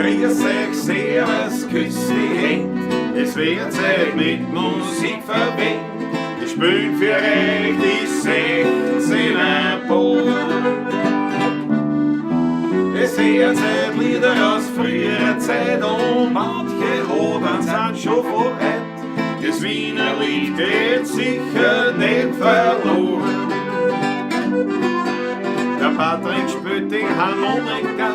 Grüß euch, servus, küss die Händ. Es wird Zeit mit Musik verwendet. Wir spielen für euch die 16er Bohr. Es wird Zeit Lieder aus früherer Zeit und manche Hodern sind schon vor heut. Das Wiener Lied geht sicher nicht verloren. Der Patrick spielt die Harmonika,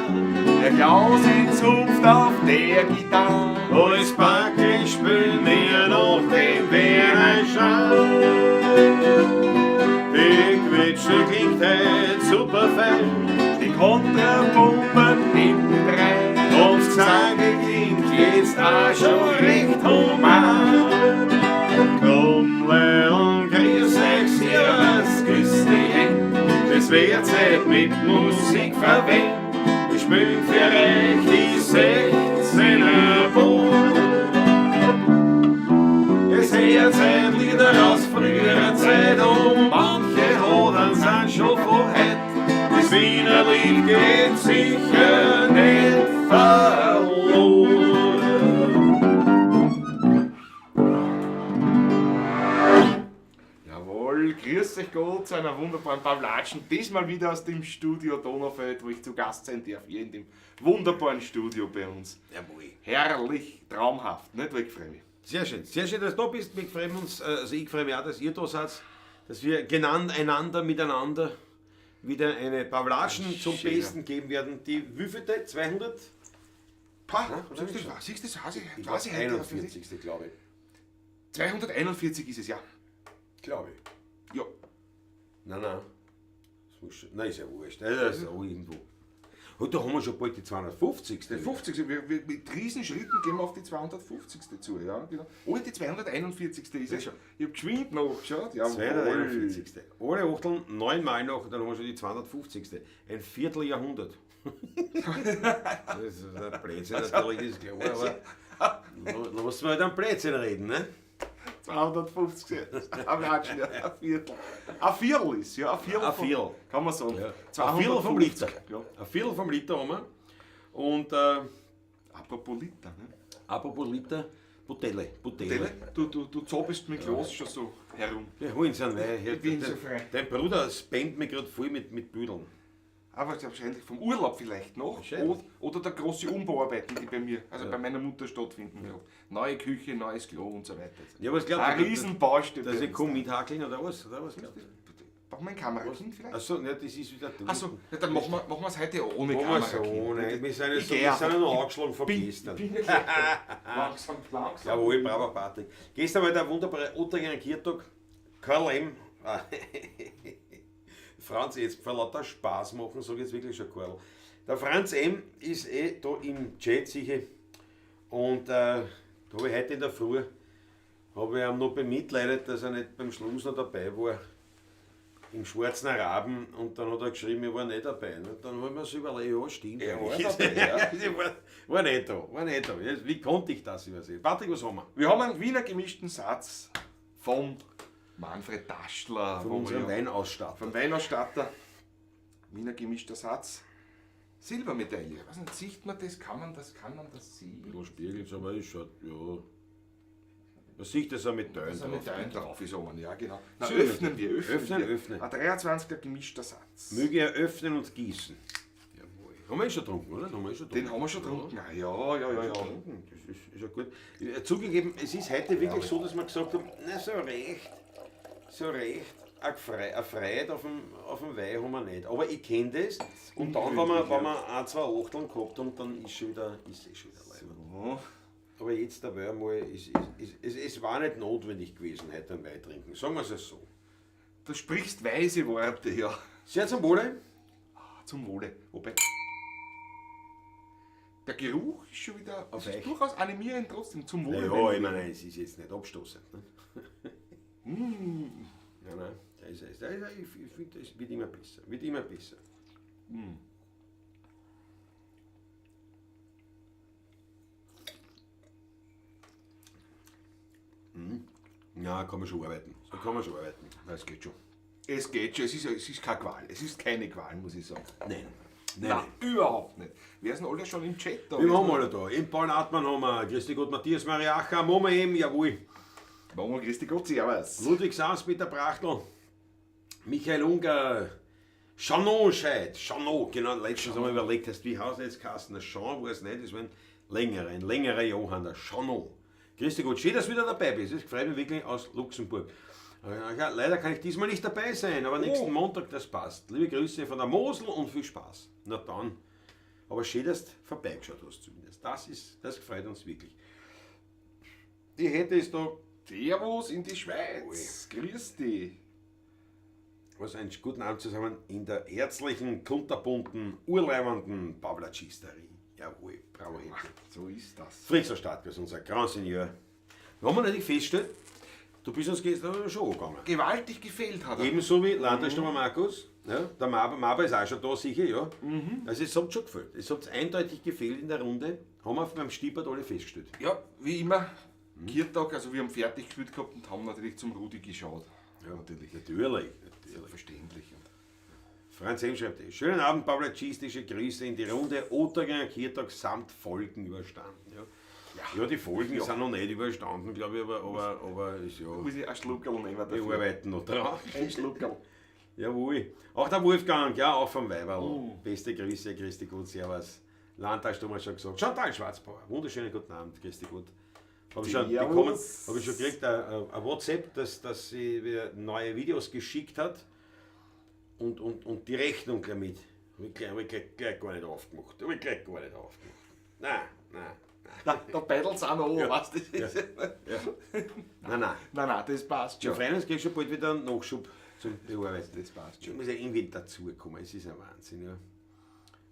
Der Klaus in Zunft auf der Gitarre. und das Backel spielen wir noch den Werner Schau. Die Quetsche klingt heut super fein, Die Kontrapumpen hinten rein. und das Gesang klingt jetzt auch schon recht human. Komm, Leon, grüß euch, servus, küss die Händ. Es wird Zeit mit Musik verwendet. Wir spielen für euch die 16er Bohr. Es hört Zeit Lieder aus früherer Zeit und manche Hodern sind schon von heut. Das Wiener Lied geht sicher nicht verloren. Jawohl, grüß euch Gott zu einer wunderbaren Pavlatschen. Diesmal wieder aus dem Studio Donaufeld, wo ich zu Gast sein darf, hier in dem wunderbaren Studio bei uns. Jawohl. Herrlich, traumhaft, nicht wahr, ich freu mich. Sehr schön, dass du da bist. Wir freuen uns, also ich freue mich auch, dass ihr da seid, dass wir genannt einander miteinander wieder eine Pavlatschen zum Schön. Besten geben werden. Die wievielte? 200? Pah, siehst du, das, siehst du, das weiß ich, Ich weiß ich heute auswendig. 41. glaube ich. 241 ist es, ja. Glaube ich. Ja, Nein, nein. Das muss schon, nein, ist ja wurscht. Das ist auch irgendwo. Und da haben wir schon bald die 250. Die 50. Wir, mit Riesenschritten gehen wir auf die 250. zu, ja, genau. Oh, die 241. ist es schon. Ich hab geschwind nachgeschaut. Jawohl. 241. Alle Achteln, neunmal noch, dann haben wir schon die 250. Ein Vierteljahrhundert. Das ist ein Blödsinn natürlich, ist klar, aber lass mal halt einen Blödsinn reden, ne? 250. Ein Watschen, ja, ein Viertel. Ein Viertel ist, ja, ein Viertel. Ein Viertel. Kann man sagen. Ja. Ein Viertel vom 250, Liter. Ja. Ein Viertel vom Liter haben wir. Und Apropos Liter, ne? apropos Liter, Botelle. Botelle. Du zoppelst mit Glas schon so herum. Wir holen sie einen Wein. Ich bin so frei. Dein Bruder spammt mich gerade voll mit Büdeln. Aber wahrscheinlich vom Urlaub vielleicht noch. Wahrscheinlich. Oder der große Umbauarbeiten, die bei mir, also bei meiner Mutter stattfinden. Ja. Neue Küche, neues Klo und so weiter. Ja, was glaubt Eine ihr, Riesenbaustelle. Dass bei ich uns komm da. mithackeln oder was? Oder was glaubt ihr? Brauchen wir ein Kamerakind vielleicht? Achso, ne, das ist wieder du. Achso, ja, dann machen wir es heute ohne Machen wir so, Kamerakind. nein, wir sind ja Ich so, geh wir auch. sind ja noch angeschlagen von Bin, gestern. bin ja gleich da. Langsam, langsam. Jawohl, bravo Patrick. Gestern war der wunderbare Ottinger Kirtag. Karl M. Franz, jetzt vor lauter Spaß machen, sag ich jetzt wirklich schon Karl. Der Franz M. ist eh da im Chat sicher. Und da habe ich heute in der Früh habe ich ihn noch bemitleidet, dass er nicht beim Schlusner dabei war. Im Schwarzen Araben. Und dann hat er geschrieben, ich war nicht dabei. Und dann habe ich mir so überlegt, ja, stimmt. Er war eigentlich. dabei, ja. Ich war nicht da, war nicht da. Wie konnte ich das übersehen? Patrick, was haben wir? Wir haben einen Wiener gemischten Satz vom Manfred Taschler. Von wo wir unserem ja- Weinausstatter. Vom Weinausstatter. Wiener gemischter Satz. Silbermedaille. Ich weiß nicht, sieht man das? Kann man das, kann man das sehen? Ein bisschen spiegelt aber es schaut, ja. Man sieht das auch mit Teilen Dass er drauf. mit Wein drauf ist, oben, ja genau. Na, Silbermedaille. öffnen wir, öffnen, Öffnen, wir. öffnen. Ein 23er gemischter Satz. Möge er öffnen und gießen. Jawohl. Haben wir eh schon getrunken, oder? Haben wir eh schon Den haben wir schon getrunken. Ah, Ja, ja, ja, ja. Getrunken. Das ist ja gut. Zugegeben, es ist heute wirklich so, dass wir gesagt haben, na so recht, eine Freude auf dem Wein haben wir nicht. Aber ich kenne das. Und dann, wenn wir ein, zwei Achteln gehabt haben, dann ist schon wieder, ist eh schon wieder leibend. So. Aber jetzt dabei einmal, es war nicht notwendig gewesen, heute einen Wein trinken. Sagen wir es so. Du sprichst weise Worte, ja. Sehr zum Wohle. Ah, zum Wohle. Wobei, der Geruch ist schon wieder Auf es ist euch. durchaus animierend trotzdem. Zum Wohle. Ja, ich meine, es ist jetzt nicht abstoßend. Ne? Mm. Nein, nein, ich finde, es wird immer besser. Wird immer besser. Mm. Mhm. Ja, kann man schon arbeiten. So kann man schon arbeiten. Na, es geht schon. Es geht schon, es ist keine Qual. Es ist keine Qual, muss ich sagen. Nein. Nein, Nein, überhaupt nicht. Wer sind alle schon im Chat da? Wir haben alle da. Im Paul Hartmann haben wir, grüß dich Gott, Matthias Mariacher, Mama eben, jawohl. Mama, grüß dich Gott, servus. Ludwig Saas, Peter Brachtl, Michael Unger, Chanot Scheid, Chanot, genau, letztens haben wir überlegt, heißt, wie heißt jetzt Carsten? Der Jean war es nicht, das war ein längerer Johann, der Chanot. Grüß dich Gott, schön, dass du wieder dabei bist, das freut mich wirklich aus Luxemburg. Ja, leider kann ich diesmal nicht dabei sein, aber nächsten Montag, das passt. Liebe Grüße von der Mosel und viel Spaß. Na dann, aber schön, dass du vorbeigeschaut hast zumindest. Das freut uns wirklich. Die hätte es da. Servus in die Schweiz. Grüß dich. Was einen guten Abend zusammen in der herzlichen, kunterbunten, urleibenden Pavlatschisterie. Jawohl, bravo, Händel. So ist das. Fritzl Stadtgas, unser Grand Seigneur. Wenn man natürlich feststellt, du bist uns gestern schon angegangen. Gewaltig gefehlt hat er. Ebenso wie Landesstürmer Markus. Ja, der Maber ist auch schon da, sicher, ja. Also es hat schon gefehlt. Es hat eindeutig gefehlt in der Runde. Haben wir beim Stippert alle festgestellt. Ja, wie immer. Kirtag, also wir haben fertig gespielt gehabt und haben natürlich zum Rudi geschaut. Ja, natürlich. Natürlich. Selbstverständlich. Franz M. schreibt, schönen Abend, Pavlatschistische Grüße in die Runde. Ottergänger Kirtag samt Folgen überstanden. Ja. Ja, die Folgen sind noch nicht überstanden, glaube ich, aber ist ja. Muss ich ein Schluckerl nehmen dafür. Wir arbeiten noch dran. Ein Schluckerl. Jawohl. Auch der Wolfgang, ja, auch vom Weiberl. Beste Grüße, grüß dich Gott, servus. Landtag, du hast schon gesagt. Chantal Schwarzbauer, wunderschönen guten Abend, grüß dich Gott. Habe ich schon bekommen, habe ich schon gekriegt, ein WhatsApp, dass sie wieder neue Videos geschickt hat und die Rechnung gleich mit. Habe ich gleich gar nicht aufgemacht. Habe ich gleich gar nicht aufgemacht. Nein, nein. Da beidelt's auch noch an, ja. Weißt du? Das ist ja. Nein, nein. Nein, nein, das passt schon. Wir freuen uns, kriegst schon bald wieder einen Nachschub zum Bearbeiten. Das passt schon. Ich muss ja irgendwie dazukommen, es ist ein Wahnsinn, ja.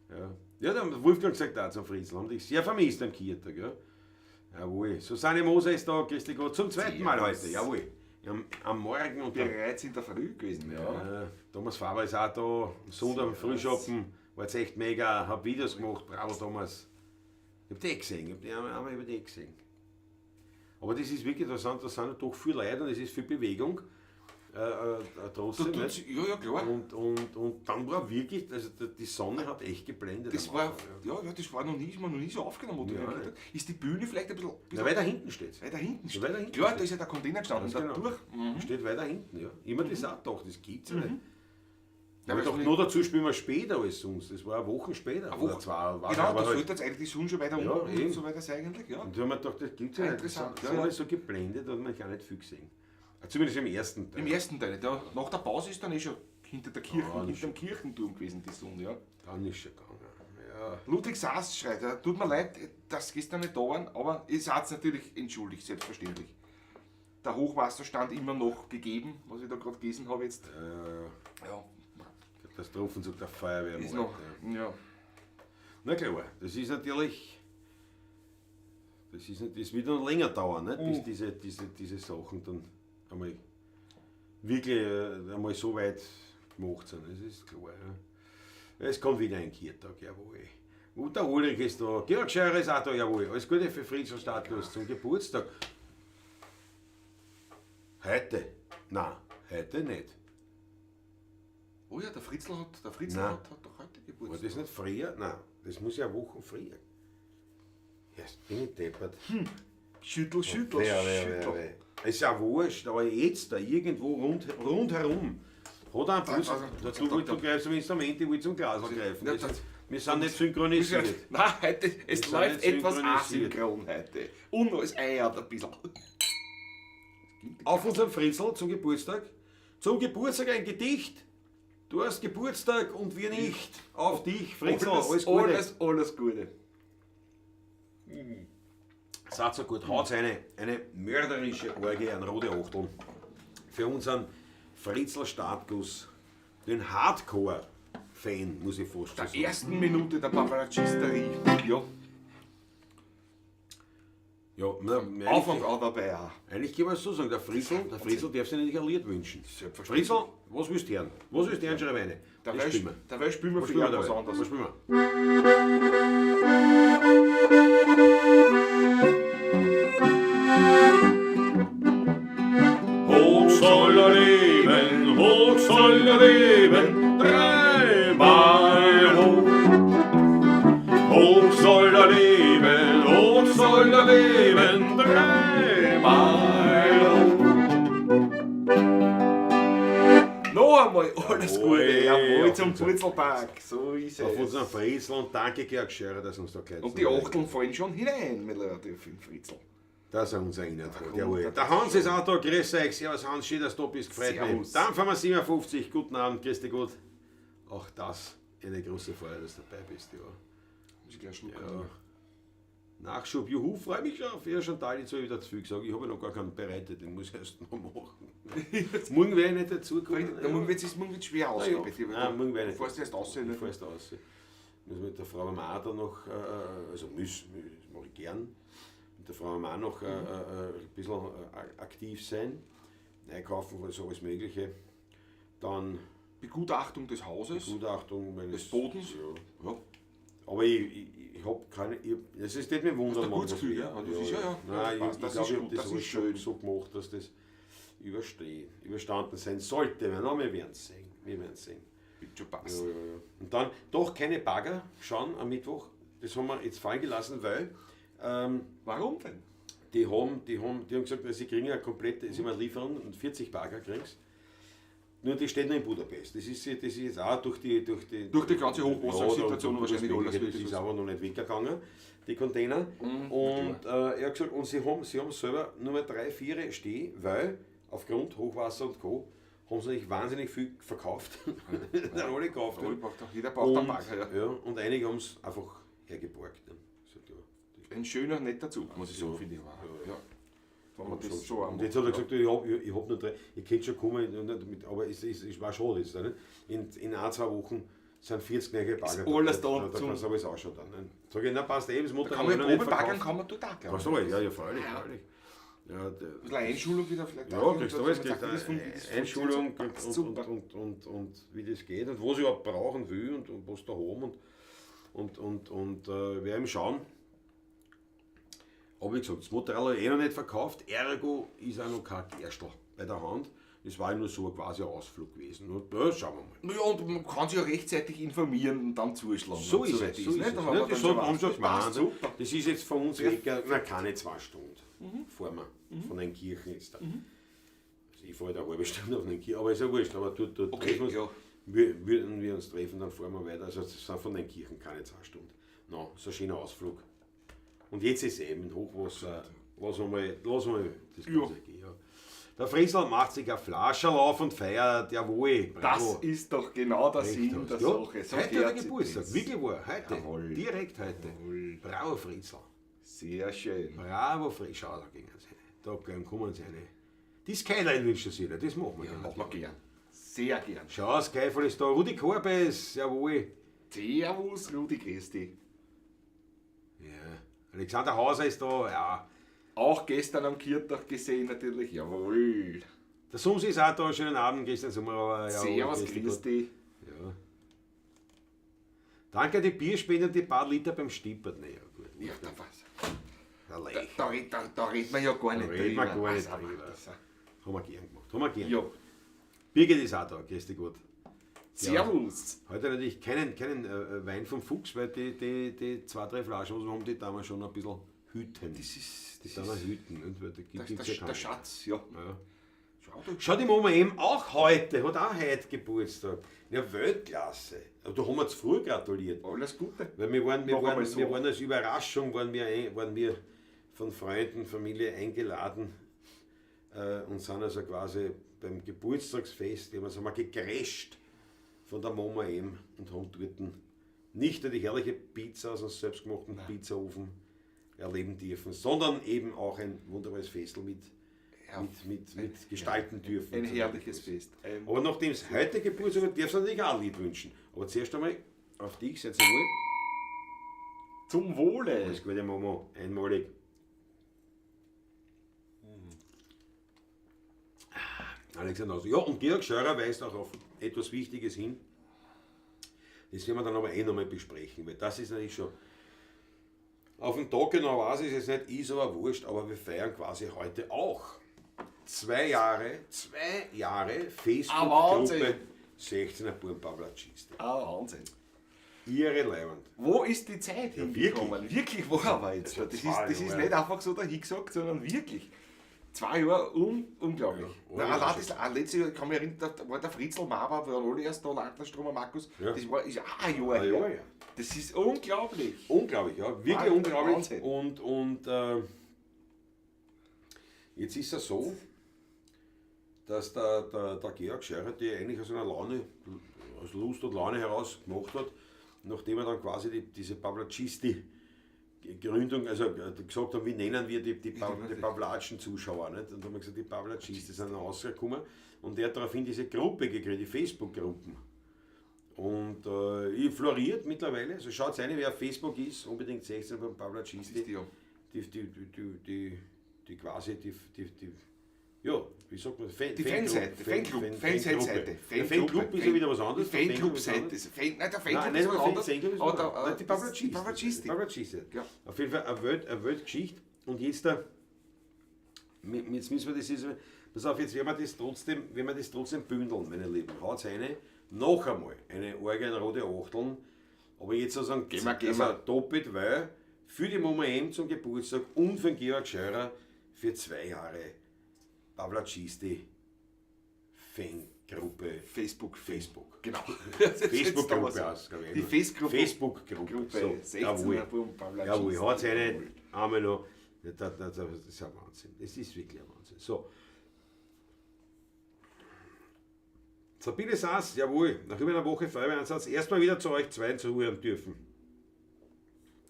Ja, ja, der Wolfgang sagt auch zum Fritzl, haben dich sehr vermisst am Kirtag, ja. Jawohl. Susanne Moser ist da, grüß dich Gott, zum zweiten Mal heute, jawohl. Am Morgen und bereits in der Früh gewesen, ja. Thomas Faber ist auch da, am Sonntag am Frühschoppen, war jetzt echt mega, hab Videos gemacht, bravo Thomas. Ich hab die gesehen, ich hab die einmal über die gesehen. Aber das ist wirklich interessant, da sind doch viele Leute und es ist viel Bewegung. Trotzdem. Da tut's, ja, ja, klar. Und dann war wirklich, also die Sonne hat echt geblendet. Das war, ja, das war noch nie, ist mir noch nie so aufgenommen. Ja, ist die Bühne vielleicht ein bisschen na, weiter hinten steht. Weiter hinten steht. Weiter hinten klar, steht. Da ist ja der Container gestanden. Genau. Dadurch. Steht weiter hinten, ja. Immer das auch gedacht, das gibt's ja nicht. Ja, aber doch nur dazu spielen wir später als sonst. Das war eine Woche später. Eine Woche. Oder zwei, genau, da halt sollte jetzt eigentlich die Sonne schon weiter unten und so weiter sein eigentlich. Ja. Und da haben wir gedacht, das gibt's ja nicht. Interessant. Das ist so geblendet, da hat man gar nicht viel gesehen. Zumindest im ersten Teil. Im ersten Teil, ja. Nach der Pause ist dann eh schon hinter der Kirche, hinter dem Kirchenturm gewesen, die Sonne, ja. Dann ist schon gegangen. Ja. Ludwig Saas schreit, ja, tut mir leid, dass gestern nicht da waren, aber ihr seid natürlich entschuldigt, selbstverständlich. Der Hochwasserstand immer noch gegeben, was ich da gerade gelesen habe jetzt. Ja. Katastrophenzug der Feuerwehr. Ist noch, ja. Na klar, das ist natürlich. Das wird noch länger dauern, nicht? Bis diese Sachen dann einmal wirklich einmal so weit gemacht sind. Das ist klar. Ja. Es kommt wieder ein Kirtag, jawohl. Und der Ulrich ist da, Georg Scheurer ist auch da, jawohl. Alles Gute für Fritzl Stadtlos zum Geburtstag. Heute? Nein, heute nicht. Oh ja, der Fritzl hat doch heute Geburtstag. War das nicht früher? Nein, das muss ja Wochen früher. Erst bin ich deppert. Schüttel, schüttel, schüttel. Ist ja wurscht, aber jetzt da irgendwo rundherum hat er einen Bus. Du greifst zum Instrument, ich will zum Glas greifen. Wir sind nicht synchronisiert. Nein, heute, es läuft etwas asynchron heute. Und es eiert ein bisschen. Auf unserem Fritzl zum Geburtstag. Zum Geburtstag ein Gedicht. Du hast Geburtstag und wir nicht. Auf dich, Fritzl, alles Gute. Alles Gute. Seid so gut, haut eine mörderische Orgie an rote Achteln für unseren Fritzl Startguss, den Hardcore-Fan, muss ich fast sagen. Der ersten Minute der Paparazzisterie. Ja. Ja, na, Anfang an dabei auch. Eigentlich kann man es so sagen, der Fritzl darf sich nicht ein Lied wünschen. Fritzl, was willst du hören? Was willst du hören, schreib eine. Da spielen wir für was anderes. Was spielen wir? Hoch soll er leben, hoch soll er leben, dreimal hoch. Hoch soll er leben, hoch soll er leben, dreimal hoch. Noch einmal alles Gute, jawohl, auf zum unser- Purzeltag. So ist Auf es. unseren Fritzl und danke Georg Scherer, dass uns da gleich Und die Achteln fallen schon hinein, mit dem Fritzl. Das ist unser erinnert Da hat. kommt Jawohl. der- Der Hans ist auch da, grüß euch, servus Hans, schön, dass du da bist, gefreut mich. Servus. Dampfer 57, guten Abend, grüß dich gut. Auch das eine große Freude, dass du dabei bist, ja. Muss ich gleich einen Schluck Ja. nehmen. Nachschub, juhu, freue mich schon auf. Ja, Chantal, jetzt habe ich wieder zu viel gesagt. Ich habe ja noch gar keinen bereitet, den muss ich erst noch machen. Morgen werde ich nicht dazukommen. Da morgen wird's- ist morgen wird's schwer Ja. ausgehen bei dir. Nein, morgen werde ich Du fährst erst raus. Ich Ne? fahre erst raus. Muss mit der Frau Mama da noch, also müssen, das mache ich gern, mit der Frau Mama noch ein bisschen aktiv sein. Einkaufen, so alles Mögliche. Dann Begutachtung des Hauses, Begutachtung meines des Bodens. Ja. Ja. Aber ich habe keine. Ich, das ist nicht mehr wundern, Hast du ein gutes was Gefühl, wir- ja? Das ist ja, ja. Nein, Passt, ich das glaub, ist ich hab gut, das das alles ist schön. so gemacht, dass das überstanden sein sollte. Weil, na, wir werden es sehen. Wir werden es sehen. Wird schon Ja, passen. ja, ja. Und dann doch keine Bagger schauen am Mittwoch. Das haben wir jetzt fallen gelassen, weil Warum denn? die haben gesagt, sie kriegen ja komplett, sie mal liefern und 40 Bagger kriegen sie. Nur die stehen noch in Budapest. Das ist jetzt auch durch die Durch die ganze Hochwassersituation ja, wahrscheinlich alles Das ist wird. aber noch nicht weggegangen, die Container. Und er hat gesagt, und sie haben selber nur mehr 3, 4 stehen, weil aufgrund Hochwasser und Co. haben sie nicht wahnsinnig viel verkauft. Dann alle gekauft. Jeder braucht einen Bagger. Ja. Und einige haben es einfach hergeborgt. Ne? Gesagt, ja, Ein schöner, netter Zug, muss ich sagen, Ja. finde ich. Ja. Ja. Wenn man das so Und jetzt hat er gesagt, ich hab nur 3, ich könnte schon kommen, aber es war schon jetzt. Ne? In 1, 2 Wochen sind 40 neue Bagger. Ist alles da. Da kannst du alles ausschauen dann. Ne? Sag ich, na passt eh, das Da Mutter kann man noch ja nicht Probebaggern, verkauft. kann man dort auch, glaube Kannst ich. du alles, ja, freilich, freilich. Ja, Ein bisschen Einschulung wieder vielleicht. ja, auch, kriegst du dass alles, man kriegst sagt, das funktioniert Einschulung so, passt und, super. und wie das geht und was ich überhaupt brauchen will und was da haben und wir werden schauen. Aber wie gesagt, das Material habe ich eh noch nicht verkauft, ergo ist auch noch kein Gerstl bei der Hand. Das war ja nur so quasi ein Ausflug gewesen. Und, ja, schauen wir mal. Ja, und man kann sich ja rechtzeitig informieren und dann zuschlagen. So wenn ist soweit es. So ist nicht? es. Dann haben Ne, wir Das dann schon haben was. sie Das passt gemeint. super. Das ist jetzt von uns weg, na, keine 2 Stunden fahren wir von den Kirchen jetzt da. Also ich fahre da eine halbe Stunde auf den Kirchen, aber ist ja wurscht. Aber dort Okay, treffen wir uns, ja. würden wir uns treffen, dann fahren wir weiter. Also es sind von den Kirchen keine 2 Stunden. No, so ein schöner Ausflug. Und jetzt ist eben mit Hochwasser, lassen wir mal das Ganze gehen. Ja. Der Friesl macht sich ein Flascherl auf und feiert, jawohl. Das Bravo. ist doch genau der Recht Sinn hast. der Ja, Sache. So heute hat er gehört sich Geburtstag, das. wirklich wahr, heute, Jawohl. direkt heute. Jawohl. Bravo Fritzl, Sehr schön. bravo Fritzl, schau, da gingen sie rein. Da kommen sie rein. Die Skyline wünscht sich jeder, das machen wir Ja, gerne. machen wir gern. Sehr gern. Schau, Skyfall ist da, Rudi Korbes, jawohl. Servus, Rudi, grüß dich. Ja. Alexander Hauser ist da, ja. Auch gestern am Kirtag gesehen natürlich, jawohl. Der Sumsi ist auch da, schönen Abend, Christian Sommerauer. Jawohl, Servus, grüß dich grüß Gott. dich. Ja. Danke an die Bierspende und die paar Liter beim Stippert. Naja, gut. Ja, da was. Da, Da redet man ja gar nicht reden wir drüber. gar nicht Also, drüber. das- Haben wir gern gemacht. Haben wir gern. Ja. Birgit ist auch da, grüß dich gut. Servus. Heute natürlich keinen Wein vom Fuchs, weil die 2, 3 Flaschen, was wir haben, die da wir schon ein bisschen hüten. Das ist, Die da wir hüten, nicht? Weil da gibt's ja der keinen. Schatz, ja. Ja. Schau, du. Schau die Mama eben auch heute, hat auch heute Geburtstag. Ja, Weltklasse. Da haben wir zu früh gratuliert. Alles Gute. Weil wir Noch einmal so. waren als Überraschung, waren wir von Freunden, Familie eingeladen und sind also quasi beim Geburtstagsfest, die haben wir gecrasht von der Mama eben und haben dort nicht nur die herrliche Pizza aus einem selbstgemachten Pizzaofen erleben dürfen, sondern eben auch ein wunderbares Festel mit gestalten dürfen. Ein herrliches Fest. Aber nachdem es heute Geburtstag hat, darfst du natürlich auch ein Lied wünschen. Aber zuerst einmal auf dich, seid wohl. Zum Wohle. Alles Gute, Mama. Einmalig. Alexander Hauser. Ja, und Georg Scheurer weist auch auf etwas Wichtiges hin. Das werden wir dann aber eh nochmal besprechen, weil das ist natürlich schon. Auf den Tag genau weiß ich es jetzt nicht, ist aber wurscht, aber wir feiern quasi heute auch 2 Jahre, 2 Jahre Facebook-Gruppe Wahnsinn. 16er Burm Pavlatschista. Ah, Wahnsinn. Irre leibend. Wo ist die Zeit Ja, hingekommen? Wirklich, wo aber jetzt? Ja, Das ist, zwei das ist Jahre. nicht einfach so dahingesagt, sondern wirklich. 2 Jahre, unglaublich. Ja, Nein, allein das, auch letztes Jahr, kann mich erinnern, da war der Fritzl Maber, waren alle erst da, Landestromer Markus, Ja. das war, ist auch ein Jahr Ein her. Jahr her. Das ist unglaublich. Unglaublich, ja, wirklich Wahnsinn. unglaublich. Wahnsinn. Und jetzt ist es so, dass der Georg Scheurer, der eigentlich aus einer Laune, aus Lust und Laune heraus gemacht hat, nachdem er dann quasi diese Pavlacisti-Gründung, also gesagt haben, wie nennen wir die Pavlatschen Zuschauer, nicht? Und dann haben wir gesagt, die Pavlacisti sind dann rausgekommen und der hat daraufhin diese Gruppe gekriegt, die Facebook-Gruppen. Und ich floriert mittlerweile, also schaut rein, wer auf Facebook ist, unbedingt 16 beim Pavlacisti. Ja. Die quasi, die, ja, wie sagt man, Die Fanseite, Fanclub, Fanseite, Der Fanclub ist ja wieder was anderes. Die Fanclub-Seite, ist- nein, der Fanclub Nein, ist nicht was der anderes. Fanclub ist aber was der, anderes. Nein, die das- Die Pavlacisti. Pavlacisti. Die Pavlacisti. Ja. Auf jeden Fall eine Weltgeschichte. Und jetzt da, jetzt müssen wir das, jetzt, pass auf, jetzt werden wir das trotzdem, wenn wir das trotzdem bündeln, meine Lieben. Haut's eine, noch einmal, eine orgelrote Achteln, aber jetzt sozusagen, Gehen wir, gehen also wir. doppelt, weil für die Mama M zum Geburtstag und für den Georg Scheurer für 2 Jahre Pavlacisti Fangruppe Facebook. Facebook. Genau. Facebook-Gruppe aus, glaub ich. Die Facebook-Gruppe. Facebook-Gruppe. Gruppe So, 16 jawohl. Bum, Pavlacisti. Jawohl, haut's eine, einmal noch. Ja, das ist ein Wahnsinn. Das ist wirklich ein Wahnsinn. So. Sabine Sass, jawohl, nach über einer Woche Feuerwehreinsatz erstmal wieder zu euch zweien zuhören dürfen.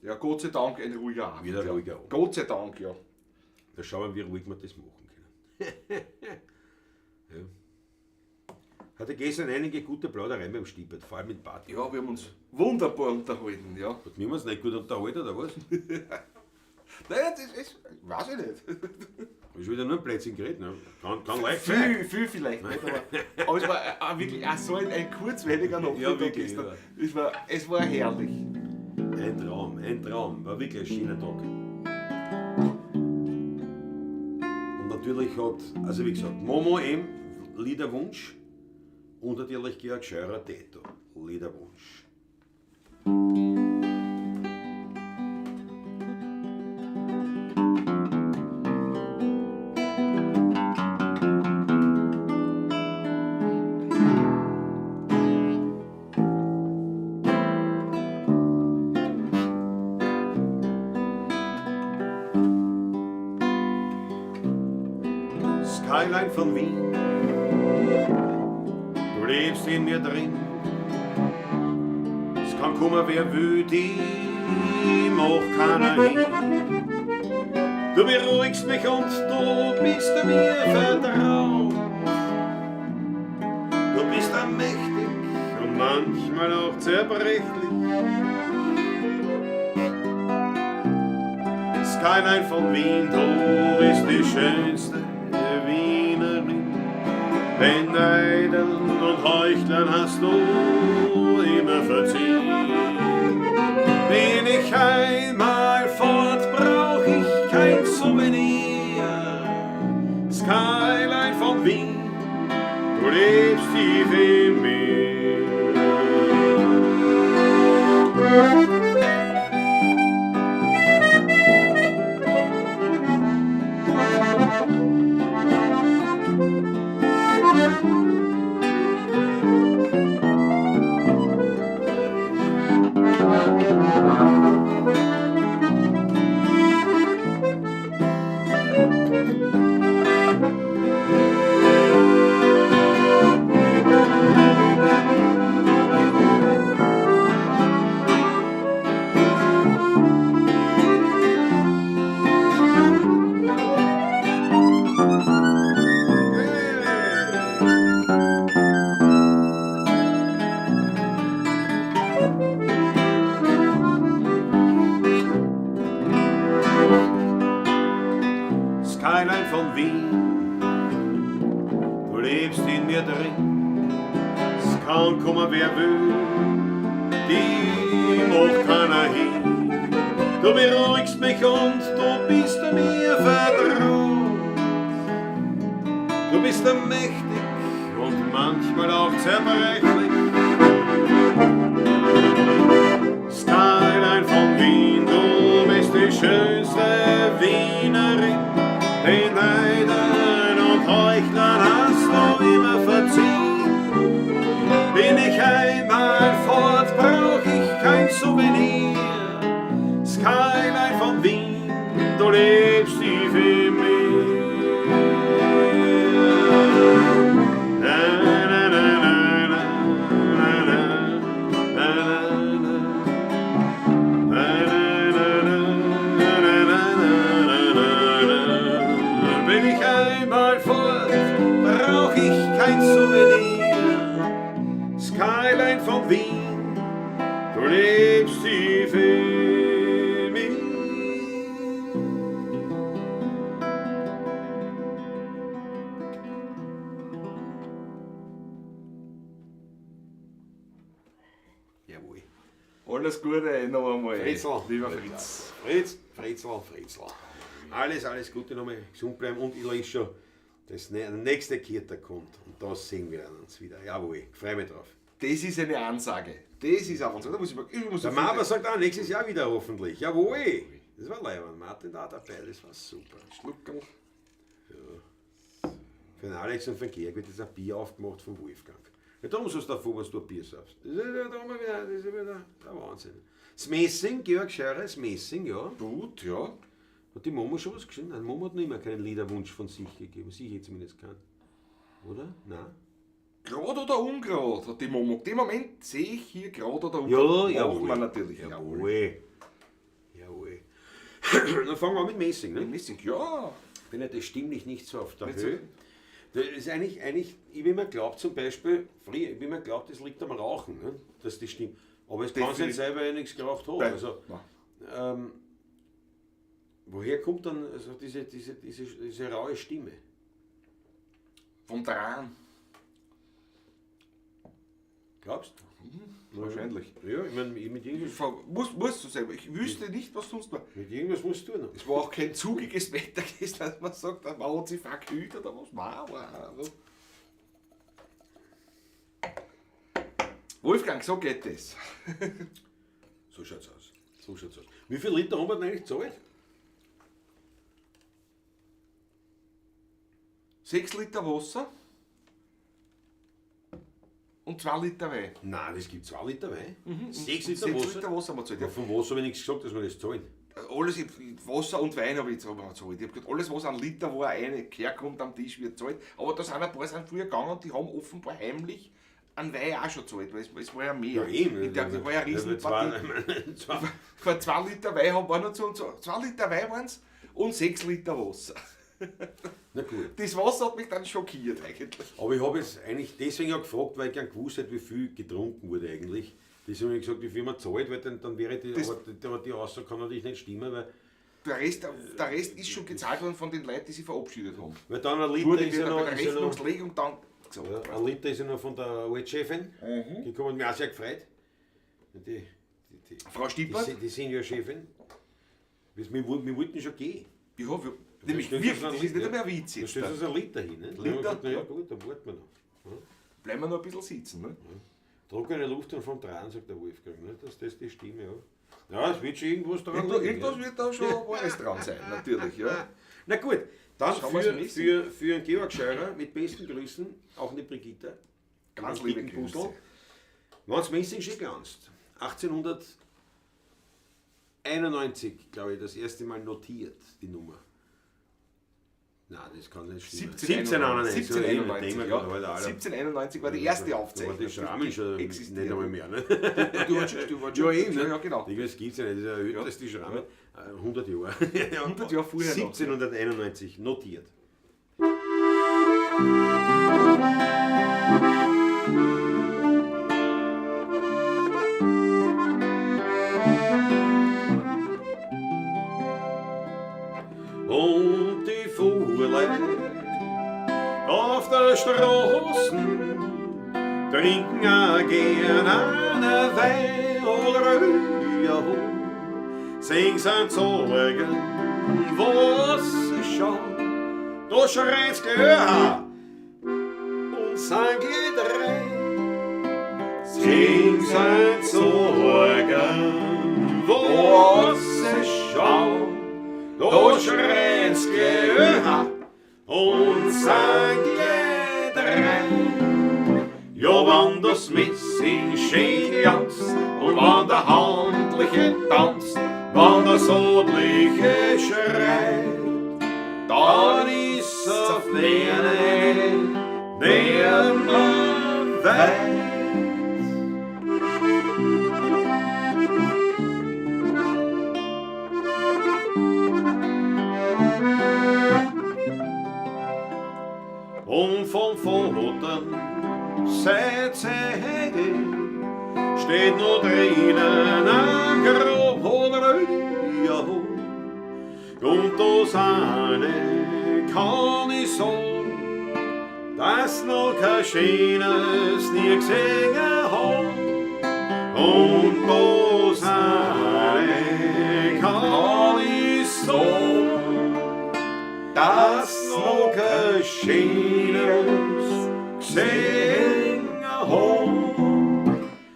Ja, Gott sei Dank ein ruhiger Abend. Wieder ja. ruhiger Abend. Gott sei Dank, ja. Da schauen wir, wie ruhig wir das machen können. Ja. Hatte gestern einige gute Plaudereien beim Stiepert, vor allem mit Bart. Ja, wir haben uns wunderbar unterhalten, ja. Hat wir uns nicht gut unterhalten, oder was? Naja, das ist, weiß ich nicht. Hab ich wieder nur ein Plätzchen geredet, ne? Kann leicht sein. Viel, viel vielleicht nicht, aber es war auch wirklich auch so ein kurzweiliger Nachmittag Ja, wirklich, gestern. ja. Es war herrlich. Ein Traum, ein Traum. War wirklich ein schöner Tag. Und natürlich hat, also wie gesagt, Momo M, Liederwunsch und natürlich Georg Scheurer, Teto, Liederwunsch. Skyline von Wien, du lebst in mir drin. Es kann kommen, wer will, die macht keiner hin. Du beruhigst mich und du bist mir vertraut. Du bist allmächtig und manchmal auch zerbrechlich. Skyline von Wien, du bist die schönste Wienerin. Den Neidern und Heuchlern hast du immer verziehen. Bin ich einmal fort, brauch ich kein Souvenir. Skyline von Wien, du lebst tief in mir. Skyline von Wien, du lebst in mir drin. Es kann kommen, wer will, die macht keiner hin. Du beruhigst mich und du bist mir vertraut. Du bist mächtig und manchmal auch zerbrechlich. alles Gute noch einmal. Fritzl. Lieber Fritz. Fritz, Fritzl, Fritzl. Alles, alles Gute nochmal, gesund bleiben und ich lese schon, dass der nächste Kirta kommt. Und da sehen wir uns wieder. Jawohl, ich freue mich drauf. Das ist eine Ansage. Das ist eine Ansage. Da muss ich mal, ich muss Der Mama sagt auch nächstes Jahr wieder hoffentlich. Jawohl. Das war leibend. Martin da dabei, das war super. Schluckerl. Für den Alex und für den Georg wird jetzt ein Bier aufgemacht vom Wolfgang. Ja, darum sollst du davor, was du ein Bier saufst. Das ist ja, darum wieder, das ist ja wieder der Wahnsinn. Das Messing, Georg Scheurer, das Messing, ja. Gut, ja. Hat die Mama schon was geschrieben? Nein, die Mama hat noch immer keinen Liederwunsch von sich gegeben. Sicher zumindest keinen. Oder? Nein? Grad oder ungrad, hat die Momo. In dem Moment sehe ich hier grad oder ungrad. Ja, Machen jawohl. wir natürlich. Jawohl. Jawohl. Dann fangen wir an mit Messing, ne? Messing, ja. Bin ja das stimmlich nicht so auf der Nicht so- Höhe. Das ist eigentlich, ich habe immer geglaubt zum Beispiel, früher, ich habe immer geglaubt, das liegt am Rauchen, ne? Dass das stimmt. Aber es kann Definitiv. nicht sein, weil ich nichts geraucht habe. Nein. Also, Nein. woher kommt dann also diese raue Stimme? Vom Dran. Glaubst du? Wahrscheinlich. Ja, ich meine, mit irgendwas, Muss so sein. Ich wüsste nicht, was sonst war. mit irgendwas musst du tun. Es war auch kein zugiges Wetter gewesen, dass man sagt, man hat sich verkühlt oder was. Nein, war also. Wolfgang, so geht das. So schaut's aus. So schaut's aus. Wie viel Liter haben wir denn eigentlich gezahlt? 6 Liter Wasser und 2 Liter Wein. Nein, das gibt 2 Liter Wein. 6 Liter 6 Wasser? Liter Wasser haben wir gezahlt. Ja, von Wasser habe ich nichts gesagt, dass wir das zahlen. Alles, Wasser und Wein habe ich jetzt gezahlt. Ich habe gesagt, alles was an Liter, wo eine herkommt am Tisch, wird gezahlt. Aber da sind ein paar sind früher gegangen und die haben offenbar heimlich an Wein auch schon gezahlt, weil es war ja mehr. Ja, eben. Ich glaub, das war ja eine Riesenpartie. Vor 2 Liter Wein haben wir noch zu uns. 2 Liter Wein waren es und 6 Liter Wasser. Na gut. Das Wasser hat mich dann schockiert eigentlich. Aber ich habe es eigentlich deswegen auch gefragt, weil ich gern gewusst hätte, wie viel getrunken wurde eigentlich. Deswegen habe ich gesagt, wie viel man zahlt, weil dann wäre die, Das- aber die Aussage kann natürlich nicht stimmen, weil, Der Rest ist schon gezahlt worden von den Leuten, die sich verabschiedet haben. weil dann ein Liter Wurde ist ja wieder noch, bei der ist ja noch, Rechnungslegung dann gesagt. ja, ein Liter ist ja noch von der Altchefin gekommen, hat mich auch sehr gefreut. Die, die, Frau Stippert? Die Seniorchefin. Wir wollten schon gehen. Ja, wir, nämlich stellst wirklich, du das ist nicht einmal ein Witz Da jetzt. stellst du so ein Liter hin. Ne? Liter? Na ja, gut, da warten wir noch. Ja. Bleiben wir noch ein bisschen sitzen. Ne? Trockene Luft und vom Tran, sagt der Wolfgang. Ne? Dass das die Stimme, ja. Ja, es wird schon irgendwas dran Irgendwo, liegen, irgendwas ja. wird da schon Wahres dran sein, natürlich. Ja. Na gut, dann Schauen wir's nächste. für den Georg Scheurer mit besten Grüßen, auch eine Brigitte. Ganz Einen liebe dicken Grüße. Puzzle. Wenn's Messing schon glanzt, 1891, glaube ich, das erste Mal notiert, die Nummer. Nein, das kann nicht stimmen. 1791, 1791, ja. ja. 1791 war die erste Aufzeichnung. Da war die Schrammen schon Existiert. nicht einmal mehr. Ne? Du warst schon, du warst schon, Ja, eben. Ne? Ja, genau. Das gibt es ja nicht. Das ist ja älter die Schrammen. 100 Jahre. 100 Jahre vorher noch. 1791, notiert. Und die Fuhrleute auf der Straße trinken auch gern einen Wein oder Öl. Sing sind Sorgen, was sie schauen, da schreit's gleich und sang gleich drei. Sing sind Sorgen, was sie schauen, da schreit's gleich und sang gleich drei. Ja, wann das Messing schön glanzt und wann der Handliche tanzt, wann das Adliche schreit, dann ist auf denen nimmer weit. Und vom Vater seit Säge steht noch drinnen ein Grab oder ja. Und das eine kann ich sagen, dass noch kein schönes nie gesehen hab. Und das Eine kann ich sagen, dass noch kein schöneres gesehen hab.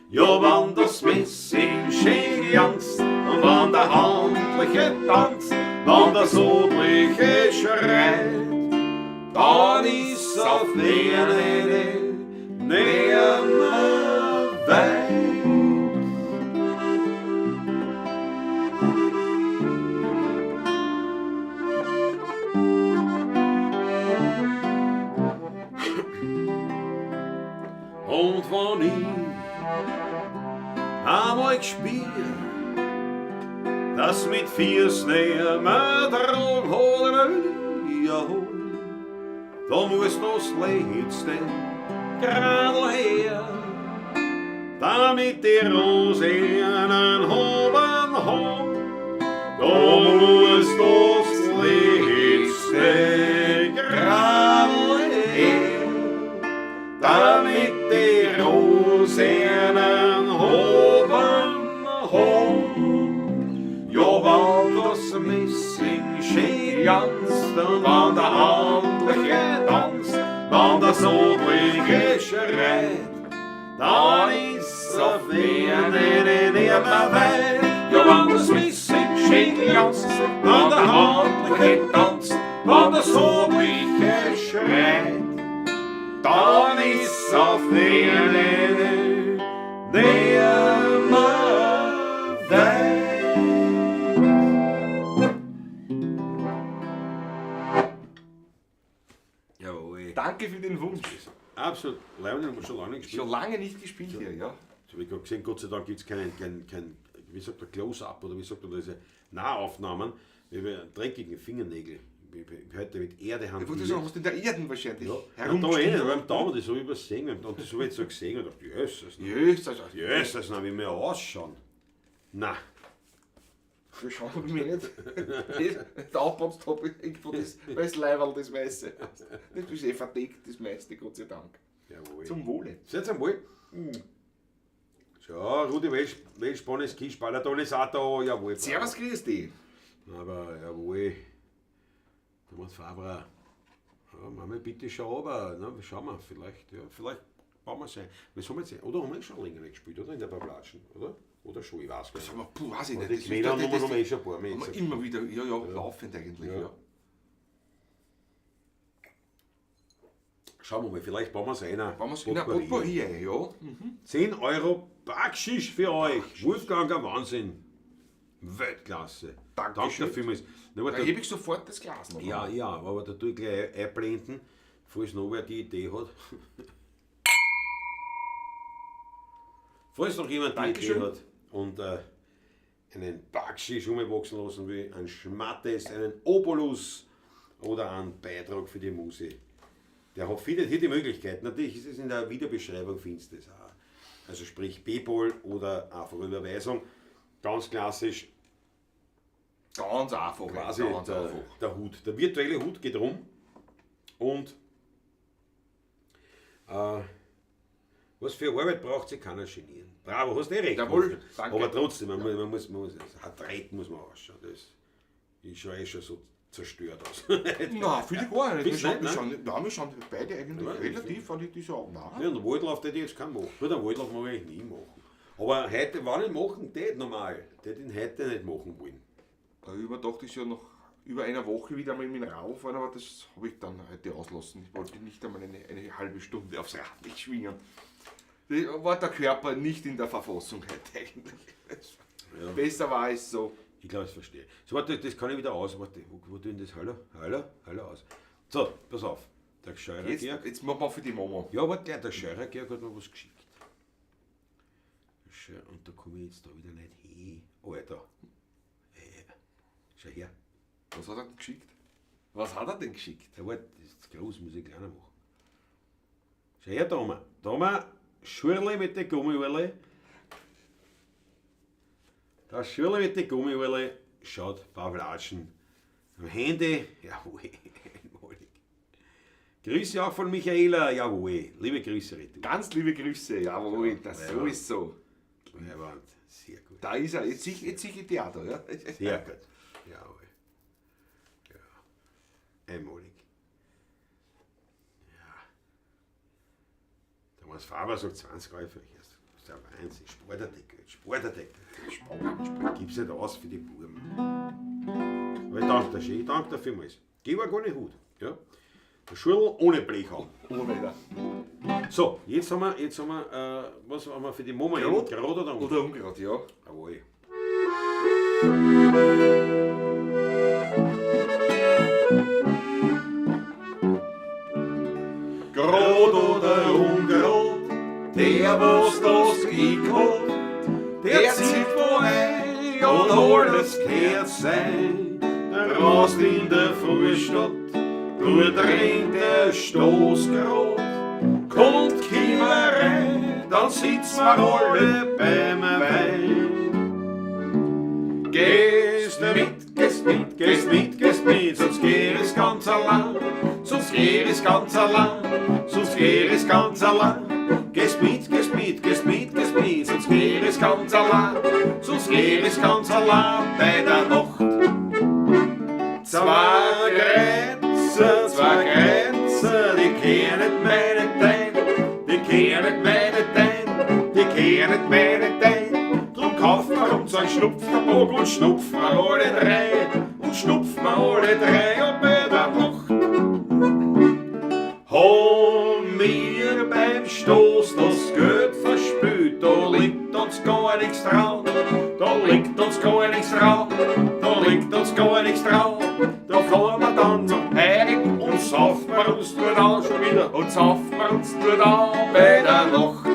Ja, wann das Messing schön glanzt und wann der Handliche tanzt, wann das Odliche schreit, dann ist auf näher, näher weit. Und wenn ich einmal gespielt, dass mit vier nimmer dran holen, ja, da muss das letzte Gradl her, damit die Rose einen hoben hat. Da muss das letzte Gradl her, damit die Rose einen hoben hat. Ja, wann das Messing schön glanzt und wann der Handliche tanzt, wann das Odliche schreit, dann ist auf der nimmer weit. Ja, wann das Messing schön glanzt, wann der Handliche tanzt, wann das Odliche schreit, dann ist auf der nimmer weit. Jawohl. Danke für den Wunsch. Absolut. Leider haben wir schon lange nicht gespielt. Schon lange nicht gespielt hier, ja. Das habe ich gerade gesehen, Gott sei Dank gibt es kein, wie sagt der, Close-Up oder wie sagt man diese Nahaufnahmen. Ich habe dreckigen Fingernägel. Ich hab heute mit Erde Ich wollte hantiert. sagen, hast du in der Erden wahrscheinlich Ja, ja, da eh herumgespielt. nicht, aber beim Daumen, das habe ich übersehen. Und das habe ich jetzt so gesehen und dachte, Jesus, Jesus, Jesus, na, wie wir ausschauen. Na, wir schauen mir nicht. Der aufputzt habe ich irgendwo das, das Leiberl, das Weiße. Das ist eh verdeckt, das meiste, Gott sei Dank. jawohl. Zum Wohle. Seid am Wohl. So, Rudi Welsch, Welsch, Bonnes, Kisch, Balatonis, auch da, jawohl. Servus, grüß dich. Aber jawohl. Thomas Fabra. Ja, Mama, bitte schau aber. Na, schauen wir, vielleicht, ja, vielleicht bauen wir es ein. Was haben wir jetzt? Oder haben wir schon länger nicht gespielt, oder? In der Pavlatschen, oder? Oder schon, ich weiß gar Das nicht. haben wir, puh, weiß ich Aber nicht. die Das ist- Quäler das- haben das- wir eh schon ein paar Mal haben wir jetzt. immer wieder, ja, ja, laufend eigentlich, ja. Ja. Schauen wir mal, vielleicht bauen wir es ein. Bauen wir es in ein Potpourri ein, ja. Mhm. 10 Euro Backschisch für euch. Wolfgang, ein Wahnsinn. Weltklasse. Dankeschön. Danke vielmals. Na, aber Da da, hebe ich sofort das Glas noch. ja, ja, aber da tue ich gleich einblenden, falls noch wer die Idee hat. Falls noch jemand die Dankeschön. Idee hat und einen Backschisch umwachsen lassen will, einen Schmattes, einen Obolus oder einen Beitrag für die Muse. Der hat, findet hier die Möglichkeit. Natürlich ist es in der Videobeschreibung, findest du das auch. Also sprich PayPal oder einfache Überweisung. Ganz klassisch, Ganz einfach. quasi ganz der, einfach. der Hut. Der virtuelle Hut geht rum und was für Arbeit braucht sich keiner genieren. Bravo, hast eh recht. Jawohl, Wolfgang. danke. Aber trotzdem, man muss, hat muss man ausschauen. Das, ich schaue eh schon so zerstört aus. Nein, finde ich gar nicht. Wir Findest schauen, nicht, wir nein? schauen, nein, wir schauen beide eigentlich Ja, relativ, fand ich das auch. Nein. Ja, einen Waldlauf hätte ich jetzt keinen machen. Gut, einen Waldlauf mag ich eigentlich nie machen. Aber heute, wenn ich machen tät normal, tät ich ihn heute nicht machen wollen. Da hab ich mir gedacht, ist ja noch über einer Woche wieder mal mit dem Radl fahren, aber das habe ich dann heute auslassen. Ich wollte nicht einmal eine halbe Stunde aufs Rad mich schwingen. Da war der Körper nicht in der Verfassung heute eigentlich. Ja. Besser war es so. Ich glaube, das verstehe. So, warte, das kann ich wieder aus. Warte, wo tun das? Hallo? Hallo? Hallo aus. So, pass auf. Der Scheurer Jetzt, Georg. jetzt machen wir für die Mama. Ja, warte, gleich, der Scheurer Georg hat mir was geschickt. Und da komme ich jetzt da wieder nicht hin. Alter. Schau her. Was hat er denn geschickt? Was hat er denn geschickt? Ja, warte, das ist zu groß, muss ich kleiner machen. Schau her, Thomas. Thomas, Schürle mit den Gummiuhrle. Das Schürle mit den Gummiuhrle schaut Pavlatschen. Am Handy, jawohl, einmalig. Grüße auch von Michaela, jawohl. Liebe Grüße, Retour. Ganz liebe Grüße, jawohl, das Ja. sowieso. Leibwand, sehr gut. Da ist er, jetzt sehe ich Theater, ja. Sehr gut. Jawohl. Ja. Einmalig. Ja. Thomas Faber sagt 20 Euro für euch. Das ist ja Wahnsinn. Spart er die Geld. Spart er die Geld. Spart. Gib's nicht aus für die Buben. Aber ich danke dir schön. Ich danke dir vielmals. Gib mir gar nicht Hut. Ja. Der Schurl ohne Blechhauen. Ohne. So, jetzt haben wir, was haben wir für die Mama? Grad Grad oder Oder ungerad, ja. Jawohl. Grad oder ungerad, der was das geholt, der zieht wo ein und alles kehrt sein. Der Rast in der Frühstadt, dort rennt der Stoß grad. Kommt keiner rein, dann sitzen wir alle beim Wein. Gehst mit, gehst mit, gehst mit, gehst mit, sonst geh es ganz allein, sonst geh es ganz allein, sonst geh es ganz allein. Gehst mit, gehst mit, gehst mit, gehst mit, sonst geh es ganz allein, sonst geh es ganz allein bei der Nacht. Zwei Kreuzer, die kennen meine Teil, die kennen meine Teil, die kennen meine Teil. Drum kaufen wir uns einen Schnupftabak und schnupfen wir alle drei, und schnupfen wir alle drei und bei der Nacht. Haben wir beim Stoß das Geld verspült, da liegt uns gar nichts dran, da liegt uns gar nichts dran, da liegt uns gar nichts dran. Da fahren wir dann zum Heilig und saufen wir uns dort an schon wieder und saufen wir uns dort an bei der Nacht.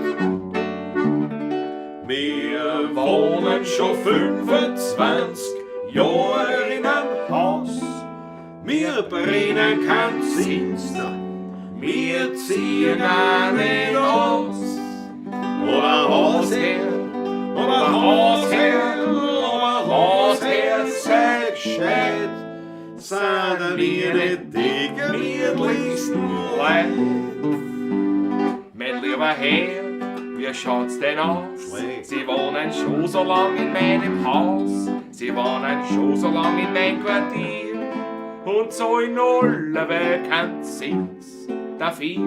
Wir wohnen schon 25 Jahre in einem Haus, wir brennen kein Zins, wir ziehen auch nicht aus. Oder Hausherr, oder Hausherr, oder Hausherr, sei gescheit, sind wir nicht die gemütlichsten Leute. Mein lieber Herr, wie schaut's denn aus? Schlecht. Sie wohnen schon so lang in meinem Haus, Sie wohnen schon so lang in meinem Quartier und so in aller kein Zins dafür.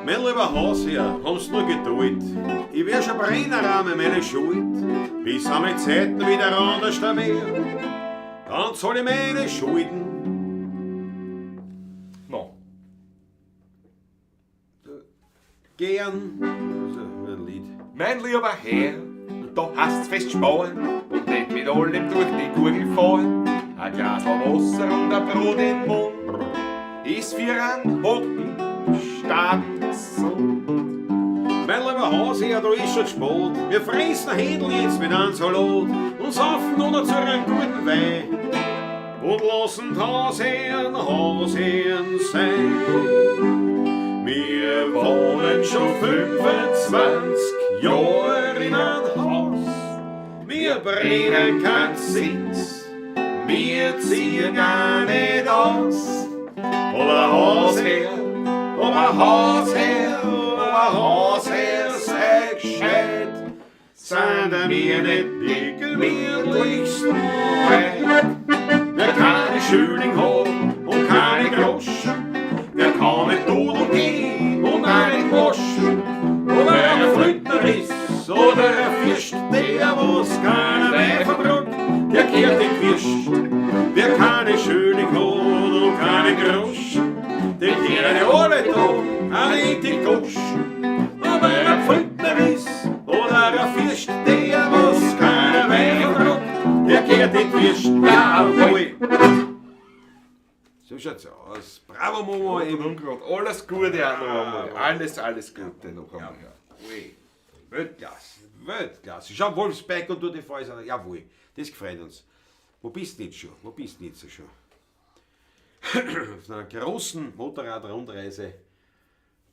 Mein lieber Hausherr, haben's nur Geduld. Ich wär schon Brennerrahmen meine Schuld, bis einmal Zeiten wieder anders da wär. Dann zahl ich meine Schulden. No. Gern. Das ist ein Lied. Mein lieber Herr, da hast fest sparen und nicht mit allem durch die Gurgel fahren. Ein Glas Wasser und ein Brot im Mund ist für einen Hocken gesund. Mein lieber Hausherr, da ist schon spät. Wir fressen ein Händel jetzt mit einem Salat und saufen noch dazu einen guten Wein und lassen die Hausherren Hausherren sein. Wir wohnen schon 25 Jahre in einem Haus. Wir brennen kein Zins, wir ziehen gar nicht aus. Aber Hausherr, aber Hausherr, aber Hausherr, sei gescheit, sind wir nicht die gemütlichsten Leute. Wer keine Schüling hat und keine Groschen, der kann nicht dudeln gehen und auch nicht waschen. Und wer ein Flötner ist oder ein Fürst, der was keinen Wein vertragt, der kehrt in die Würst. Wer keine Schüling hat und keine Groschen, den kehren die alle da, auch nicht die Goschen. Und wer ein Flötner ist oder ein Fürst, der was keinen Wein vertragt, der kehrt in die Würst. Jawohl! So schaut's aus. Bravo, Momo. Und ungerad. Alles Gute auch noch einmal. Alles Gute noch einmal. Ja. Jawohl. Weltklasse, Weltklasse. Schau, Wolfsberg und du die Fäuser. Jawohl, das gefreut uns. Wo bist du jetzt schon? Wo bist du jetzt schon? Auf einer großen Motorradrundreise.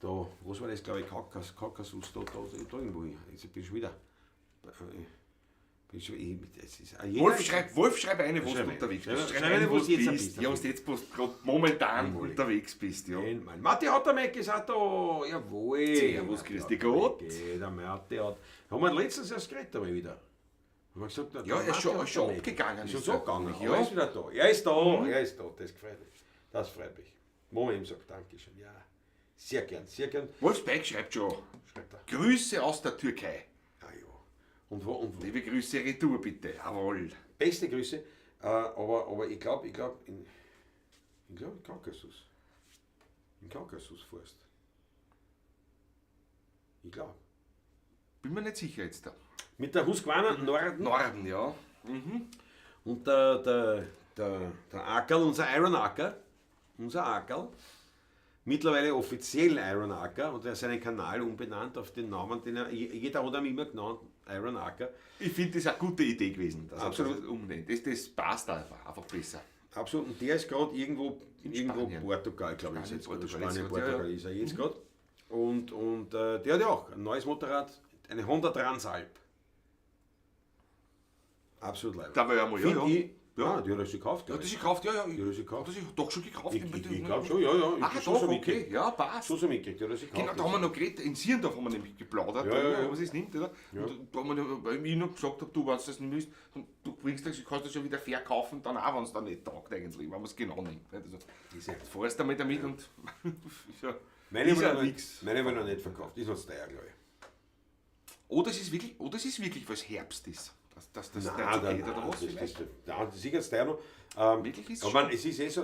Da, was war das, glaube ich, Kaukasus, da irgendwo. Jetzt bin ich schon wieder. Das ist, jeder- Wolf, schreib eine, wo du Schreib unterwegs eine. bist. Schreib eine, wo du jetzt bist. bist. Ja, wo du jetzt bloß grad momentan unterwegs bist. Ja. Einmal. Matti Hottermeck ist auch da. Jawohl. Servus, grüß dich Gott. Der Matti hat. Haben wir letztens erst geredet einmal wieder. Haben wir gesagt, der Ja, er ist schon- Matti ist schon Hottermeck. abgegangen, Ist schon ist so er. gegangen. Ja. Ja. Er ist wieder da. Er ist da. Er ist da. Das freut mich. Das freut mich. Wo man ihm sagt, Dankeschön. Ja, sehr gern, sehr gern. Wolf Speck schreibt schon. Schreibt er. Grüße aus der Türkei. Ah, ja. Und wo, und wo. Liebe Grüße retour bitte. Jawohl. Beste Grüße. Aber ich glaube, in Kaukasus. In Kaukasus fährst. Ich glaube. Bin mir nicht sicher jetzt da. Mit der Husqvarna Norden. Norden, ja. Und der Ackerl, unser Iron Acker, mittlerweile offiziell Iron Acker, und er hat seinen Kanal umbenannt auf den Namen, den er, jeder hat ihn immer genannt, Iron Acker. Ich finde das eine gute Idee gewesen, dass Absolut. er das umnennt. Das passt einfach besser. Absolut, und der ist gerade irgendwo Spanien. Portugal, glaube ich. ist Spanien, jetzt Portugal, Spanien, jetzt grad, ja, Portugal ja. ist er jetzt gerade. Und der hat ja auch ein neues Motorrad, eine Honda Transalp. Absolut leibend. Da war ja mal, ja, Find ja. ich, ja, die hat er sich gekauft. Ja, glaub das ich. ist gekauft, ja, ja. Die hat er sich gekauft. Das ist doch schon gekauft. Ich glaube schon, ja, ja. Ich Ah, hab schon doch, so okay. mitgekriegt. Ja, passt. Schon so mitgekriegt, ja, das ist Genau, da haben wir noch geredet, in Sierndorf haben wir nämlich geplaudert, Ja, ja, ja. ob man es nimmt, oder? Und da haben wir, weil ich noch gesagt habe, du, wenn du das nicht willst, du bringst das, kannst das ja wieder verkaufen, dann auch, wenn es dann nicht taugt eigentlich, wenn man es genau nimmt. Nicht? Also, Ist ja- jetzt fährst du damit damit und ist ja, Meine ist haben ja wir nix. noch, meine haben wir noch nicht verkauft. Ist noch zu teuer, glaube ich. Oder es ist wirklich, weil es Herbst ist. Dass das Nein, nicht so nein, geht, oder nein, was? das, vielleicht? das, nein, das ist sicher zu teuer noch. Wirklich ist aber schon. man, es ist eh so,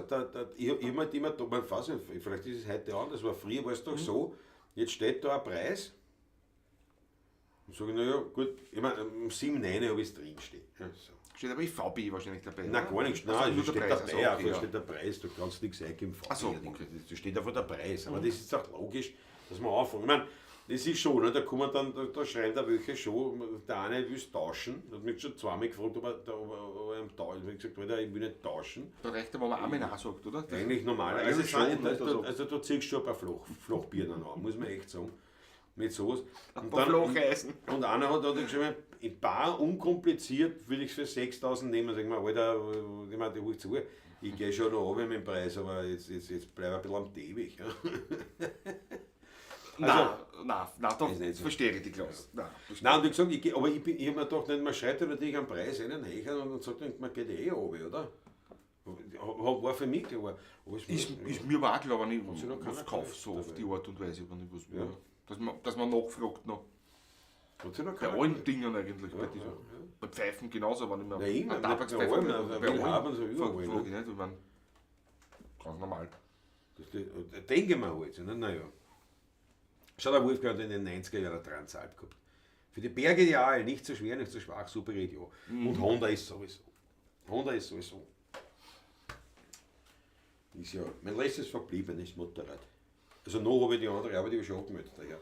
ich hab halt immer, da, man weiß nicht, vielleicht ist es heute anders, aber früher war es doch so, jetzt steht da ein Preis und sage ich, naja, gut, ich meine, um 7,9 habe ich es drinstehen. Ja, so. Steht aber VB wahrscheinlich dabei. Nein, oder? gar nichts. Also Nein, nur es steht der Preis, dabei, also, einfach okay, ja. steht der Preis, du kannst nichts eingeben. Ach so, okay. Da steht einfach der Preis. Aber das ist auch logisch, dass man anfängt. Ich meine, das ist schon, ne, da kommen dann, da schreien da welche schon, der eine will es tauschen, hat mich schon zweimal gefragt, ob er ihm tauschen. Ich habe gesagt, Alter, ich will nicht tauschen. Da reicht aber, wenn man einmal Nein sagt, oder? Das Eigentlich normalerweise Eigentlich schon, sind, nicht? Also- also da ziehst du schon ein paar Flachbirnen an, muss man echt sagen. Mit sowas. Ein paar Flacheisen. Und einer hat dann geschrieben, ein paar unkompliziert will ich es für 6.000 nehmen. Sag ich mal, Alter, ich meine, die hol ich zu. Ich gehe schon noch runter mit dem Preis, aber jetzt bleib ich ein bisschen am Teppich. Ja. Nein, nein, nein, da Ist nicht so. verstehe ich dich, Klaus. Nein, das Nein, und ich gesagt, ich, aber ich habe mir gedacht, nicht, man schreit ja natürlich einen Preis einen höher und sagt, man geht eh runter, oder? War für mich klar. Aber es ist mir aber auch klar, wenn ich sich noch was keiner kaufe, so auf gewusst, die Art und Weise, wenn ich was, Ja. dass man nachfragt noch. Hat sich noch Bei keiner allen Dingen eigentlich, bei, dieser, bei Pfeifen genauso, wenn ich mir Na, immer, eine Tabakspfeife bei allem, bei bei allem haben so überall, frag ne? ich nicht, ich mein, ganz normal. Das denke ich mir halt. Ne? Naja. Schau, der Wolfgang hat in den 90er Jahren Transalp gehabt. Für die Berge ideal, nicht so schwer, nicht so schwach, super ideal. Und Honda ist sowieso. Honda ist sowieso. Ist ja mein letztes verbliebenes Motorrad. Also noch habe ich die andere, aber die habe ich schon angemeldet. Daher.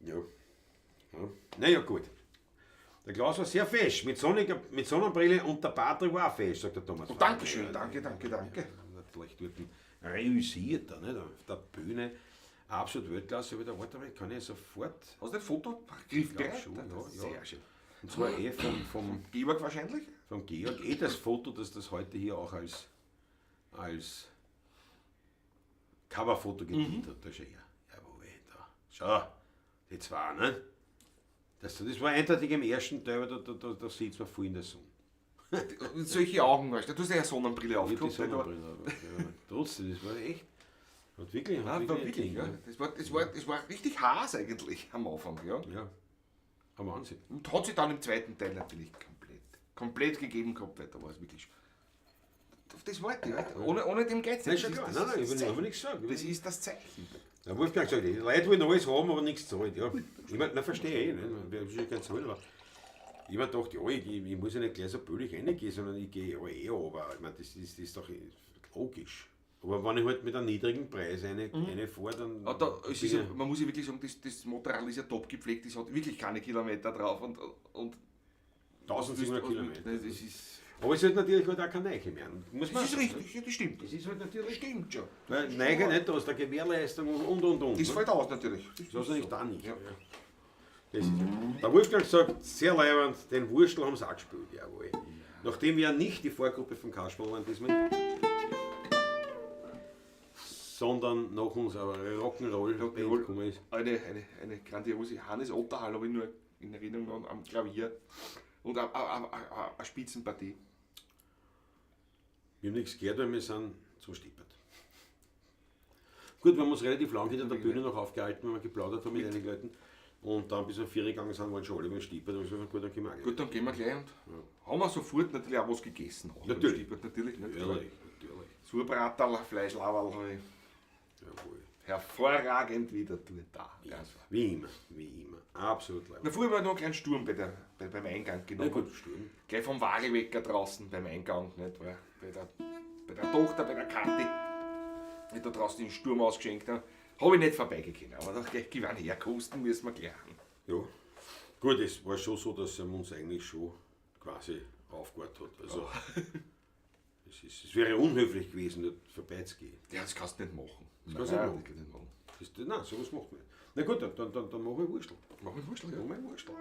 Ja. Ja. Naja, gut. Der Klaus war sehr fesch, mit Sonnenbrille und der Patrick war auch fesch, sagt der Thomas. Oh, Dankeschön, danke, danke, danke. Natürlich dort reüssiert da, nicht? Auf der Bühne. Absolut Weltklasse, aber da warte mal, kann ich sofort. Hast du ein Foto? Griffbereit? schon, ja, Das ist ja. Sehr schön. Und zwar eh vom Georg wahrscheinlich? vom Georg, eh das Foto, dass das heute hier auch als Coverfoto gedient hat. Da schau her. Jawohl, da. Schau, die zwei, ne? Das war eindeutig im ersten Teil, aber da sieht man voll in der Sonne. Und solche Augen, weißt du, du hast ja eine Sonnenbrille Ich hab die aufgehabt. nicht? Aber- Sonnenbrille, aber, ja, trotzdem, das war echt. Hat wirklich, hat Nein, war wirklich, wirklich, ein ja. Ding, Das war richtig heiß eigentlich am Anfang, ja. Ja. Ein Wahnsinn. Und hat sich dann im zweiten Teil natürlich komplett gegeben gehabt, weil da war es wirklich. Das wollte ich, halt. Ohne dem geht's Nein, nicht. schon Das klar. ist- Nein, nein, das ich ist will das aber nichts sagen. Das ist das Zeichen. Der Wolfgang sagt, die Leute wollen alles haben, aber nichts zahlen. Ja. Ich meine, na, verstehe ich, eh, ne? Wer will schon kein zahlen, aber ich mir gedacht, ja, ich muss ja nicht gleich so billig reingehen, sondern ich gehe ja eh runter. Ich meine, das ist doch logisch. Aber wenn ich halt mit einem niedrigen Preis eine fahre, dann. Ah, da, es ist bin ja, ich- man muss ja wirklich sagen, das Motorrad ist ja top gepflegt, das hat wirklich keine Kilometer drauf. Und 1700 Kilometer. Nein, das ist, Aber es ist halt natürlich halt auch kein Neiche mehr. Muss man das ist auch sagen, richtig, ja, das stimmt. ne? Das ist halt natürlich. stimmt schon. Weil Neiche nicht, da ist der Gewährleistung und. Das ne? fällt aus natürlich. Das hast du nicht da nicht. Ja. Das ist ja. Der Wolfgang sagt, sehr leibend, den Wurstel haben sie auch gespielt, jawohl. Nachdem wir ja nicht die Vorgruppe von Kasperl waren diesmal, sondern nach uns aber Rock'n'Roll Band Rock'n'Roll. gekommen ist. Eine grandiose Hannes Otterhall habe ich nur in Erinnerung am Klavier. Und eine Spitzenpartie. Wir haben nichts gehört, weil wir sind zu stippert. Gut, wir haben uns relativ lang hinter der Bühne noch aufgehalten, weil wir geplaudert haben mit einigen Leuten. Und dann, bis wir 4 gegangen sind, waren schon alle mit stippert. Und ich gesagt, gut, dann gehen wir auch. Gut, dann gehen wir gleich und haben wir sofort natürlich auch was gegessen. Auch Natürlich. Stippert, natürlich. Nicht? Natürlich, natürlich. Surbraterl, Fleischlaberl habe ich Jawohl. hervorragend wieder dort da. Ja, wie immer, wie immer. Absolut leibend. Na, früher war noch einen kleinen Sturm beim Eingang genommen. Na gut, Sturm. Gleich vom Warewecker draußen beim Eingang, nicht? Weil bei der Tochter, bei der Kathi, die da draußen den Sturm ausgeschenkt haben, habe ich nicht vorbeigekommen. Aber da gleich gewann herkosten müssen wir gleich. Ja. Gut, es war schon so, dass er uns eigentlich schon quasi aufgewartet hat. Also, ja. es wäre unhöflich gewesen, dort vorbeizugehen. Ja, das kannst du nicht machen. Das kannst du nicht machen. Nein, sowas macht man nicht. Na gut, dann mach ich Wurstel. Mach ich Wurstel, ja. Mach ich Wurstel.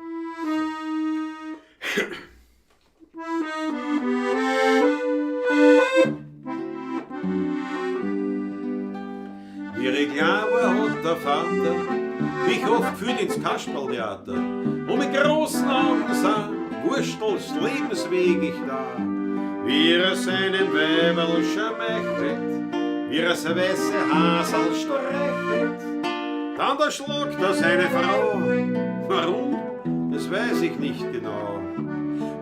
Wie ich klein war, hat der Vater mich oft geführt ins Kasperltheater. Und mit großen Augen sah Wurstels Lebensweg ich da. Wie er seinen Weiberl schmeichelt, wie er sein weiße Hasel streichelt. Dann da schlagt er seine Frau. Warum? Das weiß ich nicht genau.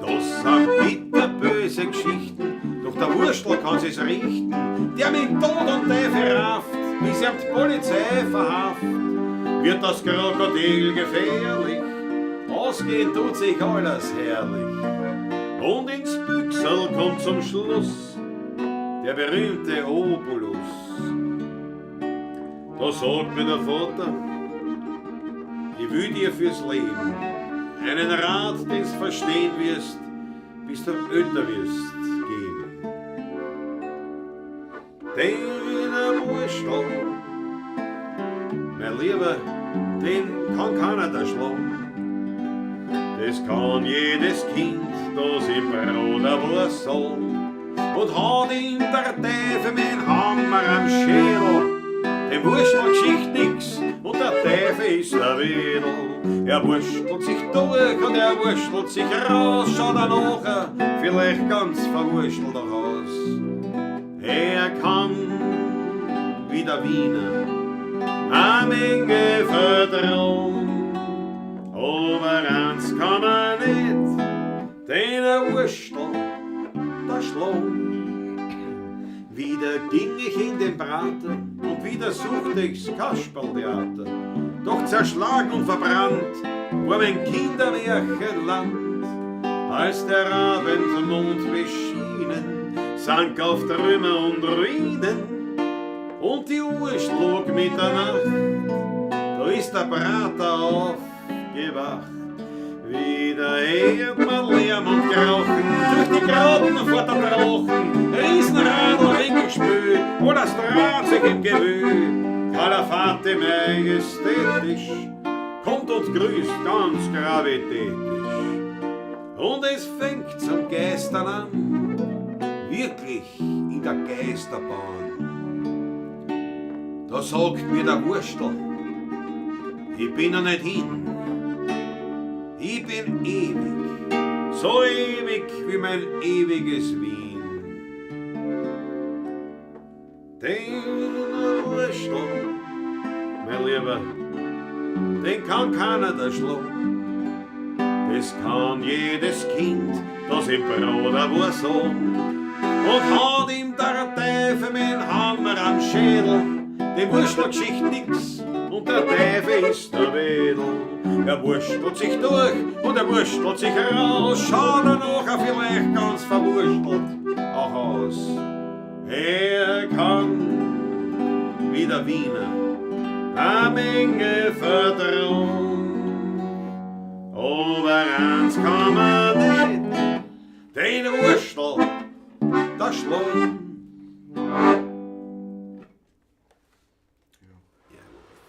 Das sind bitterböse Geschichten, doch der Wurstel kann sich's richten, der mit Tod und Teufel rafft, bis er die Polizei verhaft. Wird das Krokodil gefährlich, ausgehen tut sich alles herrlich. Und ins Büchsel kommt zum Schluss der berühmte Obolus. Da sagt mir der Vater, ich will dir fürs Leben einen Rat, den's verstehen wirst, bis du älter wirst, geben. Den Wurstel, mein Lieber, den kann keiner da schlagen. Das kann jedes Kind, das im Bruder was soll. Und hat ihm der Teufel mit Hammer am Schädel. Dem Wurstel Geschicht nix und der Teufel ist der Wedel. Er wurstelt sich durch und er wurstelt sich raus, schaut er nachher vielleicht ganz verwurstelt auch aus. Er kann, wie der Wiener, eine Menge vertrauen, aber eins kann man nicht, den Wurstel da schlagen. Wieder ging ich in den Prater und wieder suchte ich's Kasperltheater. Doch zerschlagen und verbrannt war mein Kindermärchenland. Als der Abendmond beschienen, sank auf Trümmer und Ruinen und die Uhr schlug Mitternacht. Da ist der Prater aufgewacht. Wieder hört man Lärm und Krauchen, durch die Graben fährt der Drachen, Riesenradl, Ringelspül, und das dreht sich im Gewühl. Kalafate majestätisch, kommt und grüßt ganz gravitätisch. Und es fängt zum Geistern an, wirklich in der Geisterbahn. Da sagt mir der Wurstel, ich bin noch nicht hin. Ich bin ewig, so ewig wie mein ewiges Wien. Den Wurstel, mein Lieber, den kann keiner da schlagen. Das kann jedes Kind, das im Bruder war so. Und hat ihm der Teufel mit dem Hammer am Schädel, dem Wurstel Geschicht nix und der Teufel ist der Wedel. Er wurstelt sich durch und er wurstelt sich raus, schaut er nachher vielleicht ganz verwurstelt auch aus. Er kann, wie der Wiener, eine Menge vertrauen, aber eins kann man nicht, den Wurstel da schlagen.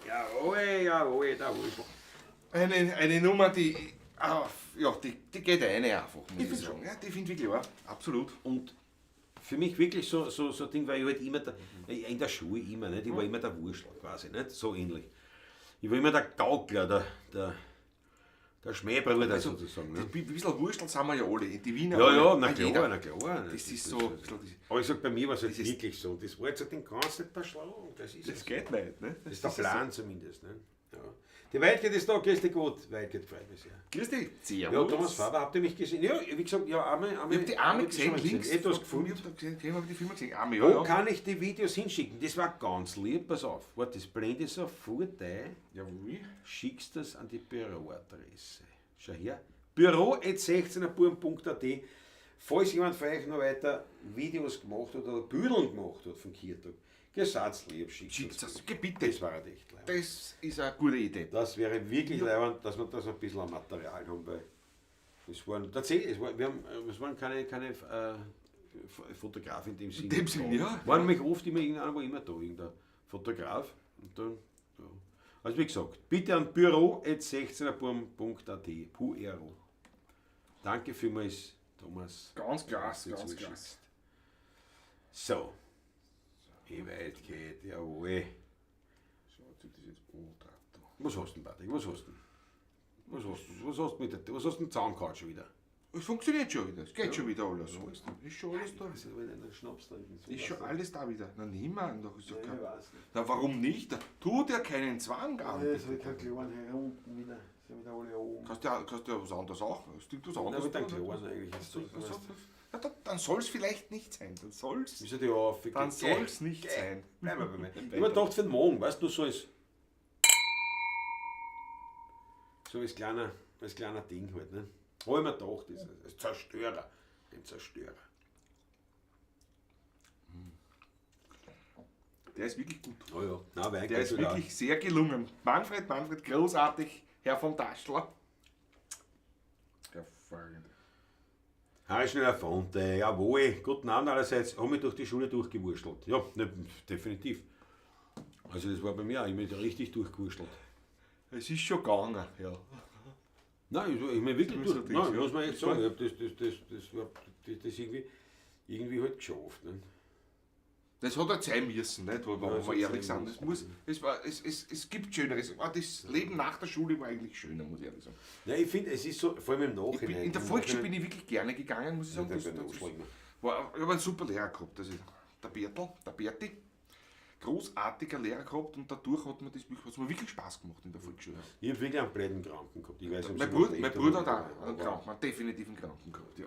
Jawohl, jawohl, der Wurstel. Eine Nummer, die, ja, die geht eine einfach, muss ich sagen. Ja, die finde ich wirklich auch. Absolut. Und für mich wirklich so ein Ding, weil ich halt immer in der Schule immer, nicht? Ich war immer der Wurschtel quasi, nicht? So ähnlich. Ich war immer der Gaukler, der Schmähbruder Also, sozusagen. Ne? Ein bisschen Wurstel sind wir ja alle, die Wiener Ja, alle. ja, na Auch klar, jeder. na klar. Das ist so ein bisschen Aber ich sag, bei mir war es halt ist- wirklich so. Das war jetzt so, den kannst du nicht verschlagen. Das ist Das es. geht nicht, ne? Das ist der Plan zumindest. Ne? Ja. Die Weitgeht ist da, grüß dich Gott. Weitgeht freut mich sehr. Grüß dich. Servus. Ja, Thomas Faber, habt ihr mich gesehen? Ja, wie gesagt, ja, einmal. Ich hab die Arme gesehen, links. Etwas von mir, gefunden. da gesehen, ich hab die Filme gesehen. Arme, ja, Wo ja. kann ich die Videos hinschicken? Das war ganz lieb, pass auf. Warte, das blende ich sofort ein. Jawohl. Schickst das an die Büroadresse. Schau her. Büro.16erbuben.at. Falls jemand von euch noch weiter Videos gemacht hat oder Büdeln gemacht hat vom Kirtag, gesatzlieb, lieb, schickt Schickt das. das. Geh bitte. Das war echt leibend. Das ist eine gute Idee. Das wäre wirklich leibend, dass wir das ein bisschen an Material haben, weil es waren tatsächlich, es, war, wir haben, es waren keine Fotograf in dem Sinne. dem Sinn, ja. War nämlich oft immer irgendeiner, war immer da, irgendein Fotograf. Und dann, ja. Also wie gesagt, bitte an büro.16erburm.at. Puero. Danke vielmals, Thomas. Ganz klasse, dass du ganz zuschickst. klasse. So. Weit geht, jawohl. So, jetzt ist das jetzt angetragen. Was hast du denn, Patrick? Was hast du denn? Was hast du? Was hast du mit der, was hast du denn zusammengehauen schon wieder? Es funktioniert schon wieder. Es geht schon wieder alles. Ist schon alles da. Also, wenn einen Schnaps trinken. Ist schon alles da wieder. Na niemand, doch ist doch kein. weiß nicht. Na warum nicht? Da tut ja keinen Zwang an. Jetzt habe ich keinen Kleinen hier unten wieder. Sind wieder alle oben. Kannst ja was anderes auch. Es klingt was Nein, anderes. mit einem Glas eigentlich. So, so, ja, dann soll es vielleicht nicht sein. Dann soll es Wieso die auf? dann soll's nicht sein. Bleib mal bei mir. Ich hab mir gedacht für den Morgen, weißt du, so als. So als kleiner Ding halt, ne? Hab ich mir gedacht, das ist als Zerstörer. Ein Zerstörer. Der ist wirklich gut. Oh ja. Nein, Wein Der ist wirklich sehr gelungen. Manfred, großartig. Herr von Taschler. Hervorragend. Harry Schneller Fonte, jawohl. Guten Abend allerseits. Hab mich durch die Schule durchgewurschtelt. Ja, ne, definitiv. Also das war bei mir auch, ich bin richtig durchgewurschtelt. Es ist schon gegangen, ja. Nein, ich bin wirklich So durch. Dings, Nein, ja. muss man echt sagen. Ich hab das irgendwie halt geschafft. Ne? Das hat halt sein müssen, nicht? Wo Ja, wir es hat ehrlich sein sind. Es gibt Schöneres. Aber das Leben nach der Schule war eigentlich schöner, muss ich ehrlich sagen. Nein, ich finde, es ist so, vor allem im Nachhinein. In der Volksschule bin ich wirklich gerne gegangen, muss ich sagen. Ja, Das, der bin das, ich auch schlimmer. war, ich habe einen super Lehrer gehabt, das ist der Bertel, der Berti. Großartiger Lehrer gehabt und dadurch hat mir das hat's mir wirklich Spaß gemacht in der Volksschule. Ich habe wirklich einen blöden Kranken gehabt. Ich weiß, Mein Bruder hat auch einen Kranken, einen definitiven Kranken gehabt, ja.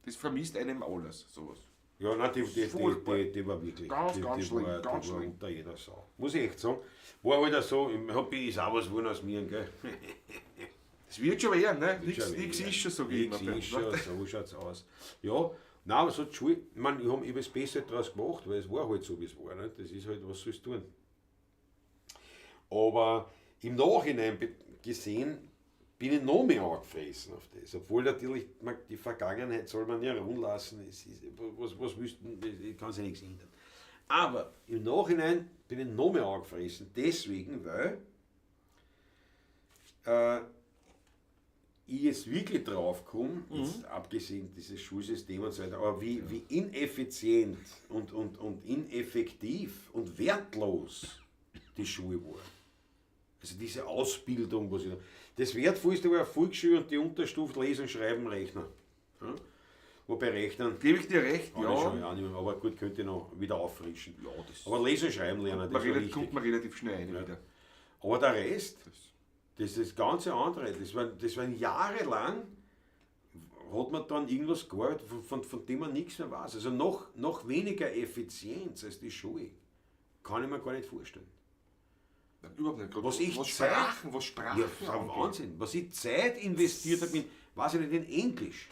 Das vermisst einem alles, sowas. Ja, nein, die Furchtbar. die war wirklich. Ganz, die, ganz die schlimm, war, ganz die war schlimm. unter jeder Sau. Muss ich echt sagen. War halt auch so, ich hab, ist auch was geworden aus mir, gell? Es wird schon werden, ne? Wird schon Nix werden. ist schon, sag ich Nix immer. ist schon, so schaut's aus. Ja, nein, aber so die Schule, ich meine, ich hab das Beste draus gemacht, weil es war halt so, wie es war. Ne? Das ist halt, was sollst du tun? Aber im Nachhinein gesehen bin ich noch mehr angefressen auf das. Obwohl natürlich, man, die Vergangenheit soll man ja ruhen lassen. Es ist, was willst du, ich kann sich nichts ändern. Aber im Nachhinein bin ich noch mehr angefressen, deswegen, weil ich jetzt wirklich drauf komme, jetzt abgesehen dieses Schulsystem und so weiter, aber wie ineffizient und ineffektiv und wertlos die Schule war. Also diese Ausbildung, was ich da, das Wertvollste war Volksschule und die Unterstufe Lesen, Schreiben, Rechnen. Ja? Wobei Rechnen Gebe ich dir recht, kann ja. ich schon, ja nicht mehr, aber gut, könnte ich noch wieder auffrischen. Ja, das aber Lesen, Schreiben lernen, das man war redet, kommt wichtig. man relativ schnell rein wieder. Aber der Rest, das ist das ganze andere, das waren jahrelang, hat man dann irgendwas gearbeitet, von dem man nichts mehr weiß. Also noch weniger Effizienz als die Schule. Kann ich mir gar nicht vorstellen. Nein, überhaupt nicht. Gerade Was ich was Zeit- Sprachen, was Sprachen Ja, das ist ein angeht. Wahnsinn. Was ich Zeit investiert habe in, weiß ich nicht, in Englisch.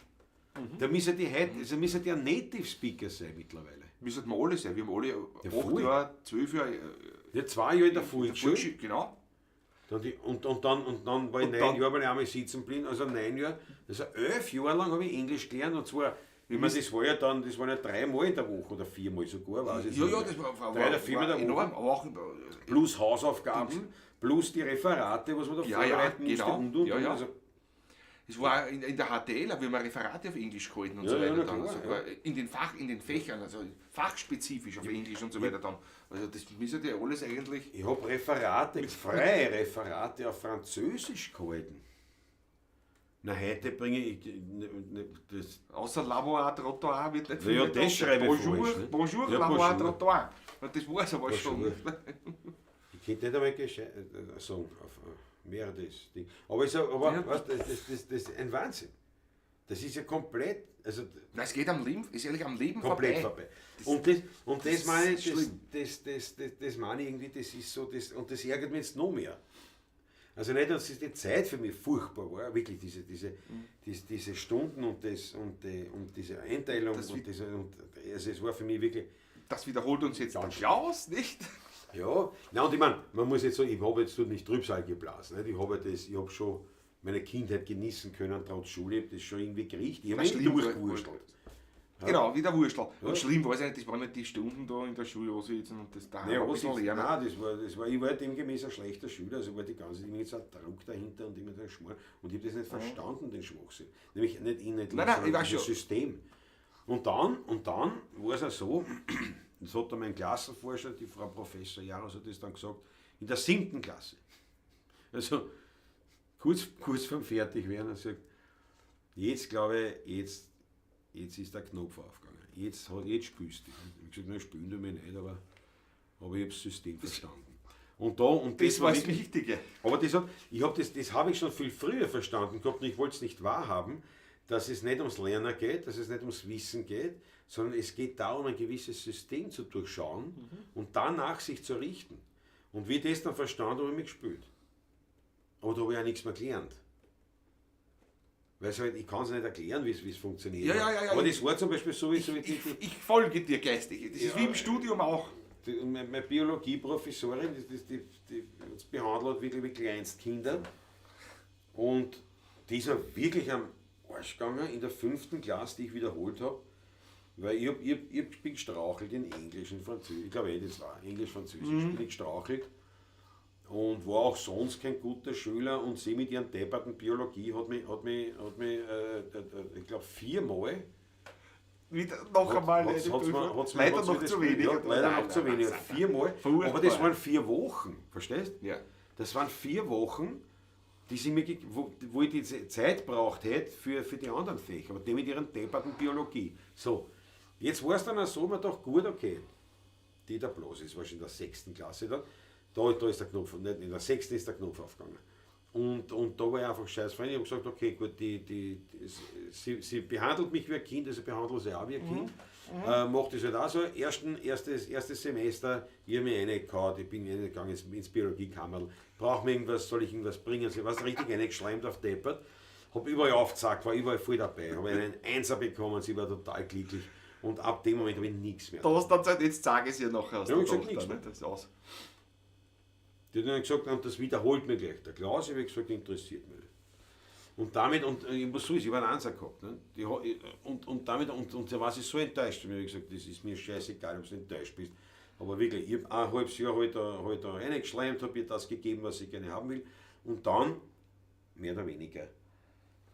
Da müssen die heute, also müssen die ja Native Speaker sein mittlerweile. Müssen wir alle sein. Wir haben alle Ja, 8 voll. Jahre, 12 Jahre. Ja, 2 Jahre in der in der Volksschule. Volksschule, genau. Dann die, und dann war ich Und 9 dann- Jahre, weil ich einmal sitzen blieb, also 9 Jahre, also 11 Jahre lang habe ich Englisch gelernt und zwar Ich meine, das war ja dann, das waren ja dreimal in der Woche oder viermal sogar, weiß ich Ja, nicht ja, mehr. das war Drei oder viermal in der enorm, Woche. aber auch Plus Hausaufgaben, plus die Referate, was man da Ja, ja, vorbereiten musste genau. und, Ja, und. ja. Also, Es war in der HTL, wir haben Referate auf Englisch gehalten und Ja, so ja, weiter na dann. klar, Sogar in den Fach, in den Fächern, also fachspezifisch auf Englisch und so weiter dann. Also das müsste ja alles eigentlich. ich habe Referate, freie Referate auf Französisch gehalten. Na, heute bringe ich ne, ne, das. Außer Lavoir Trottoir wird nicht Na ja, mehr das da. schreibe ich Bonjour, falsch, ne? Bonjour, Ja, Lavoir bonjour. Trottoir. Und das war's aber schon. Bonjour. Ich könnte nicht einmal sagen, auf mehr das Ding. Aber, ich sag, aber Ja. weißt, das ist ein Wahnsinn. Das ist ja komplett, also Nein, es geht am Leben, ist ehrlich am Leben komplett vorbei. vorbei. Und das das meine ist ich, das, schlimm. das meine ich irgendwie, das ist so, das, und das ärgert mich jetzt noch mehr. Also nicht, dass es die Zeit für mich furchtbar war, wirklich Mhm. diese Stunden und, das, und, die, und diese Einteilung Das und wie- diese, und, also es war für mich wirklich, Das wiederholt uns jetzt der Ganz Klaus, nicht? ja, na und ich meine, man muss jetzt sagen, ich habe jetzt dort nicht Trübsal geblasen, nicht? Ich habe das, ich habe schon meine Kindheit genießen können, trotz Schule, ich habe das schon irgendwie gekriegt, ich habe Na, mich schlimm war- durchgewurschtelt. Genau, wie der Wurstel. Und schlimm war es ja nicht, das waren nicht die Stunden da in der Schule, was ich jetzt und das da Naja, ein was bisschen ist, lernen. nein, das war, ich war demgemäß ein schlechter Schüler, also war die ganze Zeit immer so ein Druck dahinter und immer der Schmarrn. Und ich habe das nicht verstanden, den Schwachsinn. Nämlich nicht ich nicht, Mhm. Nein, nein, sondern ich weiß dieses schon. System. Und dann war es auch so, das hat dann mein Klassenforscher, die Frau Professor Jaros hat das dann gesagt, in der 7. Klasse. Also kurz vorm Fertigwerden, er sagt, jetzt glaube ich, jetzt ist der Knopf aufgegangen. Jetzt spürst du. Ich habe gesagt, nein, spülen du mich nicht, aber ich habe das System verstanden. Und da, und Das war das wirklich- Wichtige. Aber das, hat, ich hab das, das habe ich schon viel früher verstanden gehabt und ich wollte es nicht wahrhaben, dass es nicht ums Lernen geht, dass es nicht ums Wissen geht, sondern es geht darum, ein gewisses System zu durchschauen und danach sich zu richten. Und wie ich das dann verstanden habe, habe ich mich gespült. Aber da habe ich auch nichts mehr gelernt. Weil es halt, ich kann es nicht erklären, wie es funktioniert. Ja, ja, ja, ja. Aber das war zum Beispiel so, wie so wie die, die, Ich folge dir geistig. Das ist Ja. wie im Studium auch. meine Biologieprofessorin, die uns behandelt hat wirklich wie Kleinstkindern. Und die ist mir wirklich am Arsch gegangen in der 5. Klasse, die ich wiederholt habe. Weil ich bin gestrauchelt in Englisch und Französisch. Ich glaube, das war Englisch, Französisch bin ich gestrauchelt. Und war auch sonst kein guter Schüler. Und sie mit ihren depperten Biologie hat mich, ich glaube, 4-mal Wieder noch einmal eine Prüfung. Leider noch zu wenig. Ja, leider Nein, noch zu nein, wenig. nein, 4-mal. Furchtbar. Aber das waren 4 Wochen, verstehst? Ja. Das waren 4 Wochen, die sie mir wo ich die Zeit braucht hätte für die anderen Fächer, aber die mit ihren depperten Biologie. So, jetzt war es dann auch so, man dachte, gut, okay, die da bloß ist, wahrscheinlich in der 6. Klasse dann, da ist der Knopf, nicht, in der 6. ist der Knopf aufgegangen. Und da war ich einfach scheiß Freund. Ich hab gesagt, okay, gut, sie behandelt mich wie ein Kind, also behandle sie auch wie ein Kind. Macht das halt auch so. Erstes Semester, ich hab mich reingehauen, ich bin reingegangen ins Biologiekammerl. Braucht mir irgendwas, soll ich irgendwas bringen? Sie war richtig reingeschleimt auf deppert. Hab überall aufgezackt, war überall voll dabei. Hab einen Einser bekommen, sie war total glücklich. Und ab dem Moment hab ich nichts mehr. Da hast du dann gesagt, jetzt sage ich es ihr nachher aus Ja, der ich sag Tochter, nichts ne? mehr. Das ist aus. Die hat dann gesagt, und das wiederholt mir gleich. Der Klaus, ich hab gesagt, interessiert mich nicht. Und damit, und ich muss so, ich hab einen Einser gehabt. Ne? Die ha-, ich, und, und damit, und, und da war sie so enttäuscht. Und ich hab gesagt, das ist mir scheißegal, ob du enttäuscht bist. Aber wirklich, ich hab ein halbes Jahr halt da reingeschleimt, hab ihr das gegeben, was ich gerne haben will. Und dann, mehr oder weniger,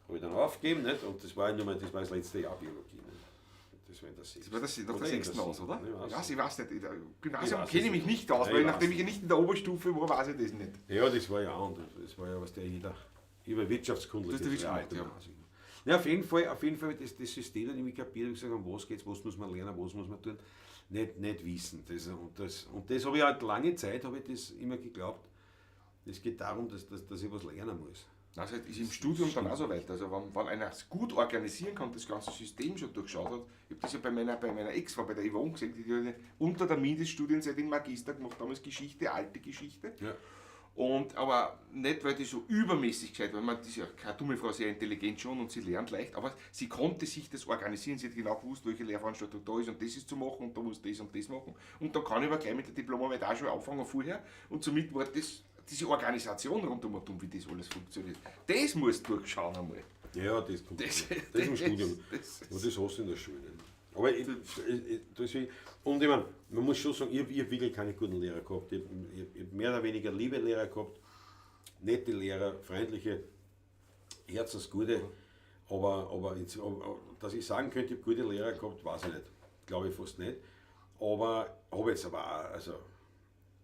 hab ich dann aufgegeben. Nicht? Und das war ja nur mal, das war das letzte Jahr Biologie. Nicht? Das war in der sechsten. Das war das, nach Oder der in der 6. aus, oder? siebten, ich weiß Ja, nicht. ich weiß nicht. In der Gymnasium Ich weiß kenne ich es mich nicht. nicht aus, Nein, weil ich nachdem weiß ich ja nicht in der Oberstufe war, weiß ich das nicht. Ja, das war ja auch, und das war ja, was der jeder über Wirtschaftskunde. Das ist der das war ja Wirtschaftskunde, auch ja. Gymnasium. Ja, auf jeden Fall das System hat ich mich kapiert und gesagt, um was geht's, was muss man lernen, was muss man tun, nicht wissen. Und das habe ich halt lange Zeit, habe ich das immer geglaubt, es geht darum, dass ich was lernen muss. Also ist im Studium dann auch so weiter. Also wenn einer es gut organisieren kann, das ganze System schon durchschaut hat. Ich hab das ja bei meiner Ex-Frau, bei der Yvonne gesehen, die hat unter der Mindeststudienzeit den Magister gemacht, damals Geschichte, alte Geschichte. Ja. Und, aber nicht, weil die so übermäßig gescheit war. Ich meine, die ist ja keine dumme Frau, sehr intelligent schon und sie lernt leicht, aber sie konnte sich das organisieren. Sie hat genau gewusst, welche Lehrveranstaltung da ist und das ist zu machen und da muss das und das machen. Und da kann ich aber gleich mit der Diplomarbeit auch schon anfangen vorher. Und somit war das, diese Organisation rund um und um, wie das alles funktioniert. Das musst du durchschauen einmal. Ja, das kommt. Das- Das ist im Studium. das- Aber das hast du in der Schule nicht. Aber deswegen, und ich meine, man muss schon sagen, ich hab wirklich keine guten Lehrer gehabt. Ich hab mehr oder weniger liebe Lehrer gehabt, nette Lehrer, freundliche, herzensgute. Aber jetzt, dass ich sagen könnte, ich habe gute Lehrer gehabt, weiß ich nicht. Glaube ich fast nicht. Aber habe jetzt aber auch, also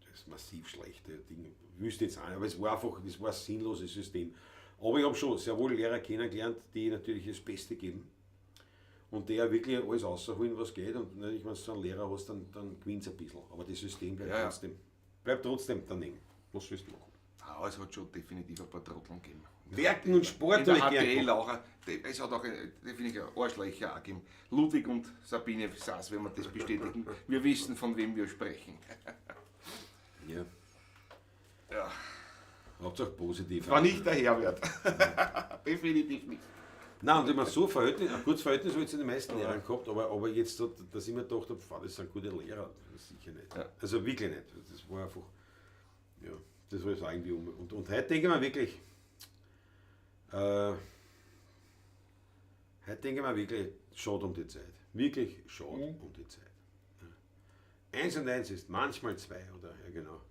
das ist massiv schlechte Dinge, wüsste jetzt auch nicht, aber es war einfach, das war ein sinnloses System. Aber ich habe schon sehr wohl Lehrer kennengelernt, die natürlich das Beste geben und die auch wirklich alles rausholen, was geht. Und natürlich, wenn du so einen Lehrer hast, dann gewinnt es ein bisschen. Aber das System bleibt Ja, ja. trotzdem daneben. Was sollst du machen? Ah, es hat schon definitiv ein paar Trotteln gegeben. Werken und Sport In der habe ich gern HTL gemacht. auch, es hat auch definitiv Arschlöcher auch gegeben. Ludwig und Sabine Sass, wenn wir das bestätigen. Wir wissen, von wem wir sprechen. Ja. Ja. Hauptsache positiv. War nicht der Herbert. Definitiv nicht. Nein, und ich meine, so Verhältnis, ein gutes Verhältnis habe ich zu den meisten Lehrern gehabt, aber jetzt, dass ich mir gedacht habe, das sind gute Lehrer, das sicher nicht. Ja. Also wirklich nicht. Das war einfach, ja, das war jetzt irgendwie um. Und heute denke ich mir wirklich, schade um die Zeit. Wirklich schade um die Zeit. Ja. 1 und 1 ist manchmal 2, oder? Ja, genau.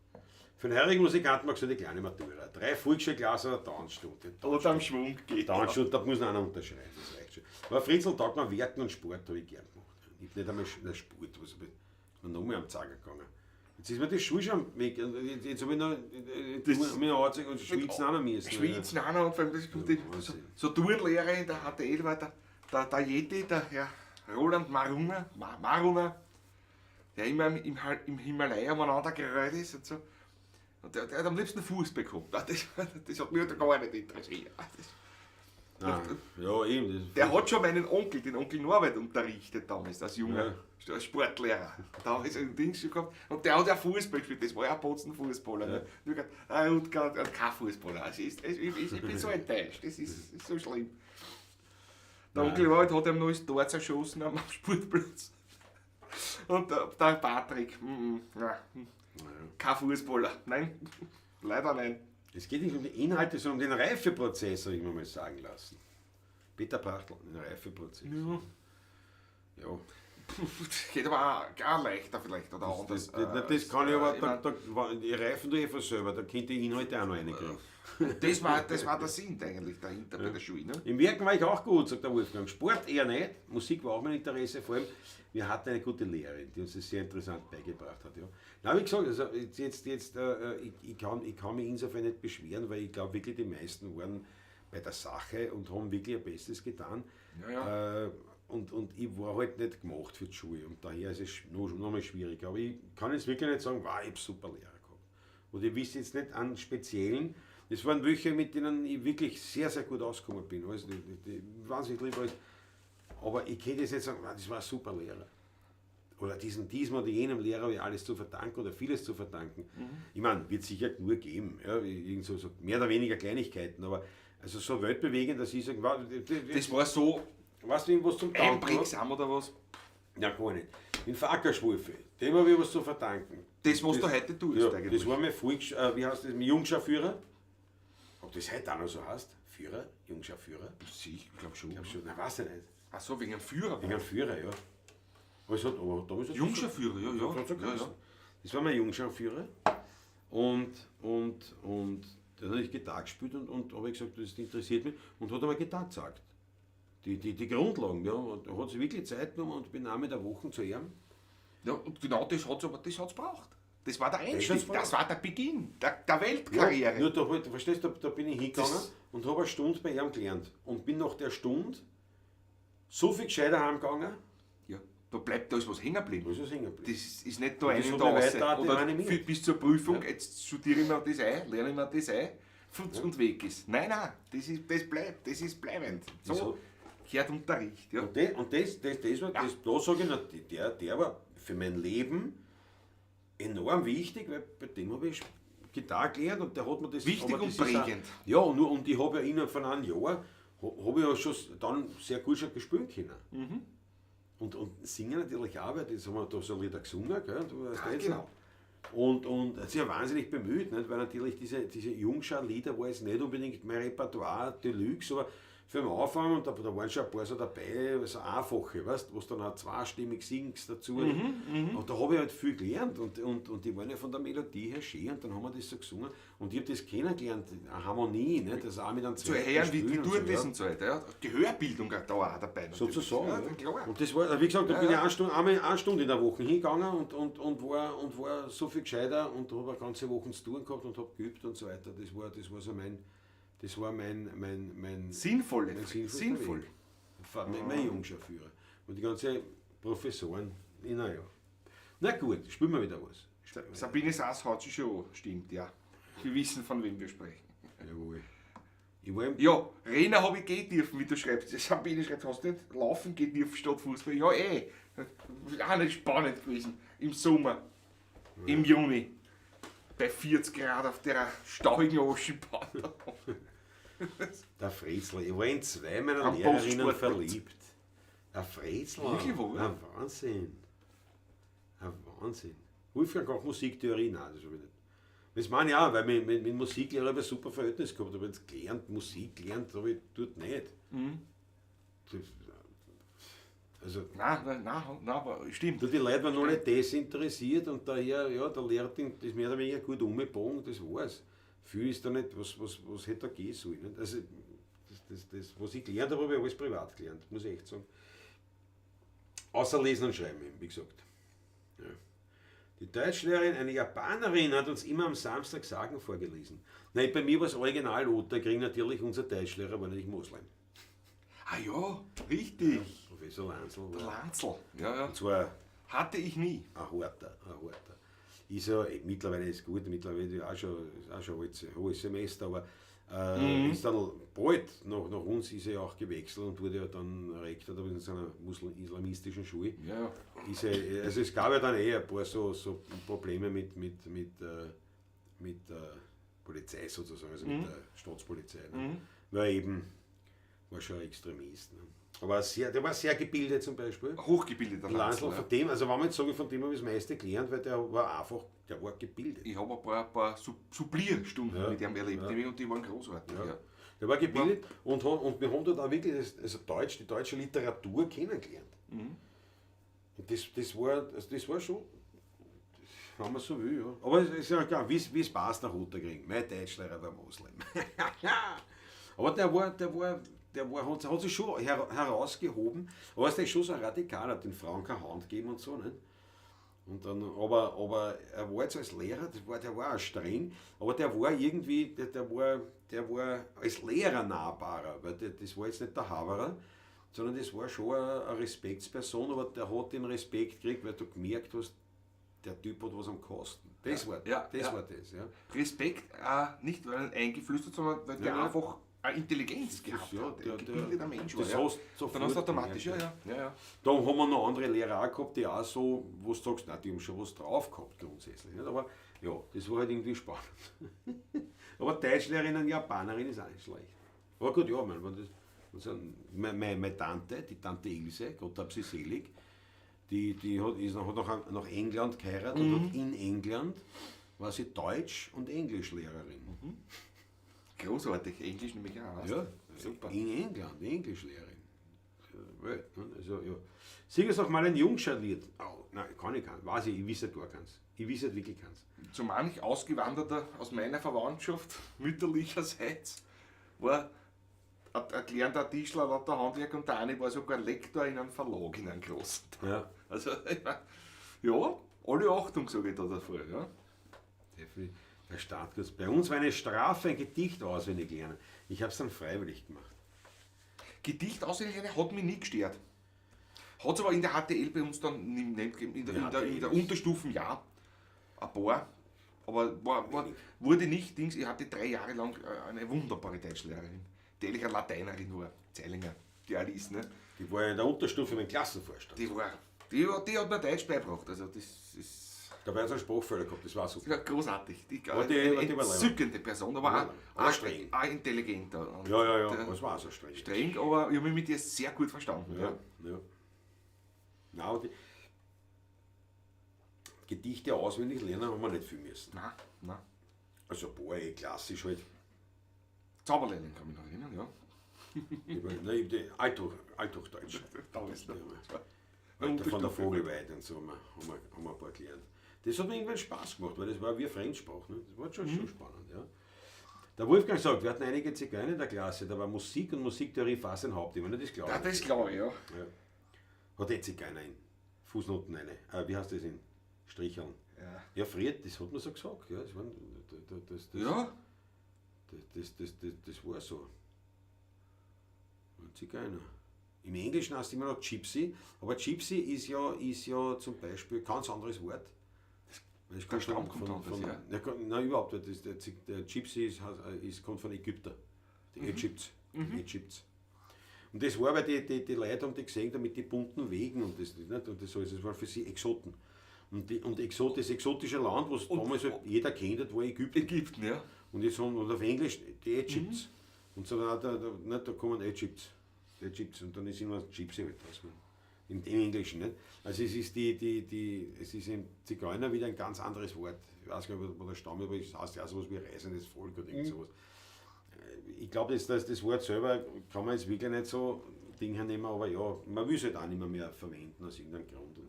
Für den heurigen Musikanten magst du die kleine Matura. 3 Volksschulklassen oder Tanzstunde. Oder am Schwung geht. Tanzstunde, da muss noch einer unterschreiben, das reicht schon. Aber Fritzl taugt mir Werken und Sport habe ich gern gemacht. Ich hab nicht einmal Sport, was hab ich, ist mir noch mehr am Zager gegangen. Jetzt ist mir die Schule schon weg. Und jetzt habe ich noch, Das- mir noch angezeigt und schwitzen auch noch müssen. Schwitzen auch noch und vor allem das kommt die, Ja, so Turnlehrer in der HTL war der Yeti, der Herr Roland Maruna, Maruna, der immer im Himalaya umeinander gerollt ist und so. Und der hat am liebsten Fuß bekommen. Das hat mich gar nicht interessiert. Nein. Ja, eben. Das Der hat schon meinen Onkel, den Onkel Norbert, unterrichtet damals, als junger Sportlehrer. Da habe ich so ein Ding schon gehabt. Und der hat ja Fußball gespielt, das war ja ein Bozen-Fußballer. Ne? Ja. Rutger hat kein Fußballer. Also ich bin so enttäuscht, das ist so schlimm. Der Onkel Norbert hat ihm noch das Tor zerschossen am Sportplatz. Und der Patrick, kein Fußballer. Nein, leider nein. Es geht nicht um die Inhalte, sondern um den Reifeprozess, habe ich mir mal sagen lassen. Peter Brachtl, den Reifeprozess. Ja. Ja. Geht aber auch leichter vielleicht oder anders. Das kann ich aber, die Reifen tue ich von selber, da könnt ihr Inhalte auch noch reinkriegen. Das war der Sinn eigentlich dahinter bei der Schule. Ne? Im Werken war ich auch gut, sagt der Wolfgang. Sport eher nicht, Musik war auch mein Interesse, vor allem wir hatten eine gute Lehrerin, die uns das sehr interessant beigebracht hat. Ja. Na, wie gesagt, also jetzt, ich kann mich insofern nicht beschweren, weil ich glaube wirklich, die meisten waren bei der Sache und haben wirklich ihr Bestes getan. Ja, ja. Und ich war halt nicht gemacht für die Schule und daher ist es noch mal schwieriger. Aber ich kann jetzt wirklich nicht sagen, wow, ich habe super Lehrer gehabt. Und ich wüsste jetzt nicht an speziellen. Das waren welche, mit denen ich wirklich sehr, sehr gut ausgekommen bin. Also die wahnsinnig lieb alles. Aber ich könnte jetzt nicht sagen, wow, das war ein super Lehrer. Oder diesem oder jenem Lehrer habe ich alles zu verdanken oder vieles zu verdanken. Mhm. Ich meine, wird sicher nur geben. Ja, irgend so mehr oder weniger Kleinigkeiten. Aber also so weltbewegend, dass ich sage, wow, das war so. Weißt du, was zum Danken? Einprägsam oder was? Ja, gar nicht. In Fackerschwulfe, dem habe ich was zu verdanken. Das, was du heute tust, ja, eigentlich. Das war mein Volks, wie heißt das, mein Jungscharführer. Ob das heute auch noch so heißt? Führer? Jungscharführer? Ich glaube schon. Ich glaub schon. Nein, weiß ich nicht. Ach so, wegen einem Führer. Wegen einem Führer, ja. Aber es hat, aber damals hat Jungscharführer, ja, ja. So, Ja, ja. Das war mein Jungscharführer. Und dann habe ich Gitarre gespielt und habe gesagt, das interessiert mich. Und hat einmal Gitarre gezeigt. Die Grundlagen, ja. Und da hat sich wirklich Zeit genommen und bin einmal der Woche zu ihm. Ja, und genau das hat es aber, das hat's gebraucht. Das war der Einstieg, Das das war der Beginn der Weltkarriere. Ja, nur da, verstehst du, da bin ich hingegangen Das- und habe eine Stunde bei ihm gelernt. Und bin nach der Stunde so viel gescheiter heimgegangen. Ja, da bleibt da ist was hängen geblieben. Da ist was hängen geblieben. Das ist nicht da Und das einen hat da mich raus. weiter Oder animiert. bis zur Prüfung, Ja. jetzt studiere ich mir das ein, lerne ich mir das ein, futz und weg ist. Nein, nein, das bleibt, das ist bleibend. Das So gehört Unterricht. Ja. Und das war, Ja. das, da sage ich, der war für mein Leben enorm wichtig, weil bei dem habe ich Gitarre gelernt und der hat mir das... Wichtig aber und das ist auch- prägend. Ja, und ich habe ja innerhalb von einem Jahr, habe ich ja schon dann sehr gut schon gespielt können. Mhm. Und singen natürlich auch, weil das haben wir da so Lieder gesungen, gell? Du weißt Ja, jetzt genau. Und hat sich ja wahnsinnig bemüht, nicht? Weil natürlich diese Jungschar-Lieder war jetzt nicht unbedingt mein Repertoire Deluxe, aber Für den Anfang, und da waren schon ein paar so dabei, so einfache, weißt, wo du dann auch zweistimmig singst dazu. Und da habe ich halt viel gelernt und die waren ja von der Melodie her schön und dann haben wir das so gesungen. Und ich habe das kennengelernt, eine Harmonie, ne? Das auch mit einem Zu hören, wie Spielen und tut so, das ja. und so weiter. Ja. Die Hörbildung auch da auch dabei. natürlich. Sozusagen. Ja, Ja, klar. Und das war, wie gesagt, da Ja, bin ich ja. eine Stunde in der Woche hingegangen und war so viel gescheiter und habe eine ganze Woche zu tun gehabt und habe geübt und so weiter. Das war so mein, das war mein, mein, mein, Sinnvoll. mein sinnvollster Sinnvoll. Weg. Mein Jungscharführer. Und die ganzen Professoren, naja. Na gut, spielen wir wieder was. Sabine Sass hat sich schon, stimmt, ja. Wir wissen, von wem wir sprechen. Jawohl. Ich war im Ja, Rena habe ich gehen dürfen, wie du schreibst. Sabine schreibt, hast du nicht laufen gehen dürfen statt Fußball? Ja, eh. Auch nicht spannend gewesen. Im Sommer. Im Juni. Bei 40 Grad auf der staubigen Aschenbahn. Der Frezl, ich war in zwei meiner Am Lehrerinnen Postsportplatz. verliebt. Der Frezl. Wirklich wahr? Ein Wahnsinn. Ein Wahnsinn. Wolfgang auch Musiktheorie, nein, das habe ich nicht. Das meine ich auch, weil mit Musiklehrer habe ich ein super Verhältnis gehabt. Aber jetzt gelernt, Musik gelernt, habe ich dort nicht. Das, also, Nein, nein, nein, nein, aber stimmt. da die Leute waren alle desinteressiert und daher, ja, der Lehrer hat das mehr oder weniger gut umgebogen, das war's. Viel ist da nicht, was hätte da gehen sollen. Nicht? Also, das, was ich gelernt habe, habe ich alles privat gelernt, muss ich echt sagen. Außer Lesen und Schreiben, eben, wie gesagt. Ja. Die Deutschlehrerin, eine Japanerin, hat uns immer am Samstag Sagen vorgelesen. Nein, bei mir war es original Otterkring, natürlich, unser Deutschlehrer war natürlich Moslem. Ah ja, richtig. Professor Lanzl Der war. Lanzl. Ja, ja. Und zwar Hatte ich nie. ein harter, ein harter. Ist ja, mittlerweile ist gut, mittlerweile ist auch schon alt, hohes Semester, aber ist dann bald nach uns ist er ja auch gewechselt und wurde ja dann Rektor da in seiner islamistischen Schule. Ja. Ist er, also es gab ja dann eh ein paar so Probleme mit der Polizei sozusagen, also mit der Staatspolizei. Ne? Weil eben war schon ein Extremist. Ne? Aber der war sehr gebildet zum Beispiel. Hochgebildeter Lanzl, Lanzl. von dem, also wenn man jetzt sagen, von dem habe ich das meiste gelernt, weil der war einfach, der war gebildet. Ich habe ein paar Supplierstunden Ja, mit ihm erlebt ja. und die waren großartig. Ja. Der war gebildet und wir haben dort auch wirklich das, also Deutsch, die deutsche Literatur kennengelernt. Und das war schon, wenn man so will, ja. Aber es ist ja klar, wie es passt nach Otterkring. Mein Deutschlehrer war Moslem. Aber der hat sich schon herausgehoben. Aber ist der schon so ein Radikal, hat den Frauen keine Hand gegeben und so, nicht? Und dann, aber er war jetzt als Lehrer, der war auch streng, aber der war irgendwie, der war als Lehrer nahbarer, weil das war jetzt nicht der Haberer, sondern das war schon eine Respektsperson, aber der hat den Respekt gekriegt, weil du gemerkt hast, der Typ hat was am Kosten. Das war das. War das, ja. Respekt auch nicht, weil er eingeflüstert, sondern weil der einfach eine Intelligenz gehabt ja, hat. Ein der- gebildeter Mensch war. das ja. hast du Dann hast du sofort automatisch, ja, gemerkt, ja, ja, ja. Da haben wir noch andere Lehrer auch gehabt, die auch so, wo du sagst, nein, die haben schon was drauf gehabt grundsätzlich. Nicht? Aber ja, das war halt irgendwie spannend. Aber Deutschlehrerin und Japanerin ist auch nicht schlecht. Aber gut, ja, mein, wenn das, wenn so ein, meine Tante, die Tante Ilse, Gott hab sie selig, die hat nach England geheiratet und hat in England war sie Deutsch- und Englischlehrerin. Großartig, Englisch nämlich auch. weißt Ja, du? Super. In England, Englischlehrerin. Welt, ne? Also, ja. Sieh es auch mal ein Jungscharliert. Oh, nein, kann ich keinen. Weiß ich, ich weiß halt gar keins. Ich weiß halt wirklich keins. Zu manch Ausgewanderter aus meiner Verwandtschaft, mütterlicherseits, war ein gelernter Tischler, lauter Handwerk und der eine war sogar Lektor in einem Verlag, in einem großen. Ja. Also, ich mein, ja, alle Achtung, sage ich da davor. Ja. Definitiv. Der Startkurs. Bei uns war eine Strafe, ein Gedicht auswendig lernen. Ich hab's dann freiwillig gemacht. Gedicht auswendig lernen hat mich nie gestört. Hat es aber in der HTL bei uns dann nicht gegeben. In der Unterstufen ja, ein paar. Aber wurde nicht, Dings, ich hatte 3 Jahre lang eine wunderbare Deutschlehrerin, die eigentlich eine Lateinerin war, Zeilinger, die Alice, ne? Die war ja in der Unterstufe mein Klassenvorstand. Die hat mir Deutsch beigebracht, also das ist... Dabei hat sie einen Sprachfehler gehabt, das war super. Ja, großartig. Die, Aber eine die war entzückende Person, aber Ja, aber streng. auch intelligenter. Und Ja, ja, ja, der das war auch so streng. Streng, aber ich habe mich mit ihr sehr gut verstanden. Ja, ja. Nein, aber die Gedichte auswendig lernen haben wir nicht viel müssen. Nein, nein. Also ein paar, klassisch halt. Zauberlehrling kann mich noch erinnern, ja. Ich hab, nein, ich hab Althochdeutsch. Da ist noch. Alter, von der Vogelweide und so haben wir ein paar gelernt. Das hat mir irgendwann Spaß gemacht, weil das war wie eine Fremdsprache. Ne? Das war schon spannend. Ja. Der Wolfgang sagt, wir hatten einige Zigeuner in der Klasse, da war Musik und Musiktheorie fast ein Hauptthema. Ne, das glaube Ja, ich. das glaube ich, ja. Ja. Hat eh Zigeuner in Fußnoten eine. Wie heißt das in Stricheln? Ja. Ja, früher, das hat man so gesagt. Ja, das, waren, das, das, das, Ja, das war so. Ein Zigeuner. Im Englischen heißt es immer noch Gypsy, aber Gypsy ist ja zum Beispiel ein ganz anderes Wort. Weil es Der Stamm kommt anders, ja. Ja, nein, überhaupt. Der Gypsy kommt von Ägypter. Die Egypts. Die Egypts. Und das war, weil die Leute haben die gesehen, damit die bunten Wegen und das, nicht? Und das, alles, das war für sie Exoten. Und das exotische Land, was damals halt jeder kennt hat, war Ägypten. Ägypten, ja. Und jetzt haben, und auf Englisch die Egypts. Und so weiter, nicht, da kommen Egypts. Die Egypts. Und dann ist immer Gypsy halt draus geworden. Im Englischen, nicht? Also es ist es ist im Zigeuner wieder ein ganz anderes Wort. Ich weiß gar nicht, wo der Stamm ist, aber es heißt ja auch sowas wie reisendes Volk oder irgend sowas. Ich glaube, das Wort selber kann man jetzt wirklich nicht so Ding hernehmen, aber ja, man will es halt auch nicht mehr verwenden aus irgendeinem Grund. Und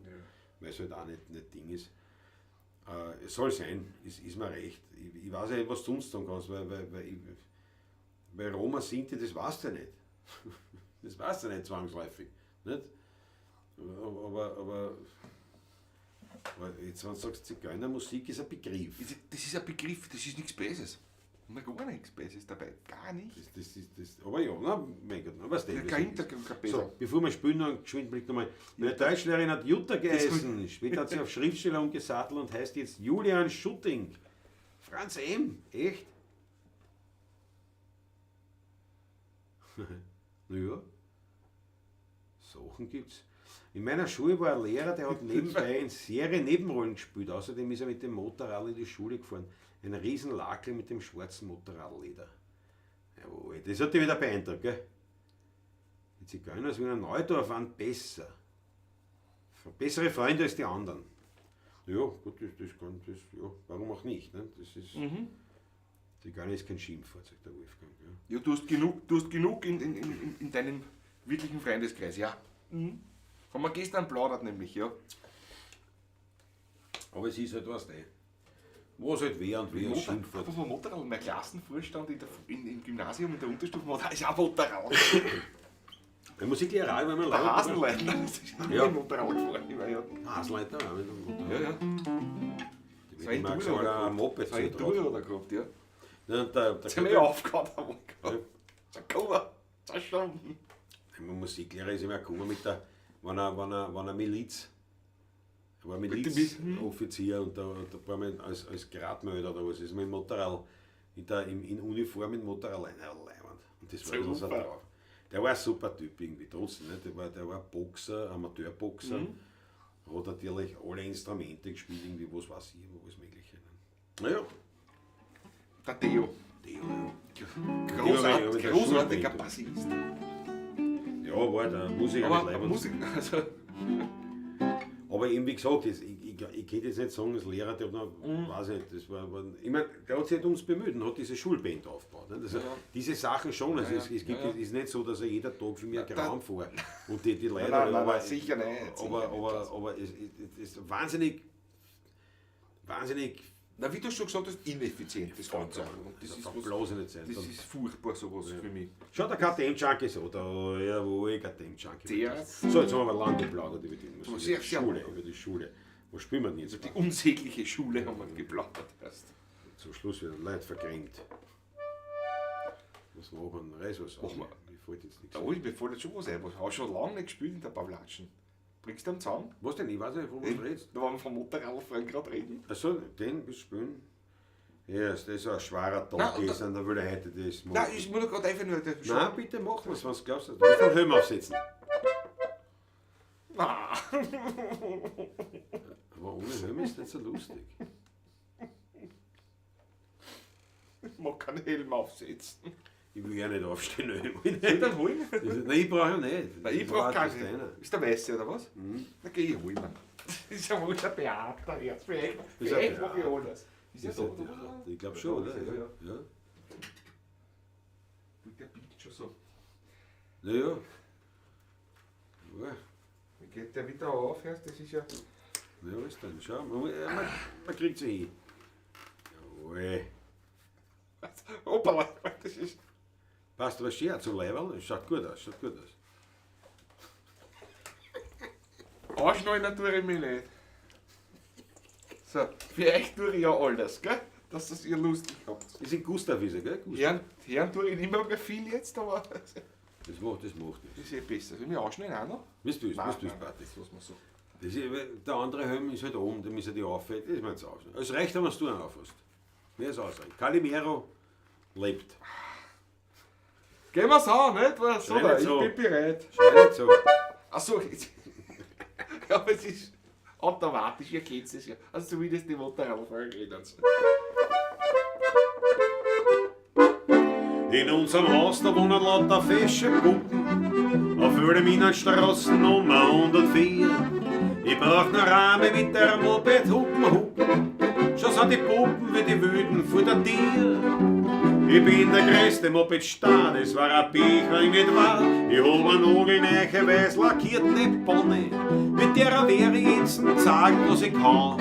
weil es halt auch nicht Ding ist. Es soll sein, ist mir recht. Ich weiß ja nicht, was du sonst sagen kannst, weil Roma Sinti, das weißt du ja nicht. Das weißt du nicht zwangsläufig. Nicht? Aber jetzt, wenn du sagst, Zigeunermusik ist ein Begriff. Das ist ein Begriff, das ist nichts Böses. Na, gar nichts Böses dabei. Gar nichts. Das ist, das, aber ja, na, mein Gott, na, was denn? Ja, kein Hintergrund, kein Böser. So, bevor wir spielen, noch einen geschwinden Blick nochmal. Meine Deutschlehrerin hat Jutta geheißen. Später hat sie auf Schriftsteller umgesattelt und heißt jetzt Julian Schutting. Franz M., echt? Naja, Sachen gibt's. In meiner Schule war ein Lehrer, der hat nebenbei in Serie Nebenrollen gespielt. Außerdem ist er mit dem Motorrad in die Schule gefahren. Ein Riesenlakel mit dem schwarzen Motorradleder. Jawohl, das hat dich wieder beeindruckt, gell? Die Zigeuner aus Wiener Neudorf waren besser. Bessere Freunde als die anderen. Ja, gut, das kann, das, ja, warum auch nicht, ne? Das ist, Zigeuner ist kein Schimpfwort, sagt der Wolfgang. Ja. Ja, du hast genug in deinem wirklichen Freundeskreis, ja. Haben wir gestern plaudert nämlich, ja. Aber es ist halt was, ne? Was halt wer und wer Schimpfwort. Apropos Motorrad, mein Klassenvorstand im Gymnasium in der Unterstufe war, da ist auch Motorrad. Bei Musiklehrer war immer Der laut. Hasenleitner, das ist auch Ja. mit dem Motorrad gefahren. Ich war ja. Hasenleitner war mit dem Motorrad. Ja, ja. Die So ein mit dem Enduro Max hat er ein Moped So ein zutraut. Enduro hat er gehabt, ja. Ja, und der Jetzt haben wir aufgehört, aber Ja. gekommen. Das schon. Der Musiklehrer ist immer gekommen mit der, wenn er Miliz, er war Milizoffizier und da war man als Gradmelder oder was, ist mit dem Motorrad, in Uniform mit dem Motorrad rein, leiwand. Und das war so Super. drauf. Der war ein super Typ irgendwie, trotzdem. Ne? Der war Boxer, Amateurboxer, hat natürlich alle Instrumente gespielt, irgendwie, was weiß ich, alles Mögliche. Ne? Naja, Der Theo. Theo, ja. Großart, der großartiger Schulband. Bassist. Ja, war der Musiker Aber mit Leib und Musik, also, Aber eben wie gesagt, das, ich könnte jetzt nicht sagen, als Lehrer, der hat noch, weiß ich nicht, das war, ich meine, der hat sich halt uns bemüht und hat diese Schulband aufgebaut. Ne? Also, Ja. Diese Sachen schon, also Ja, es gibt, ja, ja. es ist nicht so, dass er jeder Tag für mich ein da- Gramm vor und die Leute, Nein, nein, aber, nein, sicher nicht, sicher Aber, nicht. aber es ist wahnsinnig, wahnsinnig, na, wie du schon gesagt hast, ineffizient, das Ganze. Und das das ist darf was, bloß nicht sein. das ist furchtbar, sowas für mich. Schau, der KTM-Junkie ist so, da, jawohl, KTM-Junkie. Der- So, jetzt haben wir aber lange geplaudert über die Musik, Sehr, über die sehr Schule, lange. über die Schule. Wo spielen wir denn jetzt? Die unsägliche Schule haben wir geplaudert erst. Zum Schluss wieder Leute verkränkt. Was machen wir? Reiß was auf. Machen wir. Mir fällt jetzt nichts Da ein. hol ich mir fällt jetzt schon was ein. Was habe schon lange nicht gespielt in der Pavlatschen. Bringst du den zusammen? Was denn? Ich weiß nicht, von was du redest. Da waren wir vom Motorradfahren gerade reden. Achso, den willst du spielen? Ja, das ist ein schwerer Tag Nein, und gewesen, da will ich heute das machen. Nein, ich muss doch gerade einfach nur. Der Nein, bitte mach was, wenn du glaubst. Du musst den Helm aufsetzen. Nein. Aber ohne Helm ist nicht so lustig. Ich mag keinen Helm aufsetzen. Ich will ja nicht aufstehen. Ich will Soll ich nicht. den holen? Nein, ich brauche ja nicht. Nein, ich Das brauch war keinen. das deiner. Ist der Weiße oder was? Na geh ich holen. Das ist ja wohl der Beate jetzt. Für echt, Ist für ein echt mach ich Beate. alles. Ist ja Ist da, der oder? Theater? Ich glaube schon, oder? Ja, Ja. Ja. Der biegt schon so. Naja. Ja, Wie geht der wieder auf erst? Das ist ja. ja, was denn? Schau, man kriegt sie hin. Jawohl. Hoppala, das ist. Passt aber schön zum Leiberl. Schaut gut aus, schaut gut aus. Anschnallen tue ich mich nicht. So, für euch tue ich ja alles, gell? Dass das ihr lustig habt. Das ist Gustav, ist er, gell? Gustav. Herren tue ich nicht mehr viel jetzt, aber Das macht nichts. das ist eh besser. Soll ich mich anschnallen auch noch? Wie du willst, Nein, wie du willst, nein, Party. das lassen wir so. Das ist, der andere Helm ist halt oben, dem ist ja die Auffällt. Das ist mir jetzt aus. Es reicht, wenn du einen aufhast. Mehr ist ausreichend. Calimero lebt. Gehen wir's an, nicht? Was, Schrei oder? nicht so. Ich bin bereit. Schrei nicht so. Achso, jetzt. Aber es ist automatisch, ihr kennt es ja. Also zumindest die Motorradfahrer kennen es. In unserem Haus, da wohnen lauter fesche Puppen, auf Wilhelminenstraße Nummer 104. Ich brauch ne Rahme mit der Moped hupen hupen, schon sind die Puppen wie die Wüden vor der Tier. Ich bin der größte Moped-Star, das war ein Pech, wenn ich nicht war. Ich hab eine nagelneue, weiß lackierte Pony, mit der wär ich jetzt zeigen, was ich kann.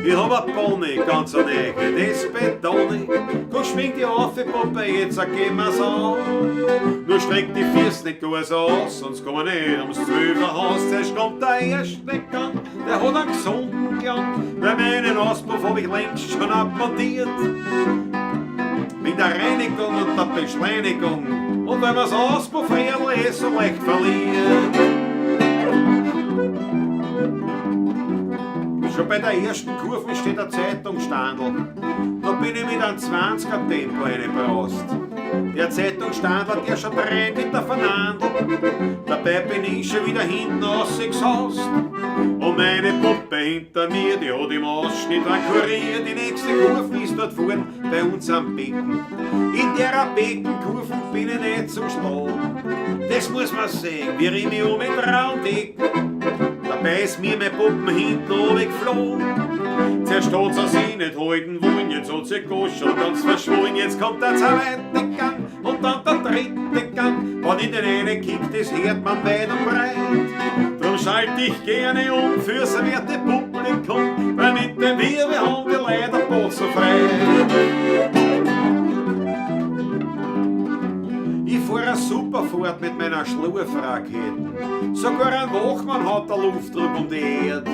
Ich hab a Pony, ganz a neue, das betone. Komm, schwing die auf, die Puppe, jetzt gehen wir's an. Nur streck die Füße nicht gar so aus, sonst komm ich nicht ums Zwölferhaus. Zuerst kommt der erste Gang, der hat einen gesunden Klang, weil meinen Auspuff hab ich längst schon abmontiert. Mit der Reinigung und der Beschleunigung und weil man's Auspuffrädel eh so leicht verliert. Schon bei der ersten Kurve steht ein Zeitungsstandel. Da bin ich mit einem 20er Tempo reingebraust. Der Zeitungsstandler, der schon 3 Meter voneinander. Dabei bin ich schon wieder hinten rausgesaust. Und meine Puppe hinter mir, die hat im Ausschnitt einen Kurier. Die nächste Kurve ist dort vorn bei uns am Becken. In der Beckenkurve bin ich nicht zum Schlagen. Das muss man sehen, wie ich mich um den Raum decken. Dabei ist mir meine Puppen hinten runtergeflogen. Zuerst hat sie sich nicht halten wollen, jetzt hat sie gar schon ganz verschwollen. Jetzt kommt der zweite Gang und dann der dritte Gang. Wenn ich den einen kick, das hört man weit und breit. Drum schalt ich gerne um fürs werte Publikum, weil mit dem wir haben die leider Boot so frei. Ich fahr a super Fahrt mit meiner Schlurfrakete. Sogar ein Wachmann hat der Luftdruck um die Erde.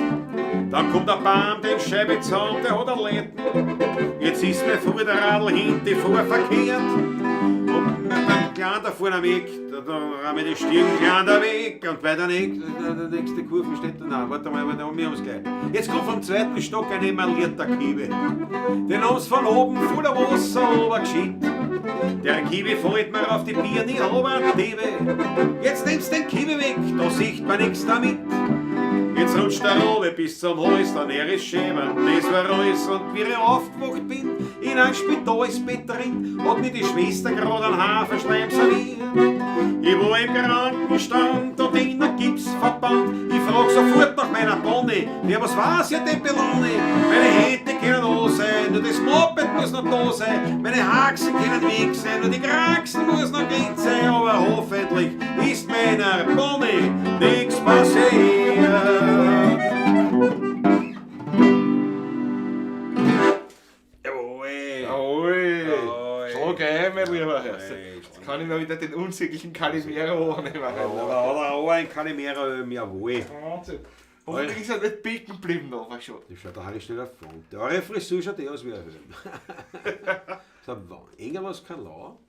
Dann kommt der Baum, den Scheibe zusammen, der hat einen Letten. Jetzt ist mein Vorderradl hinten vor verkehrt. Und beim Kleinen da vorne am Eck, da rahm ich die Stirn klein da weg. Und bei der nächsten Kurve steht da, nein, warte mal, warte, wir haben's gleich. Jetzt kommt vom zweiten Stock ein emaillierter Kiebe. Den haben's von oben voller Wasser runtergeschickt. Der Kiwi fällt mir auf die Birne, ich hab einen Diebe. Jetzt nimmst den Kiwi weg, da sieht man nix damit. Jetzt rutscht der Robe bis zum Hals, dann er ist schön, das war alles. Und wie ich aufgewacht bin, in ein Spitalsbett drin, hat mir die Schwester grad einen Haferschleim serviert. Ich war im Krankenstand und in der Gipsverband. Ich frag sofort nach meiner Pony, ja was war's ja denn Belone? Meine Hände können da sein, nur das Moped muss noch da sein. Meine Haxen können weg sein, nur die Kraxen muss noch gehen sein. Aber hoffentlich ist meiner Pony nichts passiert. Jawohl. Jawohl. Jawohl. Schlag ein, mein lieber Herr. Jawohl. Jetzt kann ich mir wieder den unsäglichen Calimero annehmen. Oder ein Calimero, jawohl. Wahnsinn. Hoffentlich ist er nicht bicken geblieben, aber schon. Das schaut der Harry schnell davon. Der eure Frisur schaut eh aus wie ein Helm. So, irgendwas kein Lau.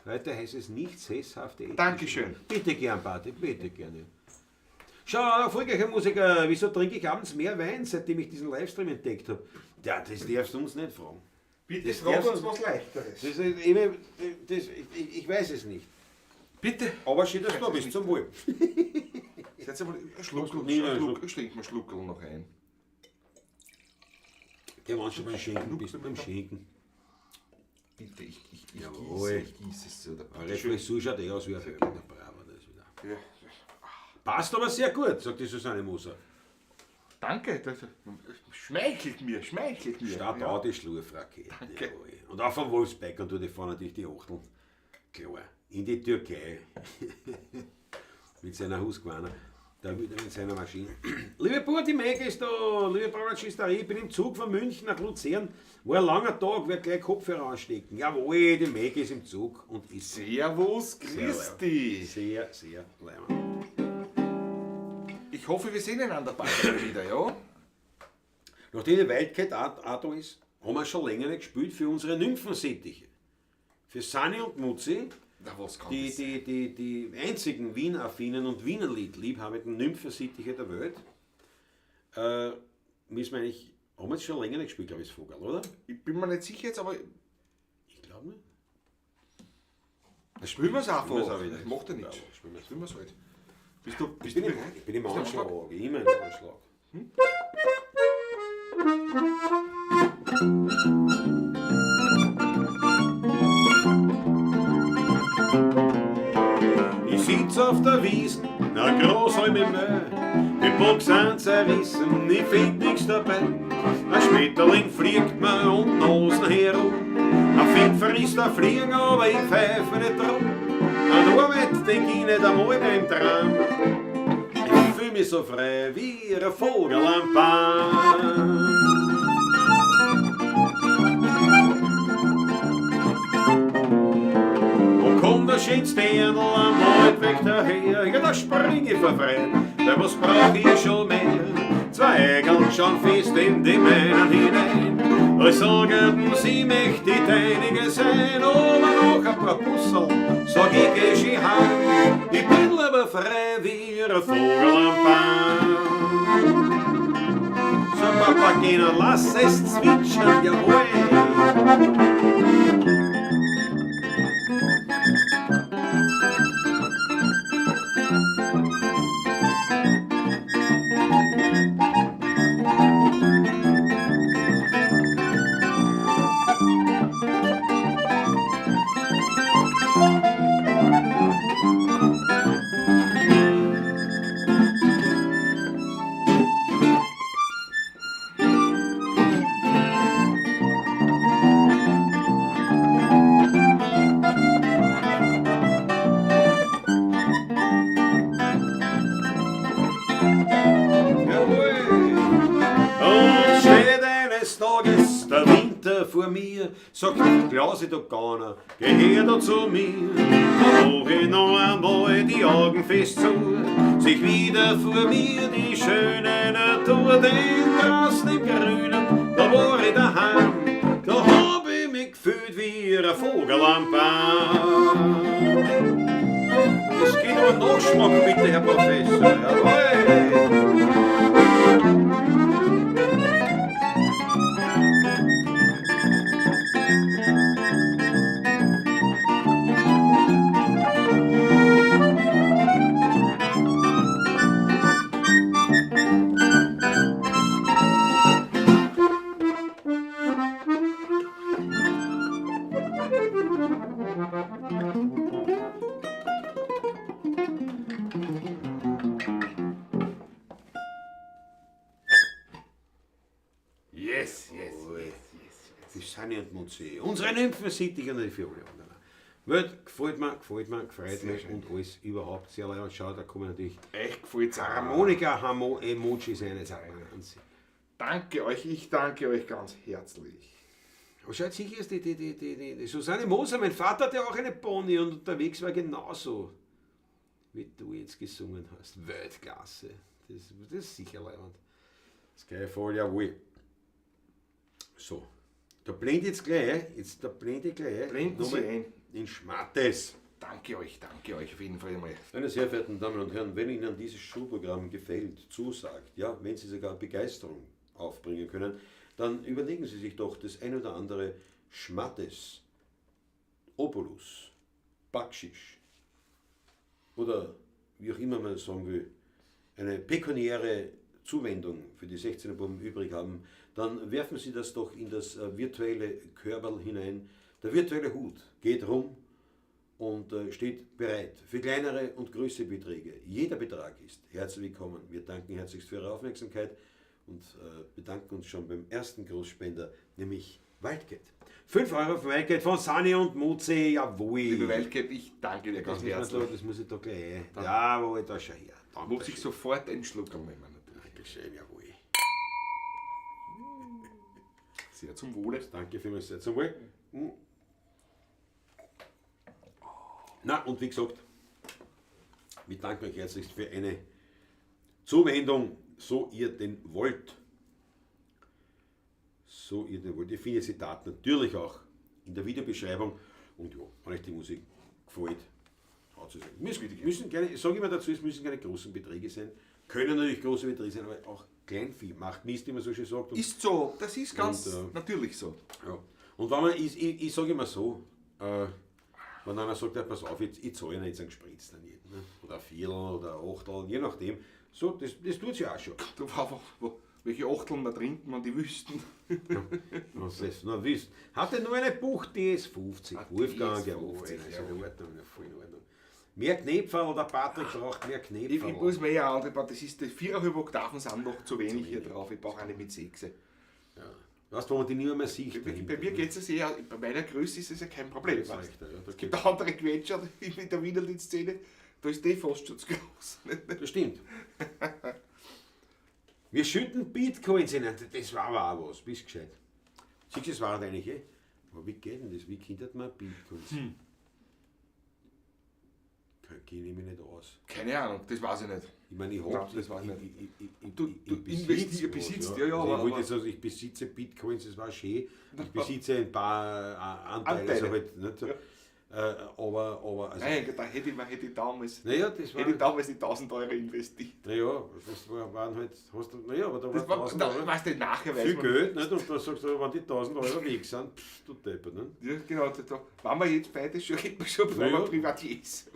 Heute heißt es nicht sesshafte Ethik. Dankeschön. Bitte gern, Party, bitte gerne. Schau, erfolgreicher Musiker, wieso trinke ich abends mehr Wein, seitdem ich diesen Livestream entdeckt habe? Ja, das darfst du uns nicht fragen. Bitte Das frag darfst uns du- was Leichteres. Das ist eben, das, ich weiß es nicht. Bitte. Aber schön, dass du da bist, zum Wohl. Setz einmal einen Schluck, Nee, nein, Schluck, schenk mir Schluckerl noch ein. Der war schon beim Schenken, bist du beim Schenken. Bitte, ich Jawohl. gieße, ich gieße es so. Eure Frisur schaut eh aus wie ein Helm. Der Bravo, das wieder. Ja. Passt aber sehr gut, sagt die Susanne Moser. Danke, das schmeichelt mir, schmeichelt mir. Start Ja. auch die Schlurfrakete. Danke. Jawohl. Und auch vom Wolfsbeck und du, die fahren natürlich die Achteln. Klar. in die Türkei mit seiner Husqvarna, da wieder mit seiner Maschine. Liebe Bur, die Meg ist da, liebe Brauerschwester, ich bin im Zug von München nach Luzern. War ein langer Tag, werd gleich Kopfhörer anstecken. Jawohl, die Meg ist im Zug und ist Servus, Christi. sehr, sehr leibend. Ich hoffe, wir sehen einander bald wieder, ja? Nachdem die Wildcat auch da ist, haben wir schon länger nicht gespielt für unsere Nymphensittiche. Für Sani und Mutzi, Na, was kann die, das sein? die einzigen Wien-affinen und Wienerlied-liebhabenden Nymphensittiche der Welt, müssen wir eigentlich, haben wir jetzt schon länger nicht gespielt, glaube ich, das Vogel, oder? Ich bin mir nicht sicher jetzt, aber Ich glaube nicht. spielen wir es einfach. Spielen wir's auch wieder. Das macht ja nichts. Ja, spielen wir's. Spielen wir es halt. Bist du, bist Ich du bin, bereit? ich bin im Bist du am Anschlag? Anschlag, immer im Anschlag. Ich sitz auf der Wiesn, na Großheim im Müll. Die Boxen zerrissen, ich find nix dabei. Ein Schmetterling fliegt mir um die Nasen herum. Ein Fünfer ist der Fliegen, aber ich pfeife nicht drum. An Arbeit denk ich nicht einmal beim Traum. Ich fühl mich so frei wie ein Vogel am Baum. Und kommt der schönste Dirndl am Waldweg daher, ja, da spring ich vor Freude, denn was brauch ich schon mehr? Zwei Eigeln schon fest in die meinen hinein. Als sagen, sie möchte die deinige sein, aber noch ein paar Busserl, sag ich, geh schön heim. Ich bin lieber frei wie ein Vogel am Baum. So, Papageno, lass es zwitschern, jawohl. Jawohl. Und steht eines Tages der Winter vor mir, sagt Klausi, du Gauner, geh her da zu mir. Da mach ich noch einmal die Augen fest zu, sich wieder vor mir die schöne Natur, denn draußen im Grünen, da war ich daheim, da hab ich mich gefühlt wie ein Vogel am Baum. Es geht um einen Nachschlag, bitte, Herr Professor. Jawohl. Yes, yes, yes, yes, yes. Die Sani und Mutzi. Unsere Nymphensittiche und die Vögel. Welt, gefällt mir, gefällt mir, gefreut Sehr mich schön. und alles überhaupt. Sehr leid. Schau, da kommen natürlich Echt gefällt's auch. Harmonika-Emojis rein. Das ist ein Wahnsinn. Danke euch, ich danke euch ganz herzlich. Aber schaut, sicher ist die Susanne Moser, mein Vater hatte auch eine Pony und unterwegs war genauso, wie du jetzt gesungen hast. Weltklasse. Das ist sicher leibend. Skyfall, jawohl. So, da blende ich jetzt gleich, jetzt da blende ich gleich. Blenden Sie Nochmal ein. In Schmattes. Danke euch auf jeden Fall einmal. Meine sehr verehrten Damen und Herren, wenn Ihnen dieses Schulprogramm gefällt, zusagt, ja, wenn Sie sogar Begeisterung aufbringen können, dann überlegen Sie sich doch das ein oder andere Schmattes, Obolus, Backschisch oder wie auch immer man es sagen will, eine pekuniäre Zuwendung für die 16er Buben übrig haben, dann werfen Sie das doch in das virtuelle Körperl hinein. Der virtuelle Hut geht rum und steht bereit für kleinere und größere Beträge. Jeder Betrag ist herzlich willkommen. Wir danken herzlichst für Ihre Aufmerksamkeit und bedanken uns schon beim ersten Großspender, nämlich Wildcat. 5 Euro für Wildcat von Sani und Muzi, jawohl. Liebe Wildcat, ich danke dir ganz Das, muss man herzlich. da, das muss ich da gleich ein. Jawohl, da schau her. Danke Muss ich sofort einen Schluck nehmen, natürlich. Dankeschön, jawohl. Sehr zum Wohle. Danke vielmals, sehr zum Wohl. Hm. Na, und wie gesagt, wir danken euch herzlichst für eine Zuwendung, so ihr denn wollt. So ihr denn wollt. Ihr findet die Daten natürlich auch in der Videobeschreibung. Und ja, wenn euch die Musik gefällt, haut es euch. Müssen keine, ich sage immer dazu, es müssen keine großen Beträge sein. Können natürlich große Beträge sein, aber auch Kleinvieh macht Mist, wie man so schön sagt. Und Ist so, das ist ganz Und, natürlich so. ja. Und wenn man, ich sage immer so, wenn einer sagt, ja, pass auf, ich zahle Ihnen jetzt einen Gespritz dann jeden, ne? Oder ein Viertel oder ein Achtel, je nachdem. So, das tut sich auch schon. Du, einfach, welche Achteln wir trinken, wenn die wüssten. Was das noch wisst. Hat er nur eine Bucht DS50? Ah, Wolfgang, DS50, jawohl, das ist jawohl. in Ordnung, ja, voll in Ordnung. Mehr Knepferl, der Patrick braucht mehr Knepferl. Ich muss mir ja andere, das ist die 4,5 Oktaven sind noch zu wenig hier drauf. Ich brauche eine mit 6. Ja. Weißt du, wo man die nicht mehr sieht? Bei mir geht es ja, bei meiner Größe ist es ja kein Problem. Das Weißt. reicht, ja, da Es gibt auch andere Quetscher in der Wiener Lied-Szene, da ist die fast schon zu groß. Das stimmt. Wir schütten Bitcoins in. Das war aber auch was. Bist gescheit. Siehst du, das war eigentlich eh. Aber wie geht denn das? Wie kindert man Bitcoins? Hm. Kenne ich mich nicht aus. Keine Ahnung, das weiß ich nicht. Ich meine, ich hab, Nein, das weiß ich ich, nicht. Ich, Du- ich, du ich besitz investier- was, besitzt, ja. ja, ja, Also ich aber- wollte jetzt also, ich besitze Bitcoins, das war schön. Ich besitze ein paar Anteile, Anteile. also halt, nicht so. Aber, also, Nein, da hätte ich, mir- hätte ich damals, naja, das war, hätte ich damals die 1000 Euro investiert. naja, das war, waren halt, hast du, naja, aber da Das war war, 1000 da, Euro. weißt du, nachher weiß Viel man. Geld, nicht? Und da sagst du, wenn die 1000 Euro weg sind, pff, du Deppert, ne? Ja, genau, da waren wir jetzt beide schon, reden wir schon Naja. ja. Privatiers.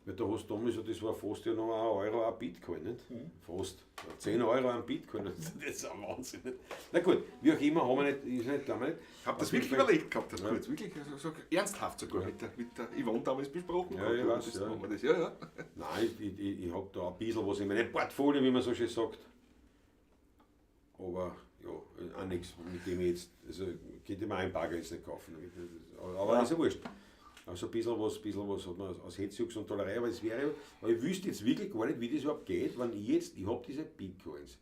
Weil da hast du damals, ja, das war fast ja noch 1 Euro ein Bitcoin, nicht? Mhm. Fast. 10 Euro ein Bitcoin, das ist ein Wahnsinn. Nicht? Na gut, wie auch immer, haben wir nicht, ist nicht, haben wir nicht. Ich habe das Auf wirklich jeden Fall- überlegt gehabt, das Ja. kurz, wirklich so, so ernsthaft sogar mit der Yvonne damals besprochen. Ja, gehabt, ich weiß, das, ja. machen wir das, ja, ja. Nein, ich habe da ein bisschen was in meinem Portfolio, wie man so schön sagt. Aber ja, auch nichts, mit dem ich jetzt, also könnte ich mir auch ein Bagger jetzt nicht kaufen. Aber Ja. ist ja wurscht. Also ein bisschen was hat man aus Hetzjux und Tollerei, aber es wäre, aber ich wüsste jetzt wirklich gar nicht, wie das überhaupt geht, wenn ich jetzt, ich habe diese Bitcoins,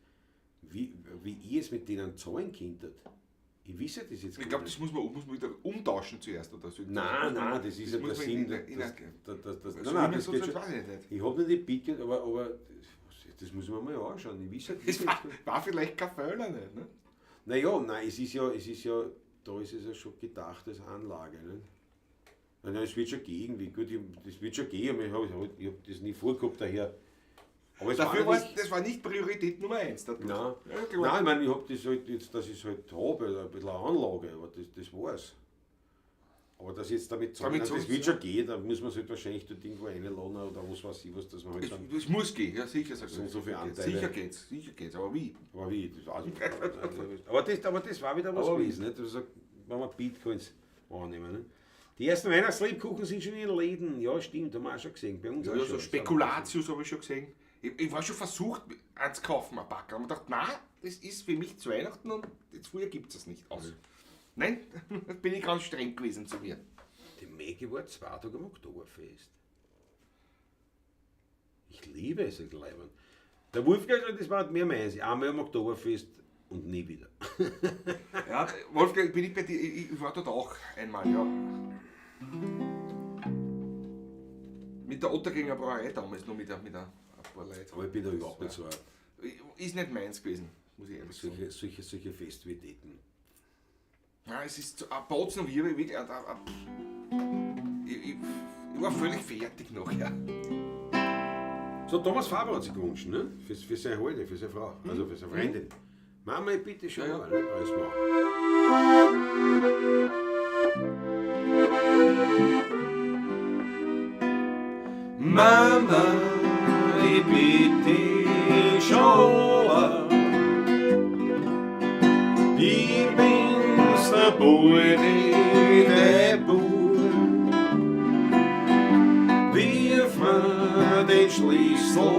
wie ich es mit denen zahlen könnte. Ich wisse das jetzt Ich gar glaube, nicht. das muss man wieder umtauschen zuerst. Oder so. Nein, nein, das ist ja muss der man Sinn. In Nein, so nein, das so, geht das schon. weiß ich nicht. Ich habe nicht die Bitcoin, aber das muss man mal anschauen. Ich weiß halt Das nicht. war vielleicht kein Fehler nicht, ne? Naja, nein, es ist ja, da ist es ja schon gedacht als Anlage. Ne? Nein, es wird schon gehen, irgendwie. Gut, das wird schon gehen, aber ich hab das nie vorgehabt daher. Aber es Dafür war war's, natürlich- das war nicht Priorität Nummer 1. Dadurch. Nein, Ja, klar. nein, ich meine, ich habe das halt jetzt, dass ich es halt habe, ein bisschen eine Anlage, aber das war's. Aber das jetzt damit zahlen, Damit das zahlst, wird ja. schon gehen, da muss man es halt wahrscheinlich dort irgendwo reinladen oder was weiß ich was, dass man halt dann. Es muss gehen, ja sicher. Sagst du. So und so viele Anteile. Sicher geht's, aber wie? Aber wie? Das weiß ich nicht. Aber das war wieder was Aber wie? gewesen, nicht? Also, wenn wir Bitcoins annehmen. Ne? Die ersten Weihnachtslebkuchen sind schon in den Läden. Ja, stimmt, haben wir auch schon gesehen. Bei uns Ja, auch ja, schon. so Spekulatius habe ich schon gesehen. Ich war schon versucht, eins zu kaufen, ein Pack. Aber ich dachte, nein, das ist für mich zu Weihnachten und jetzt früher gibt es das nicht aus. Nein, bin ich ganz streng gewesen zu mir. Die Maggie war 2 Tage am Oktoberfest. Ich liebe es, Leibern. Der Wolfgang, das war mehr meins. Einmal am Oktoberfest und nie wieder. Ja, Wolfgang, bin ich bei dir, ich war dort auch einmal, ja. Mit der Otterkringer Brauerei damals, nur mit ein paar Leuten. Aber ich bin da überhaupt nicht so. Ist nicht meins gewesen, muss ich ehrlich sagen. Solche Festivitäten. Ja, es ist zu, ein Bozen und wir wirklich. Ich war völlig fertig noch, ja. So, Thomas Faber hat sich gewünscht, ne? Für seine Holde, für seine Frau, also für seine Freundin. Mama, bitte schon. Ja, ja. Ne? Alles machen. Mama, ich bitte dich schon. Ich bin's, der Bube, der Bub. Wirf mir den Schlüssel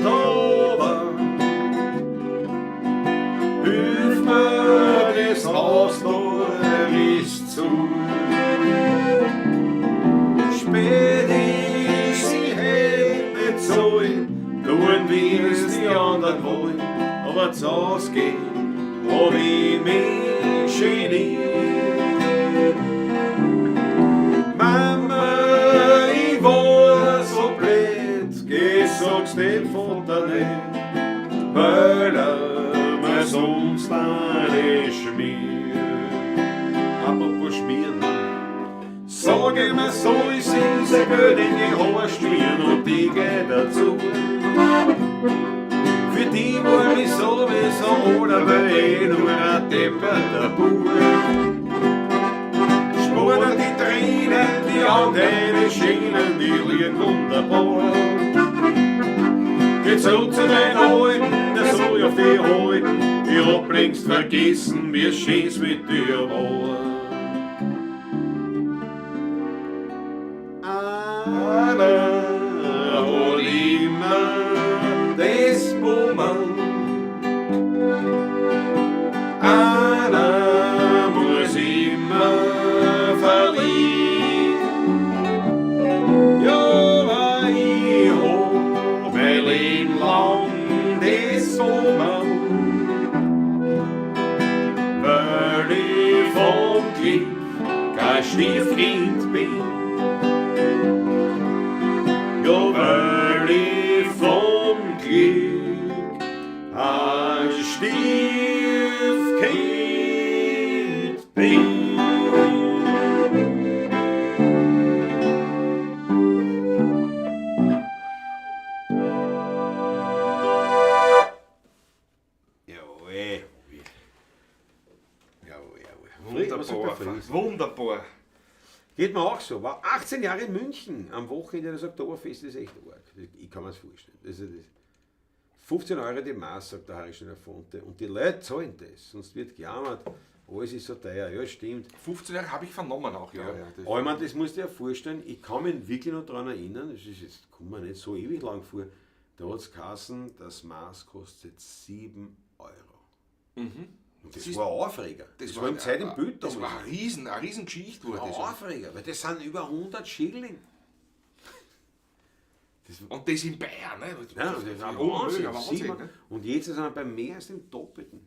drüber. Hilf mir das Haus durch. dazu. Spät ist sie hätt nicht sollen, tun wie es die anderen wollen, aber zu Hause gehen hab ich mich geniert. Mama, ich war so blöd, geh, sag's dem Vater nicht, weil er mir sonst eine schmiert. Apropos schmieren, sag ich mir, soll sie sein Geld in die Haare schmieren und ich geh dazu. Für die war ich sowieso oder weil ich nur ein depperter Bub. Spuren die Tränen, die Augen schienen, die liegen wunderbar. Geh zurück zu den Alten, der soll auf die halten. Ich hab längst vergessen, wie schön's mit dir war. Einer hat immer das Bummel. Einer muss immer verlieren. Ja, aber ich hab mein Leben lang das Bummel, weil ich vom Glück kein Stiefkind bin. Ja, weil ich vom Glück ein Stiefkind bin. Jawohl. Jawohl, jawohl. Was sagt der Wunderbar. Fries? Wunderbar. Geht mir auch so. War 18 Jahre in München am Wochenende das Oktoberfest ist echt arg. Ich kann mir's vorstellen. Das ist das. 15 Euro die Maß, sagt der Harry Schneider Fonte. Und die Leute zahlen das, sonst wird gejammert. Alles ist so teuer. Ja, stimmt. 15 Jahre habe ich vernommen auch, ja. Ja, das Aber ich meine, das musst du dir ja vorstellen, ich kann mich wirklich noch daran erinnern, das ist jetzt, kommt mir nicht so ewig lang vor, da hat es geheißen, das Maß kostet 7 Euro. Und das Das ist- war ein Aufreger. Das war im Zeit im Bild Das damals. war eine Riesengeschichte. War Ein das. Aufreger, weil das sind über 100 Schilling. Und das in Bayern, ne? Ja, das ist ein Unmöglich, Wahnsinn. Wahnsinn, 7 ne? Und jetzt sind wir bei mehr als dem Doppelten.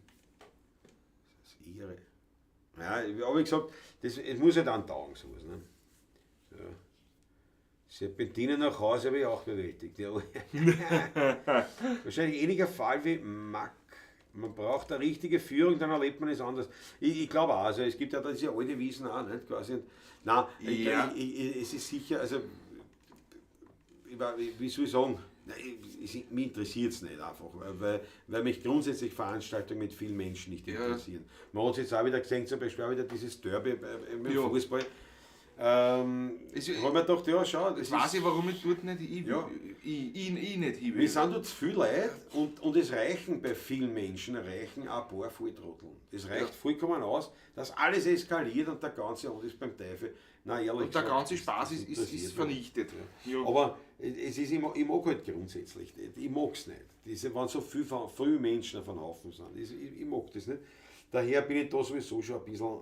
Das ist irre. Ja, aber wie gesagt, es muss halt taugen, sowas. Ne? So. Serpentinen nach Hause habe ich auch bewältigt. Ja. Wahrscheinlich ähnlicher Fall wie Mack. Man braucht eine richtige Führung, dann erlebt man es anders. Ich glaube auch, also es gibt ja da diese alte Wiesen auch, nicht? Quasi. Nein, Ja. es ist sicher, also wie soll ich sagen, nein, mich interessiert es nicht einfach, weil mich grundsätzlich Veranstaltungen mit vielen Menschen nicht interessieren. Man hat es jetzt auch wieder gesehen, zum Beispiel auch wieder dieses Derby mit Ja. Fußball. Hab mir gedacht, ja, schau, das Weiß ist, ich, warum ich dort nicht hin Ja. ich nicht hin will. wir sind dort zu viele Leute und es reichen bei vielen Menschen, reichen auch ein paar Volltrotteln. Das reicht vollkommen aus, dass alles eskaliert und der ganze Abend ist beim Teufel. Nein, ehrlich Und der gesagt, ganze das- Spaß das ist interessiert mich. vernichtet. Ja. Aber es ist, ich mag halt grundsätzlich, ich mag's nicht. Diese, wenn so viele Menschen auf einem Haufen sind, ich mag das nicht. Daher bin ich da sowieso schon ein bisschen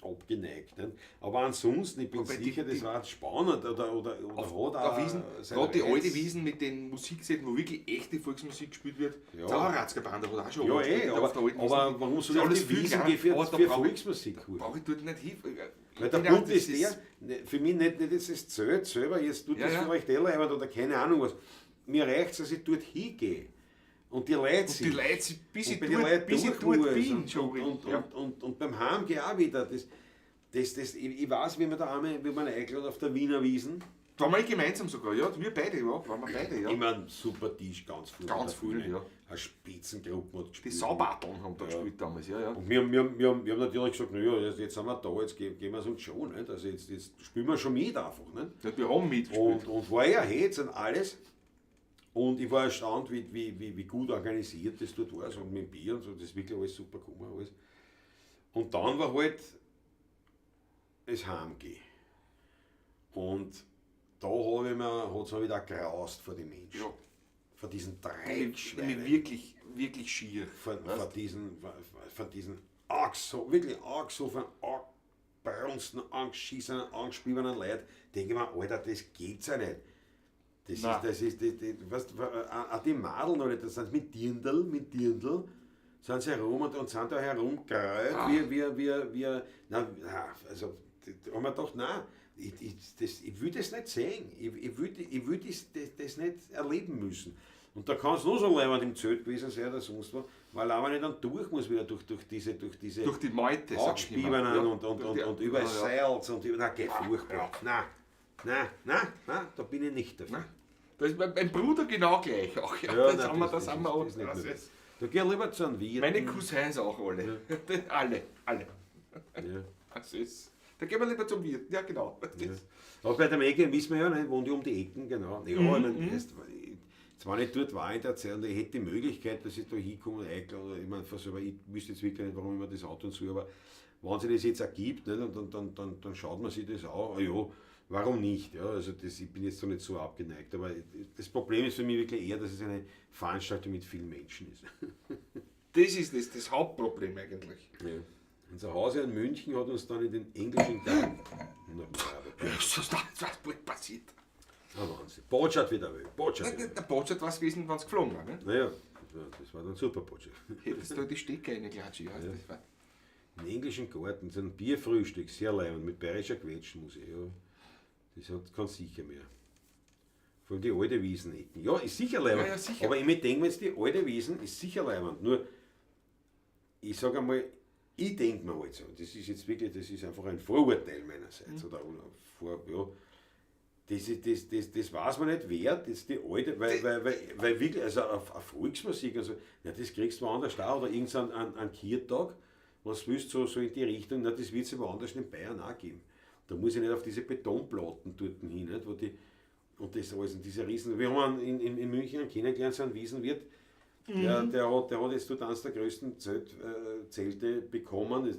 abgeneigt. Nicht? Aber ansonsten, ich bin Wobei sicher, das war spannend oder Auf, hat auf auch Wiesen, seinen gerade die alte Reiz. Wiesen mit den Musiksätzen, wo wirklich echte Volksmusik gespielt wird. Ja. Der Ratzger Band hat auch schon Ja, gespielt, auf der alten aber Wiesen. warum soll Ist ich auf alles die viel Wiesen kleiner, gehen aber da für brauch ich Volksmusik? Brauche ich dort nicht hin. Weil der Ich bin Punkt auch- ist das der, ne, für mich nicht jetzt das Zelt selber, jetzt tut Ja, das ja. vielleicht eh leid oder keine Ahnung was. Mir reicht es, dass ich dort hingehe und die Leute Und die sehe. Leute, sind- bis Und ich bei den dort, Leuten bis ich durch dort muss bin, und, schon. und, ja. und beim Heimgehen auch wieder. Ich weiß, wie man da einmal, wie man eingeladen auf der Wiener Wiesn. Waren wir gemeinsam sogar, ja, wir beide, ja, waren wir beide, ja. Immer ein super Tisch, ganz viel. Ganz viel, ja. Eine Spitzengruppe hat Die gespielt. Saubatteln haben da gespielt damals, ja, ja. Und wir haben natürlich gesagt, naja, jetzt sind wir da, jetzt gehen wir es uns schon, nicht? Also jetzt spielen wir schon mit einfach. Nicht? Ja, wir haben mitgespielt. Und war ja Hetz und alles. Und ich war erstaunt, wie gut organisiert das dort war, so mit dem Bier und so, das ist wirklich alles super gekommen. Alles. Und dann war halt das Heimgehen. Und da hab ich mir, hat's mir wieder graust vor den Menschen. Ja. Vor diesen Nämlich Dreckschweinen. wirklich, wirklich schier. Vor diesen, vor diesen arg so, wirklich arg so von arg angegrunzten, angeschissenen, angespiebenen Leute, denke ich mir, Alter, das geht's ja nicht. Das Nein. ist, das ist, das, das, weißt, auch die Madeln, alle, das sind mit Dirndl, sind sie herum und sind da herumgeräut, wie, na, na, also, da haben wir gedacht, nein, ich will das nicht sehen, ich will das nicht erleben müssen. Und da kann es nur so leibend im Zelt gewesen sein oder sonst was, weil auch wenn ich dann durch muss, wieder durch diese Durch die Meute, sag ich immer. Angespiebenen Ja, und, durch die- und überall Ja, ja. Seils und über, nein, geh, furchtbar. Nein, nein, nein, nein, da bin ich nicht dafür. Nein. Da ist mein Bruder genau gleich auch. Ja, Ja, das nein, haben wir, das haben wir auch. das ist nicht Das möglich. ist- Da geh ich lieber zu einem Wirt. Meine Cousins auch alle. Alle, alle. Ja. Das ist, da gehen wir lieber zum Wirt. Ja, genau. Das Ja. ist, Aber bei der Mege wissen wir ja, ne, wohnt die um die Ecken, genau. Ja, ich mein, weißt, zwar nicht dort war in der Zeit und ich hätte die Möglichkeit, dass ich da hinkomme und eingeladen, ich meine, aber ich wüsste jetzt wirklich nicht, warum ich mir das Auto und so, aber wenn sich das jetzt ergibt, ne, dann schaut man sich das an, ah, ja, warum nicht? Ja, also das, ich bin jetzt so nicht so abgeneigt, aber das Problem ist für mich wirklich eher, dass es eine Veranstaltung mit vielen Menschen ist. das ist das Hauptproblem eigentlich. Ja. Unser Haus in München hat uns dann in den englischen Garten. Na, bravo. Jesus, das ist passiert. Ah, Wahnsinn. Botschat wieder, Botschat wieder. Der Botschat war es gewesen, wenn es geflogen war. Ne? Naja, das war dann super Botschat. Hättest du die Stecker reingeklatscht. Ja. Das war, Im englischen Garten, so ein Bierfrühstück, sehr leibend, mit bayerischer Quetschmusik. Ja. Das hat ganz sicher mehr. Vor allem die alte Wiesenecken. Ja, ist sicher leibend. Ja, ja, sicher. Aber ich mir denke mir jetzt, die alte Wiesen ist sicher leibend. Nur, ich sage einmal, ich denke mir halt so, das ist jetzt wirklich, das ist einfach ein Vorurteil meinerseits. Mhm. Oder vor, ja, das, ist, das weiß man nicht wert, das ist die alte, weil wirklich, also auf Volksmusik, also, ja, das kriegst du woanders da oder irgendein an Kirtag, was willst du so in die Richtung, na, das wird es woanders in Bayern auch geben. Da muss ich nicht auf diese Betonplatten dort hin, nicht, wo die, und das alles, und diese Riesen, wir haben einen in München einen kennengelernt, so einen Wiesenwirt, der hat jetzt dort eines der größten Zelte bekommen,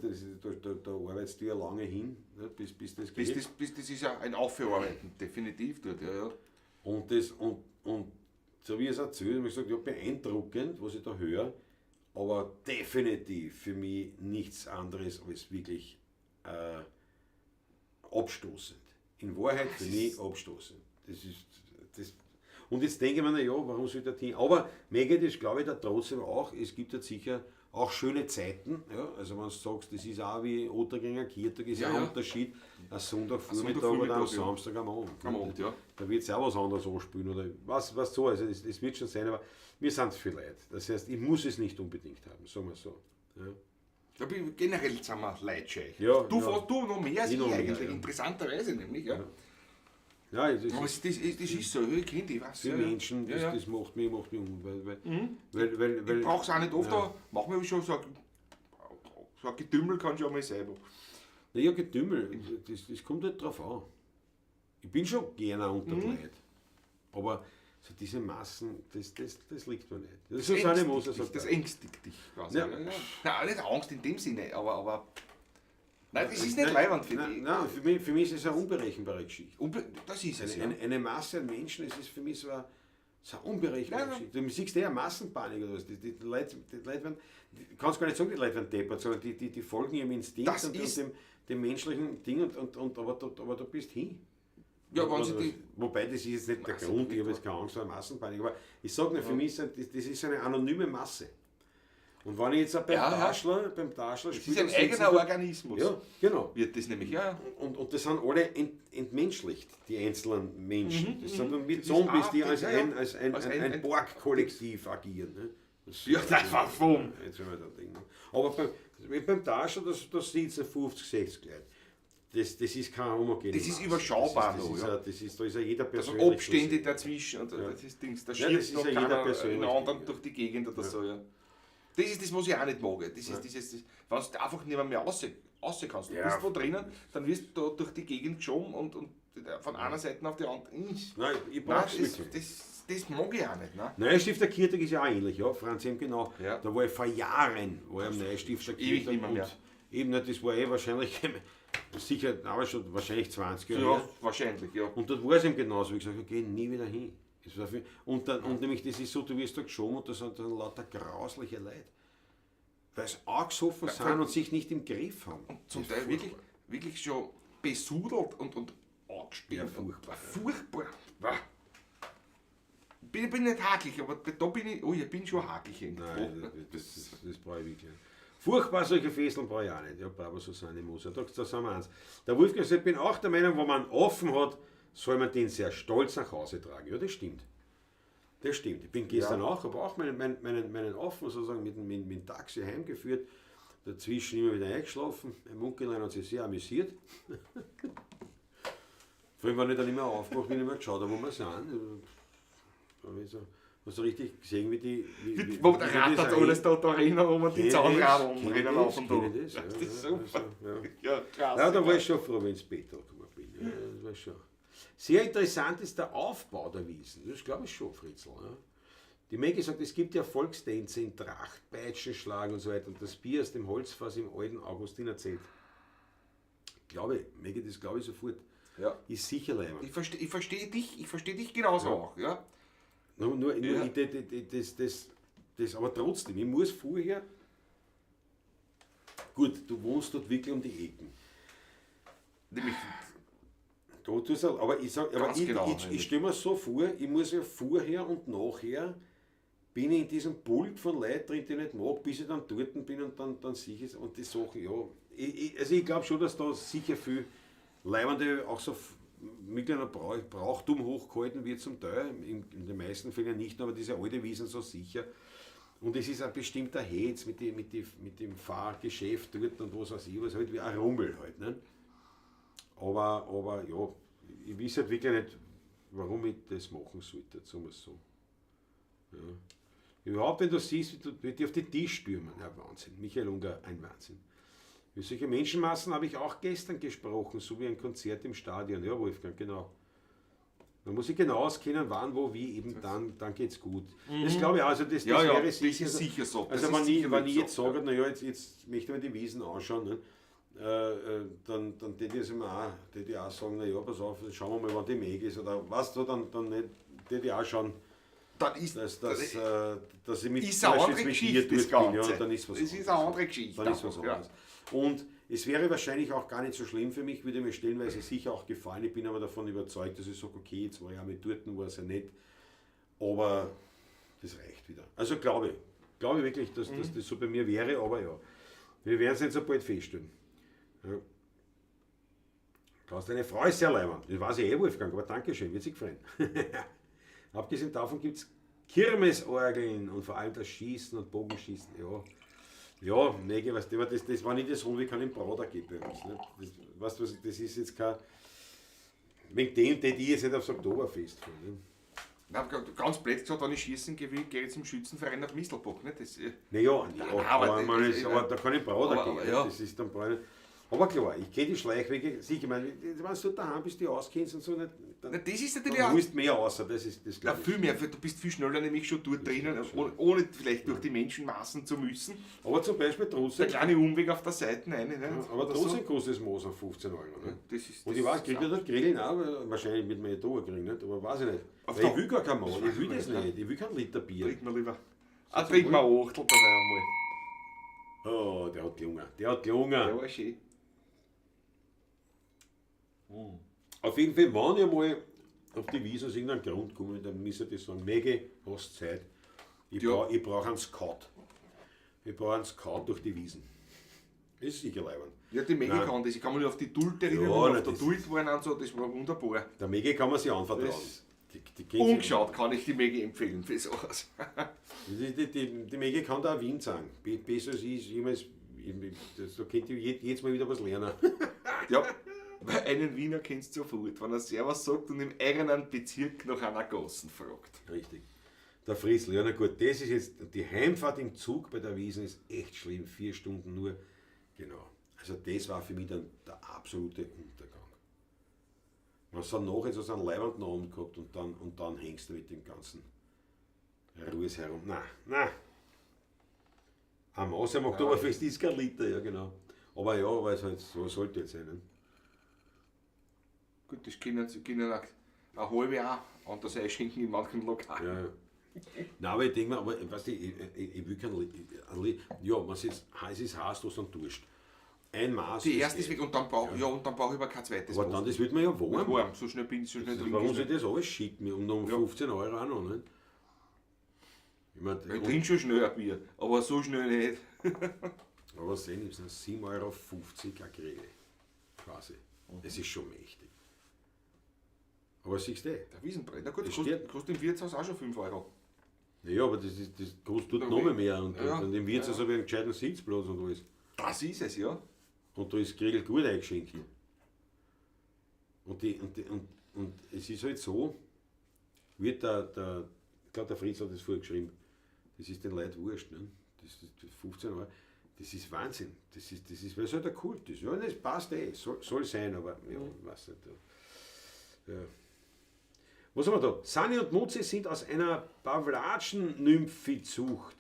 da arbeitest du ja lange hin, ne, bis das geht. bis das ist ja ein Aufarbeiten, definitiv dort. Ja, ja. Und, und so wie ich es erzählt, habe ich gesagt, ja, beeindruckend, was ich da höre, aber definitiv für mich nichts anderes als wirklich abstoßend. In Wahrheit für mich abstoßend. Das ist, das, und jetzt denke ich mir, na ja, warum soll ich da hin? Aber mir geht es, glaube ich, da trotzdem auch, es gibt jetzt sicher auch schöne Zeiten, ja, also wenn du sagst, das ist auch wie Ottergänger Kirtag, ist Ja, ein ja. Unterschied, ein Sonntagvormittag oder am Sonntagvormittag, ja. Samstag am Abend. Am Abend, ja. Da wird es auch was anderes anspielen oder was so, also es wird schon sein, aber wir sind viel Leute. Das heißt, ich muss es nicht unbedingt haben, sagen wir so. Ja. Da bin ich generell sind wir leidscheu. Ja, du ja. fährst du noch mehr als Ich ich noch mehr, eigentlich, ja. interessanterweise nämlich. Ja. Ja, es ist, Aber das ist so, ich kenne die, was. für ja, Menschen, ja, ja. das macht mich um, weil Ich brauche es auch nicht oft, da machen wir schon so ein Gedümmel kann schon mal sein. Naja, Getümmel, das kommt halt drauf an. Ich bin schon gerne unter mhm. Leid. Aber so diese Massen, das liegt mir nicht. Das ist eine ängstigt Mose, dich, das ängstigt dich quasi. Ja. Ja. Ja. Nein, nicht Angst in dem Sinne, aber nein, das ist nicht leibend für dich. Nein, für mich ist es eine unberechenbare Geschichte. Das ist es, Eine, eine Masse an Menschen, es ist für mich so eine unberechenbare Geschichte. Du siehst ja Massenpanik oder was. Die Leute werden, du kannst gar nicht sagen, die Leute werden deppert, sondern die folgen ihrem Instinkt Das und dem menschlichen Ding, aber du bist hin. Ja, wenn sie die Wobei, das ist jetzt nicht der Grund, ich habe jetzt keine Angst vor der Massenpanik, aber ich sage nur, für mich ist das ist eine anonyme Masse. Und wenn ich jetzt auch beim Taschler Das ist ein eigener Organismus. Ja, genau. Wird das nämlich, ja. Und das sind alle entmenschlicht, die einzelnen Menschen. Das sind dann wie Zombies, die als ein Borg-Kollektiv agieren. Ne? Das, ja, das war Fum. Jetzt wenn wir da denken. Aber beim Taschler, das sitzen 50, 60 Leute. Das ist kein homogene Das ist Masse. überschaubar das noch, ist, ja. Da ist ja jeder persönlich. Da sind Abstände dazwischen und das ist Dings, da ja, schiebt das ist noch ja jeder keiner persönlich. einen anderen durch die Gegend oder so, ja. Das ist das, was ich auch nicht mag. Das ist dieses, wenn du einfach nicht mehr raus kannst. Du bist wo drinnen, dann wirst du da durch die Gegend geschoben und von einer Seite auf die andere. Nein, ich brauch's wirklich. Das mag ich auch nicht. Ne? Neustifter Kirtag ist ja auch ähnlich, ja, Franz M. Genau. Ja. Da war ich vor Jahren am Neustifter Kirtag. Ewig nicht mehr. Eben, das war eh wahrscheinlich, sicher, aber schon wahrscheinlich 20 Jahre. Ja, wahrscheinlich, ja. Und dort war es eben genauso. Ich gesagt, ich gehe nie wieder hin. Das war für, und nämlich, das ist so, du wirst da geschoben und da sind dann lauter grausliche Leute. Weil sie angesoffen sind und sich nicht im Griff haben. Und zum Teil wirklich, wirklich schon besudelt und angestellt. Ja, furchtbar. Furchtbar. Wah. Bin nicht hakelig, aber da bin ich, oh, ich bin schon hakelig irgendwo. Nein, das brauche ich wirklich nicht. Furchtbar, solche Fesseln brauche ich auch nicht. Ja, bravo, Susanne Moser. Da sind wir eins. Der Wolfgang sagt, ich bin auch der Meinung, wenn man offen hat, soll man den sehr stolz nach Hause tragen. Ja, das stimmt. Das stimmt. Ich bin gestern auch, habe auch meinen Offen sozusagen mit dem Taxi heimgeführt. Dazwischen immer wieder eingeschlafen. Mein Munkelein hat sich sehr amüsiert. Vor allem, wenn ich dann immer aufgewacht bin, immer geschaut habe, wo wir sind. Da habe ich so, hast du richtig gesehen, wie die. Wie, Wo der rattert alles da rein, wo man die Zahnradeln rennen auf und da. Das, Ja, das ist super. Also, ja. Ja, klasse. Ja, da war ich schon froh, wenn ich ins Bett gekommen bin. Ja, das war schon. Sehr interessant ist der Aufbau der Wiesen. Das glaube ich schon, Fritzl. Ja. Die Maggie sagt, es gibt ja Volkstänze in Tracht, Peitschenschlag und so weiter und das Bier aus dem Holzfass im alten Augustinerzelt. Glaube ich, Maggie, das glaube ich sofort. Ja. Ist sicher leibend. Ich verstehe dich genauso auch. Ja. Nur, Ja. ich, das, aber trotzdem, ich muss vorher. Gut, du wohnst dort wirklich um die Ecken. Nämlich, Da tust du, aber ich sag, aber Ganz ich, genau, ich stelle mir so vor, ich muss ja vorher und nachher bin ich in diesem Pulk von Leuten drin, die ich nicht mag, bis ich dann dort bin und dann sehe ich es und die Sachen, ja. Also ich glaube schon, dass da sicher viel Leibende auch so Mitglieder Brauchtum hochgehalten wird zum Teil, in den meisten Fällen nicht, aber diese alte Wiesen so sicher. Und es ist ein bestimmter Hetz mit dem Fahrgeschäft dort und was weiß ich, was halt wie ein Rummel halt. Ne? Aber ja, ich weiß halt wirklich nicht, warum ich das machen sollte, sagen wir es so. Ja. Überhaupt, wenn du siehst, wie die auf den Tisch stürmen, ja, Wahnsinn. Michael Unger, ein Wahnsinn. Über solche Menschenmassen habe ich auch gestern gesprochen, so wie ein Konzert im Stadion. Ja, Wolfgang, genau. Man muss sich genau auskennen, wann, wo, wie, eben dann geht's gut. Das glaube ich auch, also das Ja, ja, wäre das sicher ist so. sicher so. Das Also ist wenn ich, sicher wenn ich so, jetzt sage, naja, jetzt möchte ich mir die Wiesen anschauen, ne? Dann würde ich auch sagen, naja, pass auf, schauen wir mal, wann die Meg ist oder was du, dann nicht, würde ich auch schauen, dann ist, dass ich mit, ist eine zum Beispiel andere mit dir Geschichte, das dort bin, Ganze. ja, dann ist was Das ist anderes. eine andere Geschichte. Dann ist was ja. anderes. Und es wäre wahrscheinlich auch gar nicht so schlimm für mich, würde mir stellenweise sicher auch gefallen. Ich bin aber davon überzeugt, dass ich sage, okay, jetzt war ich auch mit dort, war es ja nett, aber das reicht wieder. Also glaube ich wirklich, dass das so bei mir wäre, aber ja, wir werden es nicht so bald feststellen. Ja. Klaus, deine Frau ist sehr leibend. Das weiß ich eh, Wolfgang, aber Dankeschön, wird sich gefreuen. Abgesehen davon gibt es Kirmesorgeln und vor allem das Schießen und Bogenschießen. Ja, ja, nee, weißt du, aber das war nicht das Hund, wie kann im Prater geben bei uns. Ne? Das, weißt du, was, das ist jetzt kein. Wegen dem, der die jetzt nicht aufs Oktoberfest fahren. Ne? Na, ganz blöd gesagt, wenn ich schießen gehe, gehe ich zum Schützenverein nach Mistelbach. Ne? Das, Naja, ja, aber aber da kann ich Prater aber, gehen. ja. Das ist dann Prater. Aber klar, ich kenne die Schleichwege, sicher, ich meine, wenn du daheim bist, die auskennst und so, nicht, dann, na, das ist natürlich dann auch holst mehr raus, das ist das na, glaub ich. viel mehr, du bist viel schneller nämlich schon dort drinnen, ohne vielleicht durch die Menschenmassen zu müssen. Aber zum Beispiel trotzdem, Der kleine Umweg auf der Seite rein. Ne? aber Oder trotzdem so. kostet es Moos auf 15 Euro. Ne? Das ist, Und das ich weiß, ist kriegt er dort Grillen auch, wahrscheinlich mit meiner Tour kriegen, nicht? Aber weiß ich nicht. Auf Weil ich der- will gar kein Moos, ich will das nicht, nicht, ich will kein Liter Bier. Trink mal lieber. Ah, trink mal ein Achtel dabei einmal. Oh, der hat gelungen, der hat gelungen. Der war schön. Auf jeden Fall, wenn ich mal auf die Wiese aus irgendeinem Grund komme, dann müsste ich sagen, Maggie, hast Zeit. Ich Ja. brauch einen Scout. Ich brauche einen Scout durch die Wiesen. Das ist sicher leibend. Ja, die Maggie Nein. kann das. Ich kann mich nur auf die Dult erinnern, Ja, wo wir na, auf der das Dult waren und so, das war wunderbar. Der Maggie kann man sich anvertrauen. Das- Die kennt sich- Ungeschaut kann ich die Maggie empfehlen für sowas. Die Maggie kann da auch Wien sagen. Besser als ich jemals. Da könnte ich jedes Mal wieder was lernen. Ja, weil einen Wiener kennst du sofort, wenn er Servus sagt und im eigenen Bezirk nach einer Gassen fragt. Richtig. Der Fritzl, ja na gut, das ist jetzt, die Heimfahrt im Zug bei der Wiesn ist echt schlimm, 4 Stunden nur. Genau. Also das war für mich dann der absolute Untergang. Man hat dann nachher so einen leibenden Abend gehabt und dann hängst du mit dem ganzen Ruhes herum. Nein, nein. Am Außer im Oktoberfest ist kein Liter, ja genau. Aber ja, weil es halt so sollte jetzt sein. Ne? Gut, das können auch ein halbe auch anders einschenken in manchen Lokalen. Ja, ja. Nein, aber ich denke mir, aber, weißt du, ich will kein ja, man sieht, es ist heiß, du hast einen Durst. Ein Maß. Die das erste ist geht. weg und dann brauche ja. Und dann brauch ich aber kein zweites Aber dann, das wird man ja warm. Warm, so schnell bin ich, so schnell trinke Warum ich soll nicht. ich das alles schicken? Um noch 15 Euro auch noch, nicht? Ich mein, Ich trinke schon schnell ein Bier, aber so schnell nicht. Aber was denn, es sind 7,50 Euro eine Grille. Quasi. Das ist schon mächtig. Aber siehst du eh. Der Wiesenbrett, na gut, Das kostet, steht- kostet im Wirtshaus auch schon 5 Euro. Naja, aber das, ist, das kostet dort Ja, noch mal mehr. Und, ja, und im Wirtshaus habe ich einen gescheiten Sitzplatz und alles. Das ist es, ja. Und da ist Grill gut eingeschenkt. Und, die, und, die, und es ist halt so, wird der ich glaube, der Fritz hat das vorher geschrieben, das ist den Leuten wurscht, ne? Das ist 15 Euro, das ist Wahnsinn. Das ist, weil es halt der Kult ist. Ja, das passt eh, soll sein, aber ja, weiß nicht. Ja. Ja. Was haben wir da? Sani und Mutzi sind aus einer Pawlatschen-Nymphi-Zucht.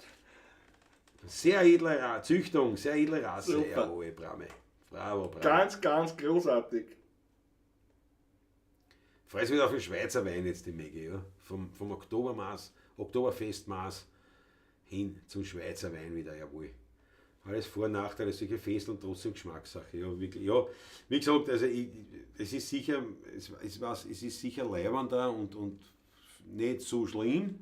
Sehr edle Züchtung, sehr edle Rasse. Super. Jawohl, Brame. Bravo, bravo. Ganz, ganz großartig. Freut sich wieder auf den Schweizer Wein jetzt, die Maggie, ja? Vom Oktobermaß, Oktoberfestmaß hin zum Schweizer Wein wieder, jawohl. Alles Vor- und Nachteile, solche Festeln und trotzdem Geschmackssache. Ja, wirklich, ja, wie gesagt, also es ist sicher, es ist sicher leibender und nicht so schlimm,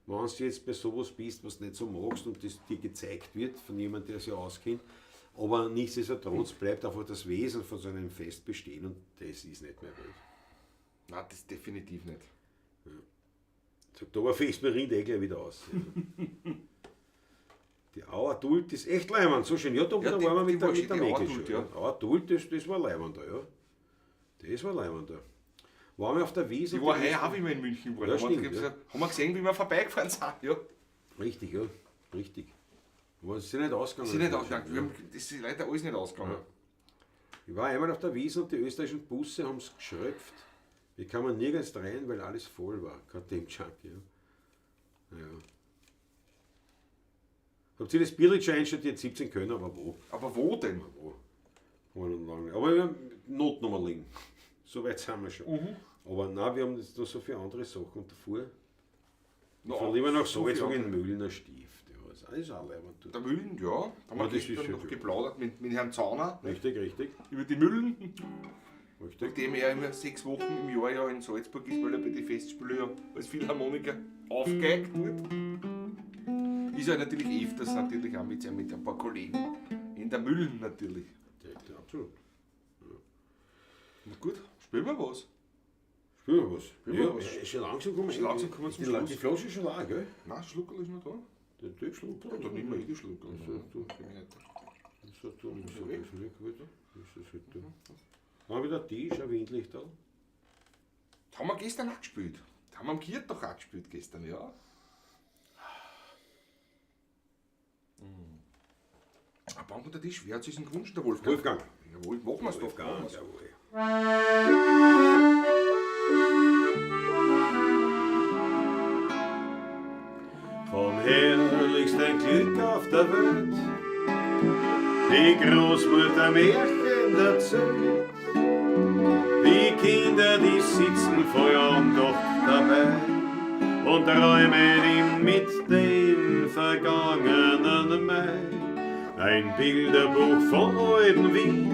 wenn du jetzt bei sowas bist, was du nicht so magst und das dir gezeigt wird von jemandem, der sich auskennt. Aber nichtsdestotrotz bleibt einfach das Wesen von so einem Fest bestehen und das ist nicht mehr Welt. Nein, das definitiv nicht. Das Oktoberfest mir rinnt eh gleich wieder aus. Ja. Die Auer Dult ist echt leibend, so schön. Ja, da, Ja, da die- waren wir die mit der, war mit der schön, die Mägel Auer schon. Dult, ja. Auer Dult, das war leibend da, ja. Das war leibend da. Waren wir auf der Wiese. Die war heuer auch, wie wir in München waren. Ja, haben, stimmt, wir, ja. haben wir gesehen, wie wir vorbeigefahren sind. Ja. Richtig, ja. Richtig. Aber es ist nicht ausgegangen. Sind nicht ausgegangen. Wir haben, das ist leider alles nicht ausgegangen. Ja. Ich war einmal auf der Wiese und die österreichischen Busse haben es geschröpft. Wir kamen nirgends rein, weil alles voll war. KTM Junkie, ja. Ja. Habt ihr das Bierl schon einstudiert? 17 können, aber wo? Aber wo denn? Wo? Haben wir noch lange nicht. Aber wir haben Notnummer liegen. So weit sind wir schon. Mhm. Aber nein, wir haben jetzt noch so viele andere Sachen und davor. No, Ich fahr lieber nach so viel Salzburg in andere. Müllner Stift. Ja, das ist auch leibend dort. Der Mühlen, ja. Da haben Ja, wir das ist gestern schön, noch ja. geplaudert mit Herrn Zauner Richtig, richtig. über die Mühlen. Richtig. Nachdem er immer 6 Wochen im Jahr ja in Salzburg ist, weil er bei den Festspielen ja als Philharmoniker aufgeigt wird. Ist er natürlich öfters natürlich auch mit ein paar Kollegen in der Mühlen natürlich. Ja, absolut. Na gut, spielen wir was. Spüren wir was. Spüren wir Ja, was. ist schon langsam kommen. Schon langsam kommen wir zum die, Schluss. Die Flasche ist schon leer, gell? Nein, Schluckerl ist noch da. Der Schluckerl. Ja, dann nehmen wir eh die Schluckerl. So, du. Für mich nicht. So, du, so, weg. ist nicht gut. Ist das halt da. Haben wir wieder Tisch, ein Windlichterl. Das haben wir gestern auch gespielt. Das haben wir am Kirtag auch gespielt gestern, ja. Ein Bank unter Tisch, wer hat sich denn gewünscht, der Wolfgang? Wolfgang. Jawohl, machen wir's doch. Wolfgang, machen wir's. jawohl. Vom herrlichsten Glück auf der Welt, die Großmutter Märchen erzählt, die Kinder, die sitzen voll Andacht dabei und träumen ihm mit den vergangenen Mai. Ein Bilderbuch von alten Wien,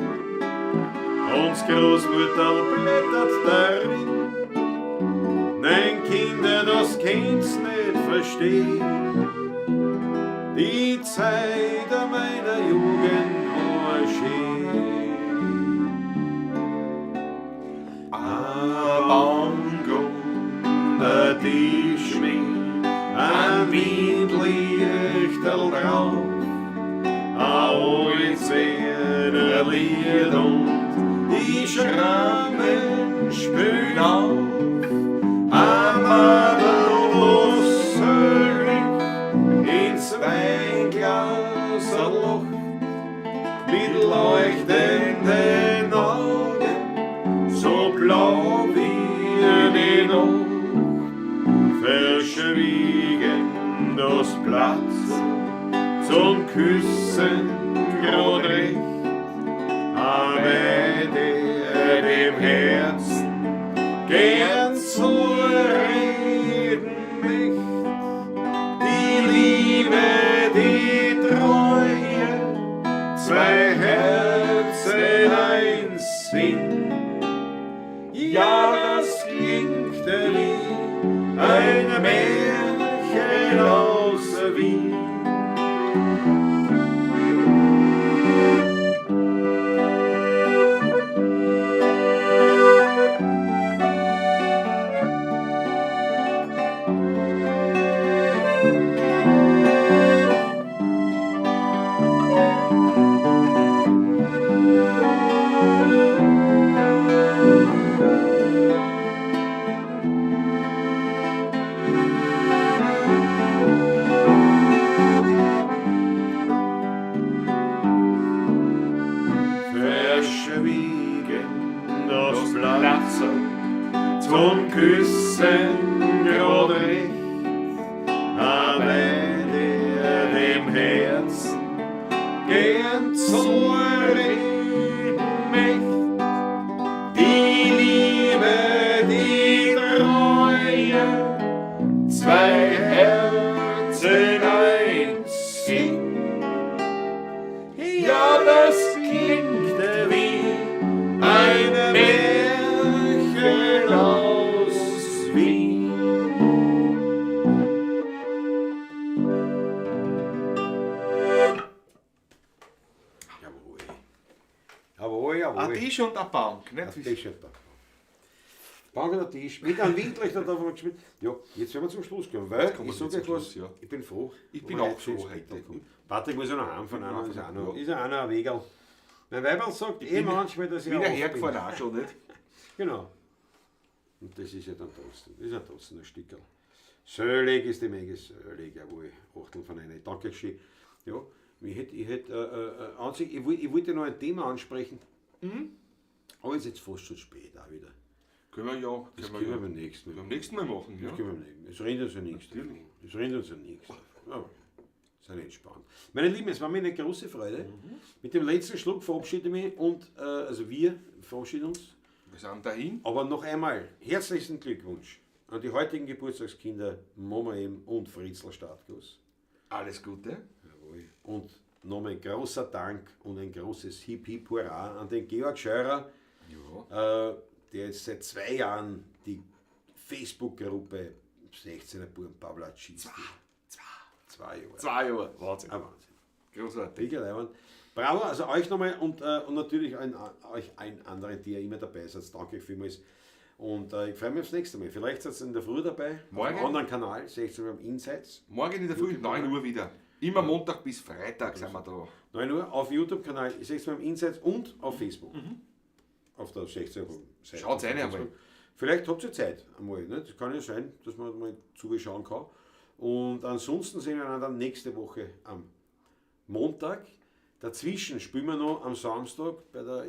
uns Großmutter blättert darin. Nein, Kinder, das könnt's nicht verstehen. Die Zeit meiner Jugend war schön. Ein Bank unter Tisch mit einem Windlichterl drauf, ein altes Wiener Lied und die Schrammen spülen auf. Ein Madel ins Weinglas ein Loch, mit leuchtenden Augen, so blau wie die Nacht, verschwiegen das Platz zum Küssen grad recht, aber der dem Herzen gern zu reden möcht. Die Liebe, die Treue, zwei Herzen. Jawohl. Ein Tisch und eine Bank, nicht? Ein Tisch und eine Bank. Bank und ein Tisch. Mit einem Windlichter da haben wir gespielt. Ja, jetzt werden wir zum Schluss kommen, weil kommen ich wir sage zum euch was, Schluss, ja. ich bin froh. Ich bin Wenn wir auch froh ins heute. Bett kommen. Patrick muss ja noch heimfahren, auch noch, ist auch noch, Ja. ist ja auch noch ein Wegerl. Mein Weiberl sagt eh manchmal, dass ich Bin auch ja oft hergefahren auch schon, nicht? Genau. Und das ist ja dann trotzdem, das ist ja trotzdem ein Stickerl. Selig ist die Menge, selig, jawohl, Achtel von einer. Danke schön. Ja, ich hätte, ich hätte, an sich, ich, ich wollte noch ein Thema ansprechen. Aber ist jetzt fast schon spät auch wieder. Können wir ja, Das können können wir wir beim nächsten Mal. beim nächsten Mal machen, ja. Das können wir beim nächsten Mal. Es rennt uns ja nichts. Natürlich. Es rennt uns ja nichts. Aber sind entspannt. Meine Lieben, es war mir eine große Freude. Mit dem letzten Schluck verabschiede ich mich und, also wir verabschieden uns. Wir sind dahin. Aber noch einmal herzlichsten Glückwunsch an die heutigen Geburtstagskinder Mama M und Fritzl Startguss. Alles Gute. Jawohl. Und nochmal ein großer Dank und ein großes Hip Hip Hurra an den Georg Scheurer, Ja. der jetzt seit 2 Jahren die Facebook-Gruppe 16er Buben Pawlatsch schießt. Zwei Jahre. 2 Jahre. Wahnsinn. Ein Wahnsinn. Großartig. Wirklich leibend. Bravo, also euch nochmal und natürlich euch allen anderen, die ja immer dabei seid. Danke euch vielmals. Und ich freue mich aufs nächste Mal. Vielleicht seid ihr in der Früh dabei, auf Morgen. einem anderen Kanal, 16 Uhr am Insights. Morgen in der Früh, 9 Uhr wieder. Immer Montag bis Freitag sind wir da. 9 Uhr auf YouTube-Kanal, 16 Uhr am Insights und auf Facebook. Auf der 16 Uhr Seite. Schaut's rein einmal. Vielleicht habt ihr Zeit einmal. Ne? Das kann ja sein, dass man mal zuschauen kann. Und ansonsten sehen wir einander nächste Woche am Montag. Dazwischen spielen wir noch am Samstag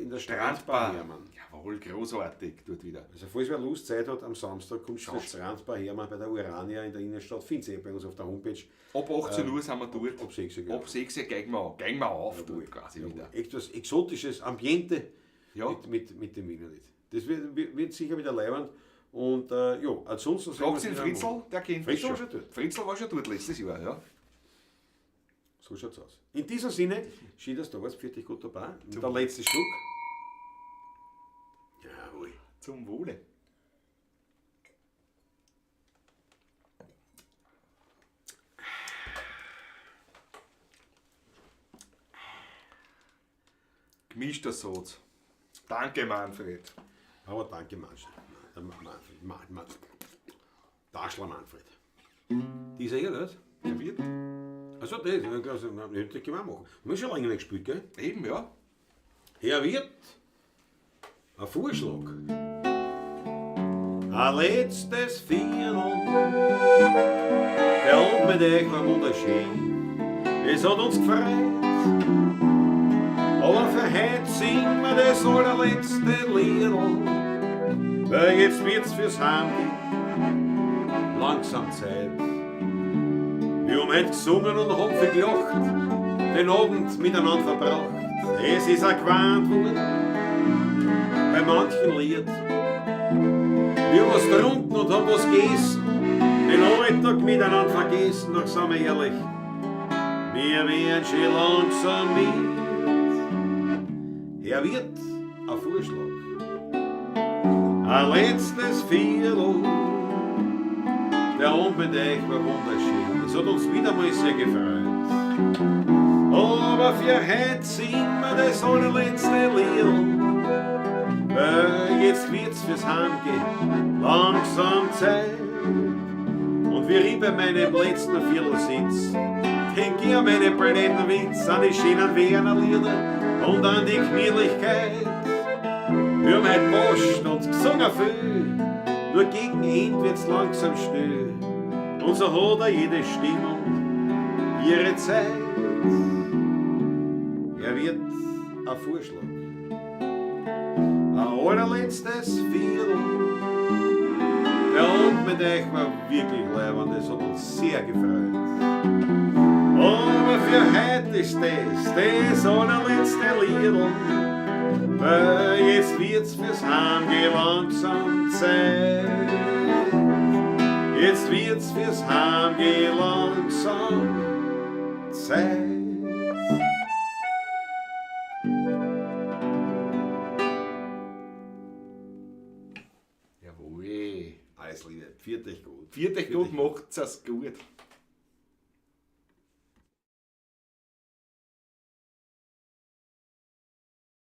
in der Strandbar Hermann. Jawohl, großartig dort wieder. Also falls wer Lust Zeit hat, am Samstag kommt zur Schaut's. Strandbar Hermann bei der Urania in der Innenstadt. Findet ihr eh bei uns auf der Homepage. Ab 18 Uhr sind wir dort. Ab 6 Uhr, genau. Ab 6 Uhr gehen wir an. Gehen wir auf Jawohl. dort quasi Jawohl. wieder. Etwas Exotisches, Ambiente Ja. mit dem Wienerlied. Das wird sicher wieder leibend. Und ja, ansonsten sehen wir Fragt uns den wieder am Fritzl, Montag. der kennt Fritzl das war schon dort. Fritzl war schon dort letztes Jahr, ja. So schaut's aus. In diesem Sinne, schön, dass du da warst. Pfiat dich gut dabei. Und der letzte Schluck. Jawohl. Zum Wohle. Gemischter Sod. Danke, Manfred. Aber danke, Manfred. Daschler Manfred. Die ist ja hier, das? Der wird. Also das, das können wir auch machen. Wir haben schon lange nicht gespielt, gell? Eben, ja. Herr Wirt, ein Vorschlag. Ein letztes Viertel, der Abend mit euch war wunderschön. Es hat uns gefreut, aber für heute singen wir das allerletzte Liedl, weil jetzt wird's fürs Heimgehen langsam Zeit. Wir haben heute gesungen und haben viel gelacht, den Abend miteinander verbracht. Es ist auch gewarnt worden, bei manchen Lied. Wir haben was getrunken und haben was gegessen, den Alltag miteinander vergessen, doch sind wir ehrlich, wir werden schon langsam mit. Herr Wirt, ein Vorschlag, ein letztes Viertel. Der Abend mit euch war wunderschön, es hat uns wieder mal sehr gefreut. Aber für heute singen wir das allerletzte Lied, weil jetzt wird's fürs Heimgehen langsam Zeit. Und wie ich bei meinem letzten Viertel sitz, denk ich an meine blöden Witz, an die schönen Wiener Lieder und an die Gemütlichkeit. Wir haben heute Post und gesungen viel, nur gegen End wird's langsam still. Und so hat auch jede Stimmung ihre Zeit. Er wird ein Vorschlag, ein allerletztes Viertel. Der Abend mit euch war wirklich leibend, das hat uns sehr gefreut. Aber für heute ist das allerletzte Liedl, weil jetzt wird's fürs Heimgehen langsam Zeit. Jetzt wird's fürs Heimgehen langsam Zeit. Jawohl. Alles Liebe, pfiat euch gut. Pfiat euch gut, macht's es gut.